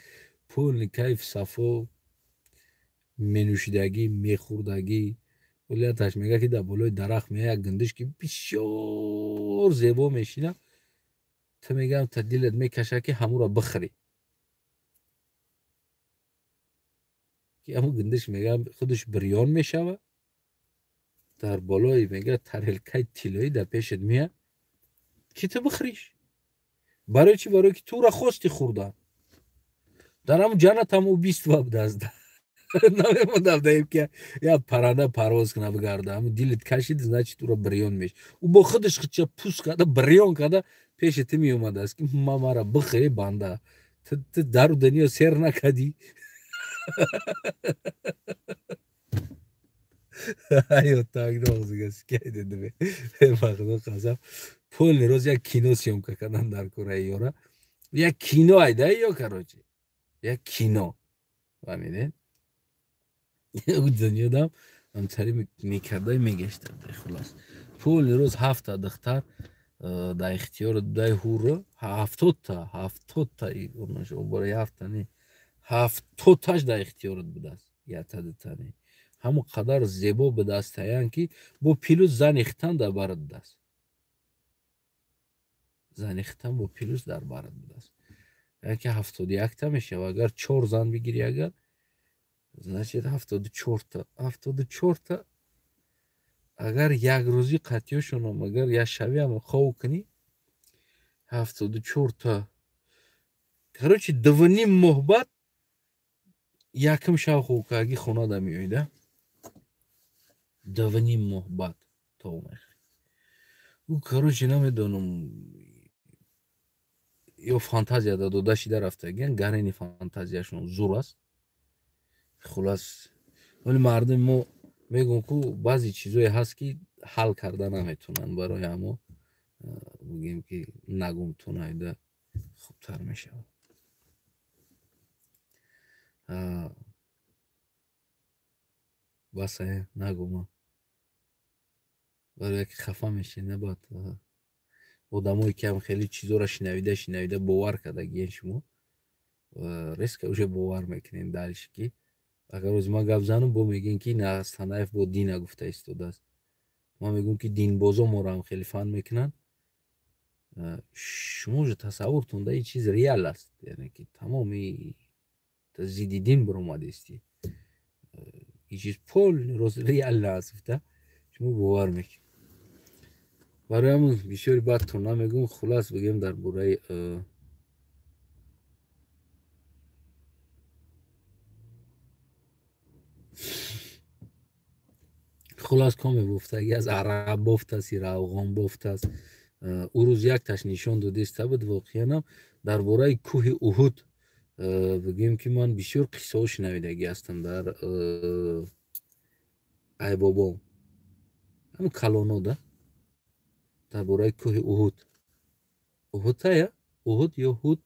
пулни кайф сафо, менӯшидагӣ, мехӯрдагӣ. Валияташ мега ки дар болои дарахт мея як гиндиш ки бисёр зебо мешина, ту мегам та дилат мекаша ки ҳамуро бихӯрӣ. Ки ҳамун гиндиш мега худаш бирён мешава, дар болои мега тарелкаи тиллоӣ дар пешат мея ки ту бихӯриш. Барои чӣ? Барои ки тура хости хӯрдан. Дар ҳамун ҷаннат ҳам ӯ 20 вабдааст. Намемондам даим ки як парранда парвоз куна бигарда. Ҳамун дилит кашид, значит ура бирён меш. Ӯ бо худаш хича пӯст карда, бирён карда пеши ту меомадааст ки ма мара бихӯри банда. Ту дару дунё сер накардӣ. Ҳаёт так нозигаскайдедме. Ба худо қасам, полный роз як кино съёмка кардан дар кораи ёра. Як кино айда ё короче. Як кино. Фаҳмидед? Дунёдам ҳамсари мекардай мегаштам. Хулас. Полный роз 7 духтар дар ихтиёр дай ҳура 70-та, 70-та бораи 7 не. 70-таш дар ихтиёрат будааст. Якта дута не. Ҳамон қадар зебо будааст таян ки бо плюс зани хитан дар барат будааст. Зани хитан бо плюс дар барат будааст. Яке 71-та мешава. Агар 4 зан бигирӣ, агар значит 74-та, 74-та агар як рӯзӣ қатъиёшонам, агар як шавиам хов кунӣ, 74-та. Короче, 2.5 моҳ баъд якм шав хов карги хона да меоӣ, да? 2.5 моҳ баъд то мехӯрӣ. Ӯ короче намедонам, Ё фантазия дода шида рафтагиян, гарени фантазияшон зур аст. Хулас, вале мардуми мо мегӯм, ку баъзе чизое ҳаст, ки ҳал карда наметавонанд. Барои ҳамо бигем, ки нагум тунайда хубтар мешавад. Басае, нагума, барои яке хафа мешед. Набояд одамое ки ҳам хеле чизоро шинавида шинавида бовар кардагиен, шумо резко уже бовар мекунед. Дальше ки агар рӯзи ман гап занам, бо мегӯем, ки на, Санаев бо дина гуфта истодааст. Ман мегӯям, ки динбозо моро ҳам хеле фан мекунанд. Шумо уже тасаввуртон да ин чиз реал аст, яъне ки тамоми зидди дин биромадистӣ, ин чиз полный рост реал аст гуфта шумо бовар мекунед. Барои ҳамн бисёри бадтон намегӯм. Хулас, бигем, дар бораи хулас коме бофтагӣ аст, араб бофтааст, ира афғон бофтааст. Ӯ рӯз якташ нишон додиста буд. Воқеанам дар бораи кӯҳи Уҳуд, бигем, ки ман бисёр қиссаҳо шинавидагӣ ҳастам дар айбобом, ҳамн калоно да, дар бораи кӯҳи Уҳуд. Уҳудтая, Уҳуд ё Ҳуд,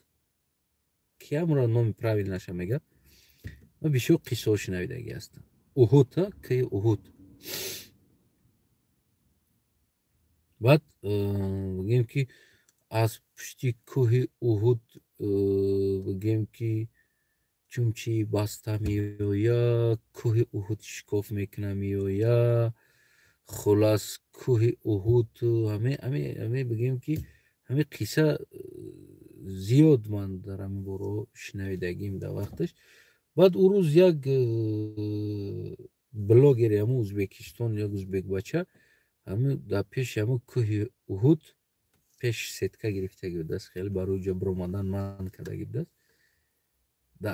киамро номи правильнаша мегӯяд. Ман бисёр қиссаҳо шинавидагӣ ҳастам. Уҳуд, кӯҳи Уҳуд. Баъд бигем, ки аз пушти кӯҳи Уҳуд, бигем, ки чунчи баста меояд, кӯҳи Уҳуд шикоф мекуна, меояд. Хулас, кӯҳи Уҳуд, ҳаме бигем, ки ҳаме қисса зиёд ман дар ҳамин боро шинавидагим дар вақташ. Баъд ӯ рӯз як блогери ҳамун Ӯзбекистон, як ӯзбекбача, ҳамин дар пеши ҳамун кӯҳи Уҳуд пеш сетка гирифтагӣ будааст, хеле барои ҷо биромадан манъ кардагӣ будааст.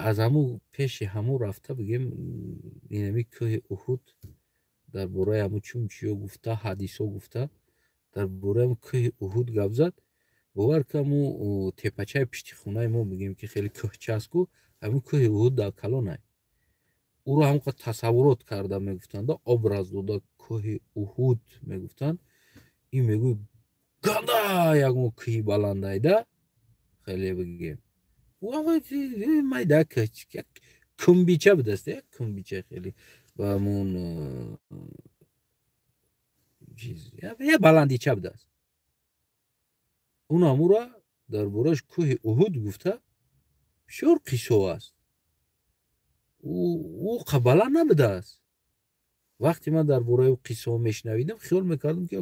Аз ҳамун пеши ҳамун рафта, бигем, инами кӯҳи Уҳуд, дар бораи ҳамун чунчиё гуфта, ҳадисҳо гуфта, дар бораи ҳамун кӯҳи Уҳуд гап зад. Бовар ки ҳамун тепачаи пишти хонаи мо, бигем, ки хеле кӯҳча аст ку, ҳамун кӯҳи Уҳуд дар калонай. Ӯро ҳамон қадр тасаввурот карда мегуфтанд, образ дода, кӯҳи Уҳуд мегуфтанд. Ин мегӯй ганда ягон кӯҳи баландайда, хеле бигем, майда як кумбича будааст, як кумбича, хеле ба ҳамун як баландича будааст. Он ҳамура дар борааш кӯҳи Уҳуд гуфта бисёр қиссо аст. Ӯ баланд набудааст. Вақте ман дар бораи ӯ қиссаҳо мешунавидам, хиёл мекардам, ки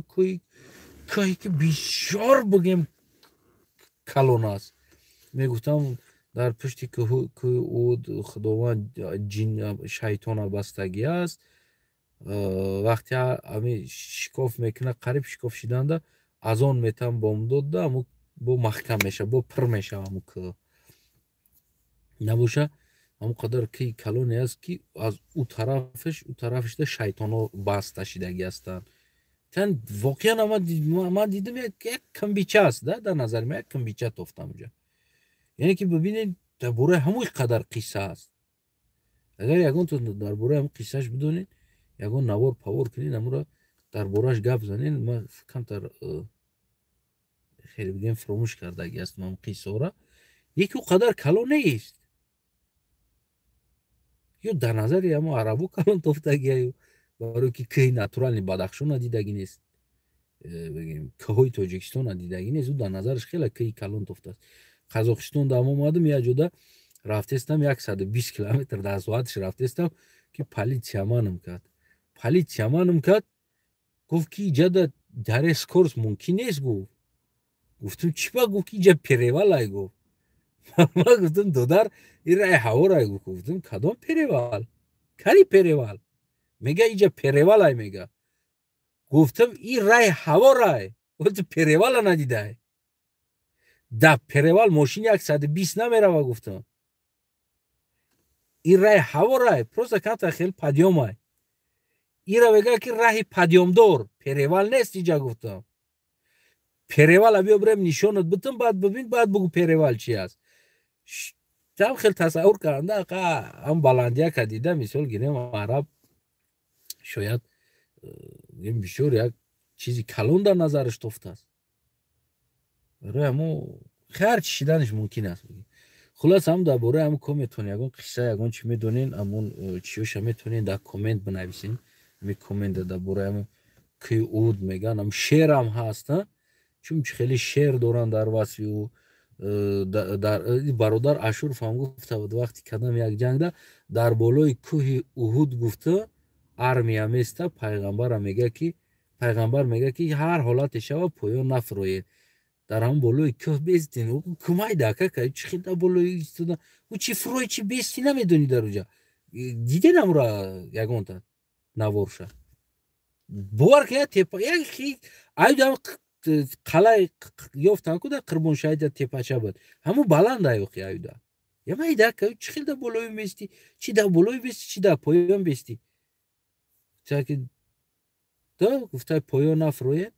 кӯҳе ки бисёр, бигем, калон аст. Мегуфтам, дар пушти кӯҳи Уҳуд Худованд ҷин шайтона бастагӣ аст. Вақте ҳами шикоф мекунад, қариб шикоф шиданда азон метам бомдодда, ҳаму бо маҳкам мешавад, бо пир мешавад ҳаму кӯҳ. Набоша, ҳамон қадар кӯҳи калоне аст, ки аз ӯ тарафаш, ӯ тарафашда шайтонҳо баста шидагӣ ҳастанд. Тан воқеан ман дидам, як кумбича аст да, дар назари ман як кумбича тофтам уҷа. Яъне ки бибинед, дар бораи ҳамои қадар қисса аст. Агар ягонто дар бораи ҳамон қиссааш бидонед, ягон навор павор кунед, ҳамуро дар борааш гап занед. Ман камтар хеле, бигем, фуромӯш кардагӣ ҳастам ҳамон қиссаҳоро. Яке ӯ қадар калон нест, ё дар назари ҳамо арабо калон тофтагиаю, барое ки кӯҳи натуральный Бадахшона дидагӣ нест, бигем, кӯҳҳои Тоҷикистона дидагӣ нест, ӯ дар назараш хеле кӯҳи калон тофтааст. Қазоқистон дам омадам, як ҷода рафтестам, 120 километр дар соаташ рафтестам, ки полиция манам кард. Полиция манам кард, гуфт, ки иҷада даре скорость мумкин нест, гуфт. Гуфтам: «Чӣ ба?» Гуфт, ки иҷа перевалай, гуфт. Ман гуфтам: «Додар, ин раи ҳаворай», гуфт. Гуфтам: «Кадом перевал? Кани перевал?» Мега: «Иҷа перевалай», мега. Гуфтам: «Ин раи ҳаворай, гуфт, перевала надидай. Да перевал мошин 120 намерава», гуфтам. «Ин раи ҳаворай, просто камтар хеле подъёмай. Ира мега, ки раҳи подъёмдор, перевал нест иҷа», гуфтам. Перевала биё бирем нишонат битам, баъд бибин, баъд бугу перевал чи аст. Там хел тасаввур карда, ам баландияка дида, мисол гирем, араб шояд бисёр як чизи калон дар назараш тофтааст. Барои ҳамо ҳар чи шиданаш мумкин аст. Хулас, ҳам дар бораи ҳам кометон ягон қисса, ягон чи медонен, ҳамон чиёша метонен дар коммент бинависен. Ҳами коммента дар бораи ҳам кӯи Уҳуд меган, ҳам шерам ҳаст, чун хеле шер доранд дар васфи ӯ. Бародар Ашуров ҳам гуфта буд, вақти кадам як ҷангда дар болои кӯҳи Уҳуд гуфта армия места, пайғамбара мега ки, пайғамбар мега ки ҳар ҳолате шава поён нафуроед, дар ҳамон болои кӯҳ бестин. Кумайда кака чи хел дар болои истода, ӯ чи фурой чи бести намедонӣ. Дар уҷа диден амра ягонта наворша, бовар ки тепа як аюда қалай ёфтан ку дар Қирбоншаҳида тепача буд, ҳамун баланд аюқи аюда ямайда чи хел дар болои бести, чи дар болои бести, чи дар поён бести. Гуфта поён нафуроед,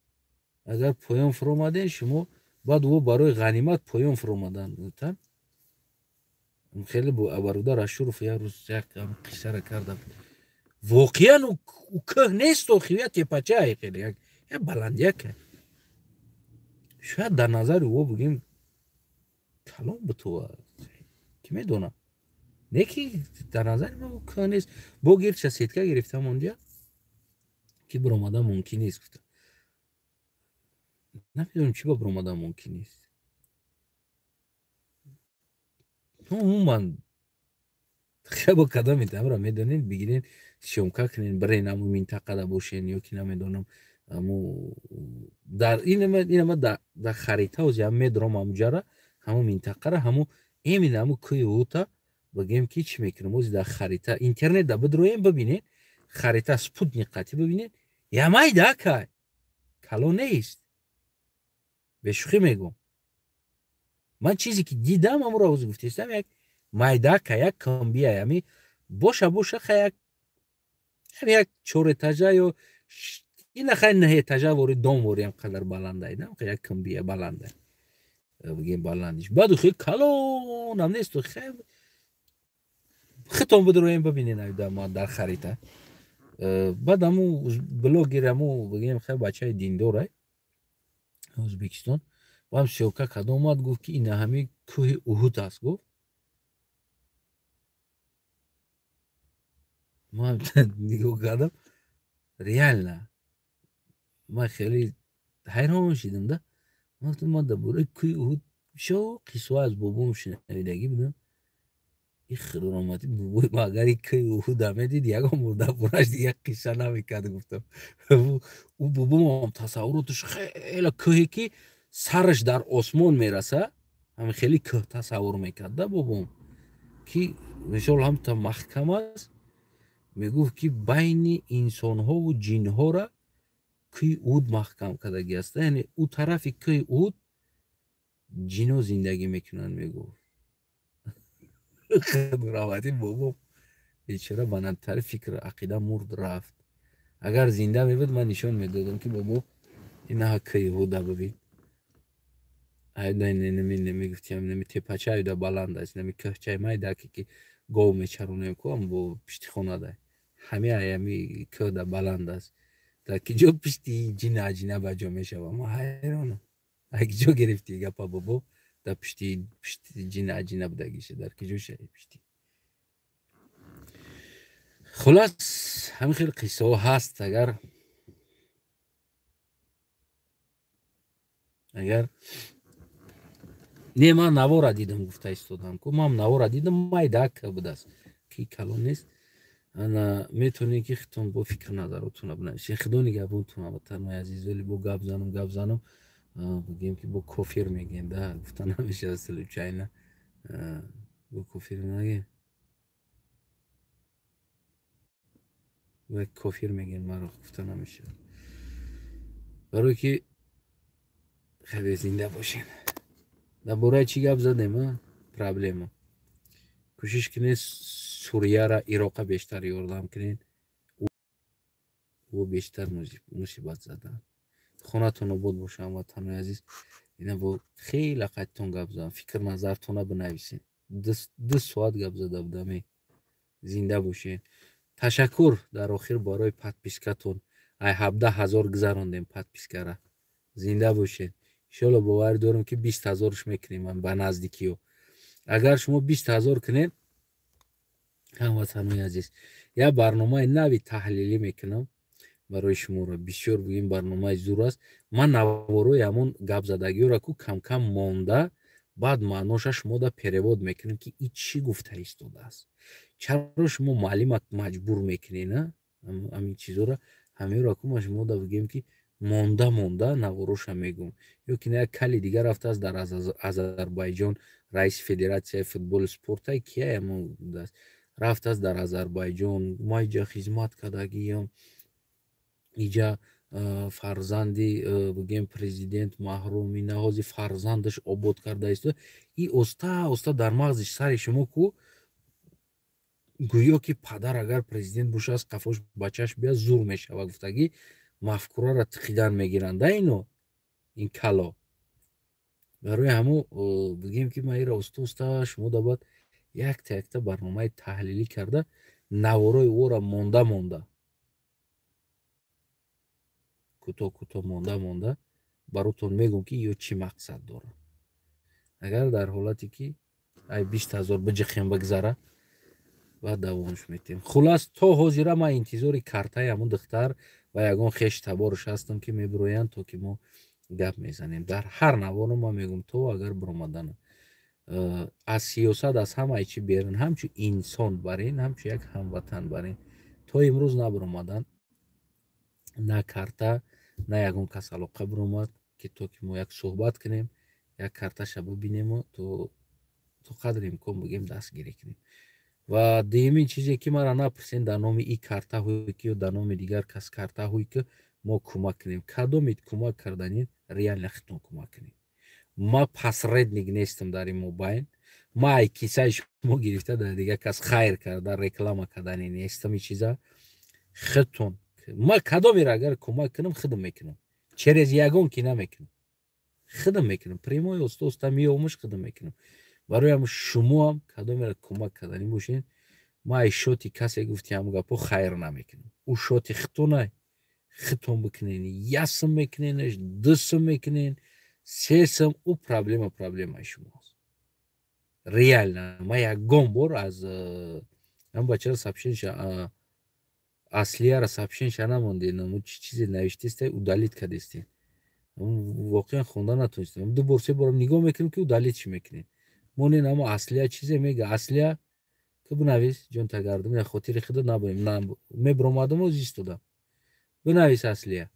агар поён фуромаден шумо, баъд ӯ барои ғанимат поён фуромадан. Хеле бародар Ашуров як рӯз як қиссара карда буд. Воқеан ӯ кӯҳ нест, охи я тепача, хеле як баландияка, шояд дар назари ӯ бигем калон буту, ки медонам, не ки дар назари ма кӯҳ нест. Бо гирча сетка гирифтам онҷа ки биромадан мумкин нест, гуфта. Намедонам чӣ ба биромадан мумкин нест. Умуман хебо кадоми тамра медонед, бигирен съёмка кунен, бирен ҳамун минтақада бошен ё ки намедонам, аму дар инама дар харита ози ҳам медорам ҳамуҷара, ҳамун минтақара, ҳамун именно ҳамун кӯи Уҳудта бигем ки чӣ мекунем ози дар харита интернетда бидроем, бибинед харита спутник қатӣ бибинед, ямайда кай калон нест. Бешӯхӣ мегӯм, ман чизе ки дидам ҳамуро ози гуфтестам, як майдака, як комбия, ами боша боша ха як чор этажа ё ина хай нӯҳ этажа вори дом вори ам қадар баландай, як комбия баландай бигем баландиш, баъду хеле калонам нест. Хитон бидроем бибинен дар харита. Баъд ҳаму блогер, ҳаму бигем хай бачаи диндорай Ӯзбекистон, баъд съёмка карда омад, гуфт ки ина ҳами кӯҳи Уҳуд аст, гуфт. Ман нигоҳ кардам, реально ман хеле ҳайрон шидам да. Ман гуфтам, ман дар бораи кӯҳи Уҳуд бисёр қиссаҳо аз бобом шунавидагӣ будам. И худороматӣ бобои ма агар и кӯҳи Уҳуда медид, ягон бор дар бораш дигар қисса намекард, гуфтам. Ӯ бобомам тасаввуроташ хеле кӯҳе ки сараш дар осмон мераса, ҳамин хеле кӯҳ тасаввур мекард да бобом, ки мисол ҳамта маҳкам аст. Мегуфт ки байни инсонҳову ҷинҳора кӯҳи Уҳуд маҳкам кардагӣ аст, яъне ӯ тарафи кӯҳи Уҳуд ҷино зиндагӣ мекунанд, мегуфт. Равати бобом бечора ба натари фикр ақида мурд, рафт. Агар зинда мебуд, ман нишон медодам ки бобо, инаҳа кӯҳи Уҳуда бибин, мегуфтиам нами тепача аюда баланд аст, нами кӯҳчаи майдаке ки гов мечаронем ку ам бо пишти хонада, ҳами аями кӯҳда баланд аст, дар ки ҷо пишти ҷина аҷина ба ҷо мешава. Ма ҳайронам, ай ки ҷо гирифти гапа бобо, дар пишти ҷина аҷина будагиша, дар ки ҷо шаи пишти. Хулас, ҳамин хел қиссаҳо ҳаст. Агар не, ман навора дидам, гуфта истодам ку, ман навора дидам, майдак будааст ки калон нест. Ана метавонед ки хитон бо фикр назаротона бинависед. Худо нигаҳбонтон, ҳамватанҳои азиз. Вале бо гап занам, гап занам, бигем ки бо кофир мегем да, гуфта намешавад случайно, бо кофир нагем, кофир мегем, маро гуфта намешавад, барое ки хеле зинда бошед. Дар бораи чӣ гап задем? Проблема. Кӯшиш кунед Сурияра, Ироқа бештар ёрдам кунед, ӯ бештар мусибат задан. Хонатон обод боша, ҳамватанои азиз. Ина бо хеле қадтон гап задам, фикр назартона бинависед. 2 соат гап зада будам. Зинда бошед. Ташаккур дар охир барои подпискатон. Ай 17,000 гузарондем подпискара. Зинда бошед. Иншоалло боварӣ дорам, ки 20,000-ш мекунем ба наздикиё. Агар шумо 20,000 кунед, ҳамватанои азиз, як барномаи нави таҳлилӣ мекунам барои шуморо. Бисёр ин барномаи зур аст. Ман наворои ҳамон гапзадагиёро ку кам-кам монда, баъд маъноша шумо да перевод мекунем, ки и чӣ гуфта истодааст. Чаро шумо муаллима маҷбур мекунед, а? Ҳамин чизоро ҳамеро ку ма шумо да бигем, ки монда монда навороша мегӯм. Ё ки як кали дигар рафтааст дар Азарбайҷон, раиси федератсияи футболи спортай кия ҳамон рафтааст дар Азарбайҷон, ма иҷа хизмат кардагиям, иҷа фарзанди бигем президент маҳрум, ина ҳози фарзандаш обод карда истода. И оста оста дар мағзи сари шумо ку гӯё ки падар агар президент боша, аз қафош бачаш бия зур мешава гуфтагӣ мафкураро тиқидан мегиранд да ино ин кало. Барои ҳамо бигем, ки ман ира оста оста шумо да бояд якта якта барномаи таҳлилӣ карда, наворои ӯро монда монда, кӯтоҳ кӯтоҳ монда монда баротон мегӯм, ки ё чӣ мақсад дорад. Агар дар ҳолате ки ай 20,000 биҷиқем бигзара, баъд давомш метем. Хулас, то ҳозира ман интизори картаи ҳамун духтар ва ягон хеш таборш ҳастам, ки мебироянд, то ки мо гап мезанем. Дар ҳар наворо ман мегӯм, то агар биромадана аз сиёсат, аз ҳамаи чӣ берун, ҳамчун инсон барин, ҳамчун як ҳамватан барин. То имрӯз набиромаданд, на карта, на ягон кас алоқа биромад, ки то ки мо як суҳбат кунем, як карташа бибинему то қадри имкон бигем дастгирӣ кунем. Ва дуюмин чизе, ки мара напурсен дар номи и картаҳое ки ё дар номи дигар кас картаҳое ки мо кӯмак кунем. Кадомит кӯмак карданин, реально худтон кӯмак кунем. Ма посредник нестам дар ин мобайн. Ма ай кисаи шумо гирифта дар дигар кас хайр карда реклама кардани нестам. И чиза худтон. Ма кадомеро агар кӯмак кунам, худам мекунам, через ягон ки намекунам, худам мекунам прямой, оста оста меомуш, худам мекунам. Барои ҳам шумоам кадомеро кӯмак карданӣ бошед, ма ай шоти касе гуфти ҳам гапо хайр намекунам. Ӯ шоти худтонай, худтон бикунен, як сум мекуненаш, 2 сум мекунен, 3 сум, ӯ проблема проблемаи шумоаст. Реально ма ягон бор аз ҳам бачаро сообщениша аслияро сообщениша намондем, мо чӣ чизе навиштесте, удалить кардестем, воқеан хонда натонистем. 2 бор 3 борам нигоҳ мекунем, ки удалить чӣ мекунем. Монен, амо аслия чизе мега, аслия ки бинавис, ҷон тагардум, я хотири худо набоем, мебиромадам, оз истодам. Бинавис аслия.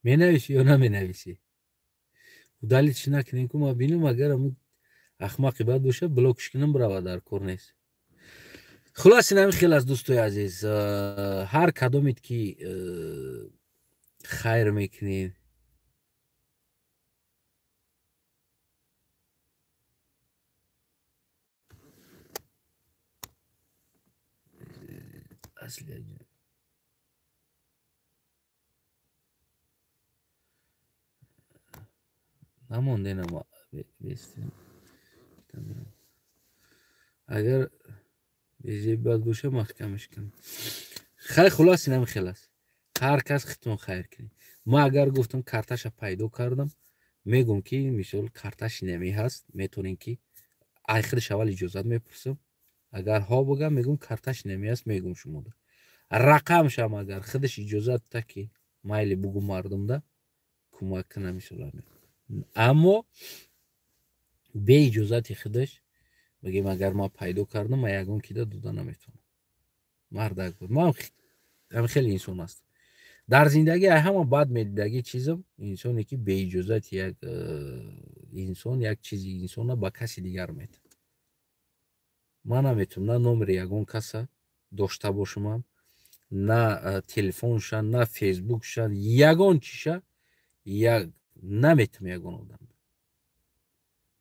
Менависӣ ё наменависӣ? Удалить чӣ накунем, ку ма бинам, агар аму ахмақи бад боша, блокш кунам, бирава, дар кор нест. Хулас, ин ҳамин хел аст, дӯстои азиз. Ҳар кадомед ки хайр мекунед, намондем, агар безеб бад боша, маҳкамаш кунам. Хай, хулас, ин ҳамин хел аст. Ҳар кас худтон хайр кунед. Ма агар гуфтам, карташа пайдо кардам, мегӯм, ки мисол карташи нами ҳаст, метавонем ки ай худаш аввал иҷозат мепурсам. Агар ҳо бигам, мегӯм, карташи нами ҳаст, мегӯм шумода. Рақамшам агар худаш иҷозат та, ки майли бугӯ мардумда кӯмак кунам, мисол. Аммо бе иҷозати худаш бигем, агар ман пайдо кардам, ман ягон кида дода наметавонам. Мардак буд. Ман ҳам хеле инсон ҳастам. Дар зиндагӣ ҳама бад медидагӣ чизам инсоне, ки беиҷозати як инсон як чизи инсона ба каси дигар метавад. Ман наметавонам на номери ягон каса дошта бошамам, на телефонша, на фейсбукша, ягон чиша як наметавонам ягон одам.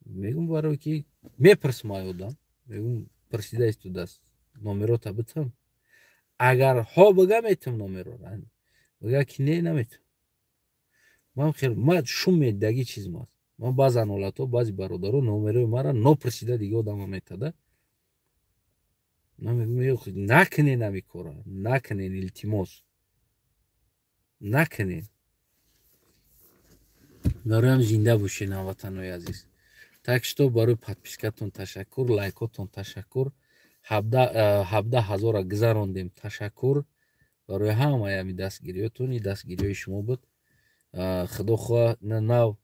Мегӯм, барое ки мепурсам ай одам, Мегум, пурсида истодааст, номерота битам. Агар ҳо бага, метам номерора, бага ки не, наметам. Ман хел ма шум медидаги чизм аст. Ман баъзан ҳолатҳо баъзи бародаро номерои мара нопурсида дига одама метада. Ман мегӯм, накунен ҳами кора, накунен, илтимос, накунен. Бароям зинда бошед, ҳамватанои азиз. Так что барои подпискатон ташаккур, лайкотон ташаккур. 17 ҳазора гузарондем, ташаккур барои ҳамаи ҳами дастгириётон. И дастгириҳои шумо буд. Худо хоҳа, нав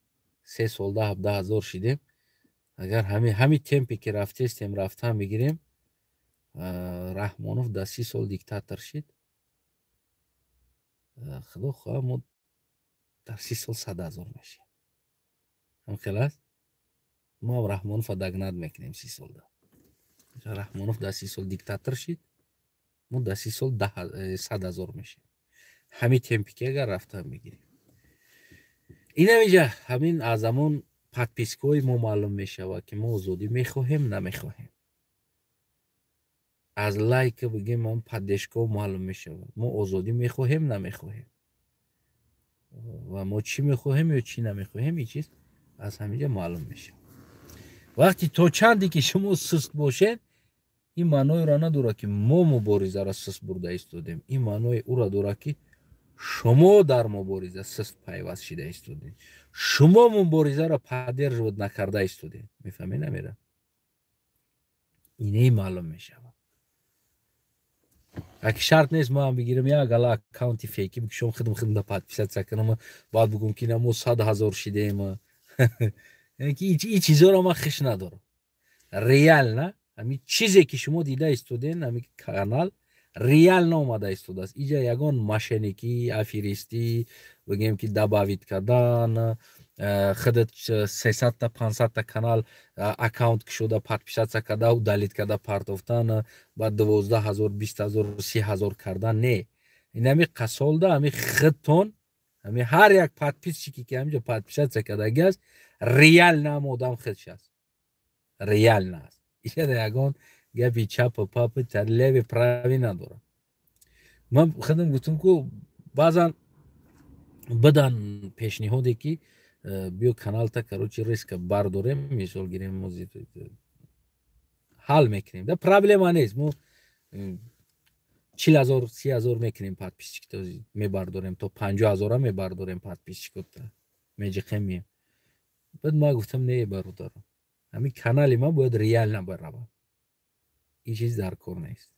3 солда 17 ҳазор шидем. Агар ҳами темпе ки рафтестем, рафтан бигирем, Раҳмонов дар 30 сол диктатор шид, худо хоҳа, мо дар 30 сол 100 ҳазор мешем. Ҳам хел аст, мо ҳам Раҳмонова догнать мекунем 30 солда. Раҳмонов дар 30 сол диктатор шид, мо дар 30 сол 100 ҳазор мешем, ҳамин темпе ки агар рафтан бигирем. Инамиҷа ҳамин аз ҳамон подпискаҳои мо маълум мешавад, ки мо озодӣ мехоҳем, намехоҳем. Аз лайка бигем, ам поддержкаҳо маълум мешавад, мо озодӣ мехоҳем, намехоҳем ва мо чӣ мехоҳем ё чӣ намехоҳем. Ин чиз аз ҳаминҷа маълум мешавад. Вақте то чанде ки шумо суст бошед, ин маъноеро надорад, ки мо муборизаро суст бурда истодем. Ин маънои ӯро дорад, ки шумо дар мубориза суст пайваст шида истодед, шумо муборизаро поддерживать накарда истодед. Мефаҳмед, намера? Ине маълум мешавад. Аки шарт нест, ман бигирам, як гала аккаунти фейки бикушом, худам худам подписаться кунам, баъд бугум, ки на, мо 100 ҳазор шидем. Ки ин чизоро ман хиш надорам. Реально ҳамин чизе ки шумо дида истоден, ҳамин канал реально омада истодааст. Иҷа ягон мошенникӣ, аферистӣ, бигем ки добавить кардан, худат 300-та, 500-та канал аккаунт кушода, подписаться карда, удалить карда партофтан, баъд 12 ҳазор, 20 ҳазор, 30 ҳазор кардан не. Инами қасолда ҳами худтон, ҳами ҳар як подписчике ки ҳаминҷо подписаться кардаги аст, реально ҳам одам худш аст, реально аст. Иҷада ягон гапи чапа папа, левый правый надорам. Ман худам гуфтам, ку баъзан бидан пешниҳоде, ки биё, каналта, короче, риска бардорем, мисол гирем, ҳал мекунем да, проблема нест, мо 40 ҳазор, 30 ҳазор мекунем, подписчик мебардорем, то 50 ҳазора мебардорем, подписчикота меҷиқем, мием. Баъд ма гуфтам: не, бародарам, ҳамин канали ман бояд реально баравад, ин чиз дар кор нест.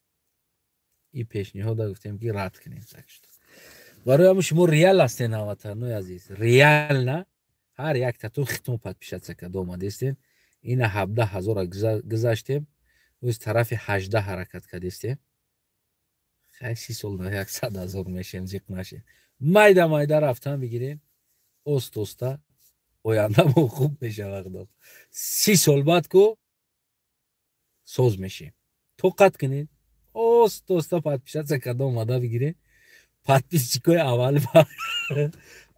Ин пешниҳода гуфтем, ки рад кунем. Барои ҳамн шумо реал ҳастен, ҳамватанои азиз, реально ҳар яктатон хитон подписаться карда омадестен. Ина 17 ҳазора гузаштем, оз тарафи 18 ҳаракат кардестем. Хай, 30 сол 100 ҳазор мешем, зиқ нашем, майда майда рафтан бигирем, оста оста ояндамо хуб мешавад. 30 сол баъд ку соз мешем. Тоқат кунед, оста оста подписаться карда омада бигирем. Подписчикои аввал,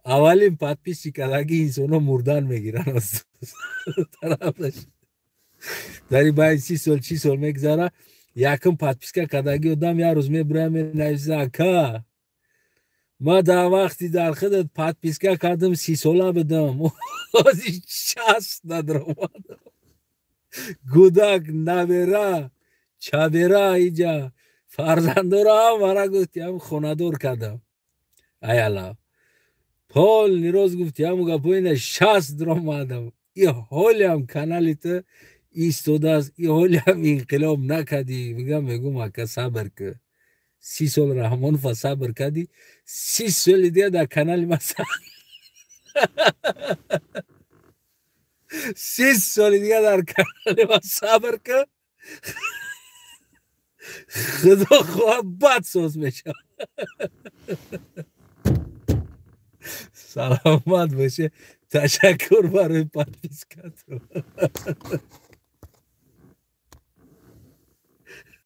аввалин подписчик кадаги инсоно мурдан мегиранд тарафаш. Дар байни 30 сол чи сол мегзара, якум подписка кадаги одам як рӯз мебурам, менависа: ака, ма дар вақти дар худат подписка кардам, 30-сола будам, ҳози 60 надромадам, гудак, набера, чабера, иҷа фарзандоро ҳам мара гуфтиам, хонадор кардам, аяла полный роз гуфтиам, гапоина 60 дромадам, и ҳолиам канали ту истодааст, и ҳолиам инқилоб накардӣ. Мегам, мегум: ака, сабр ки, 30 сол Раҳмонова сабр кардӣ, 30 соли дига дар канали ма, 30 соли дига дар канали ма сабр ки, худо хоҳа, бад соз мешавад. Саломат боше, ташаккур барои подпискатон.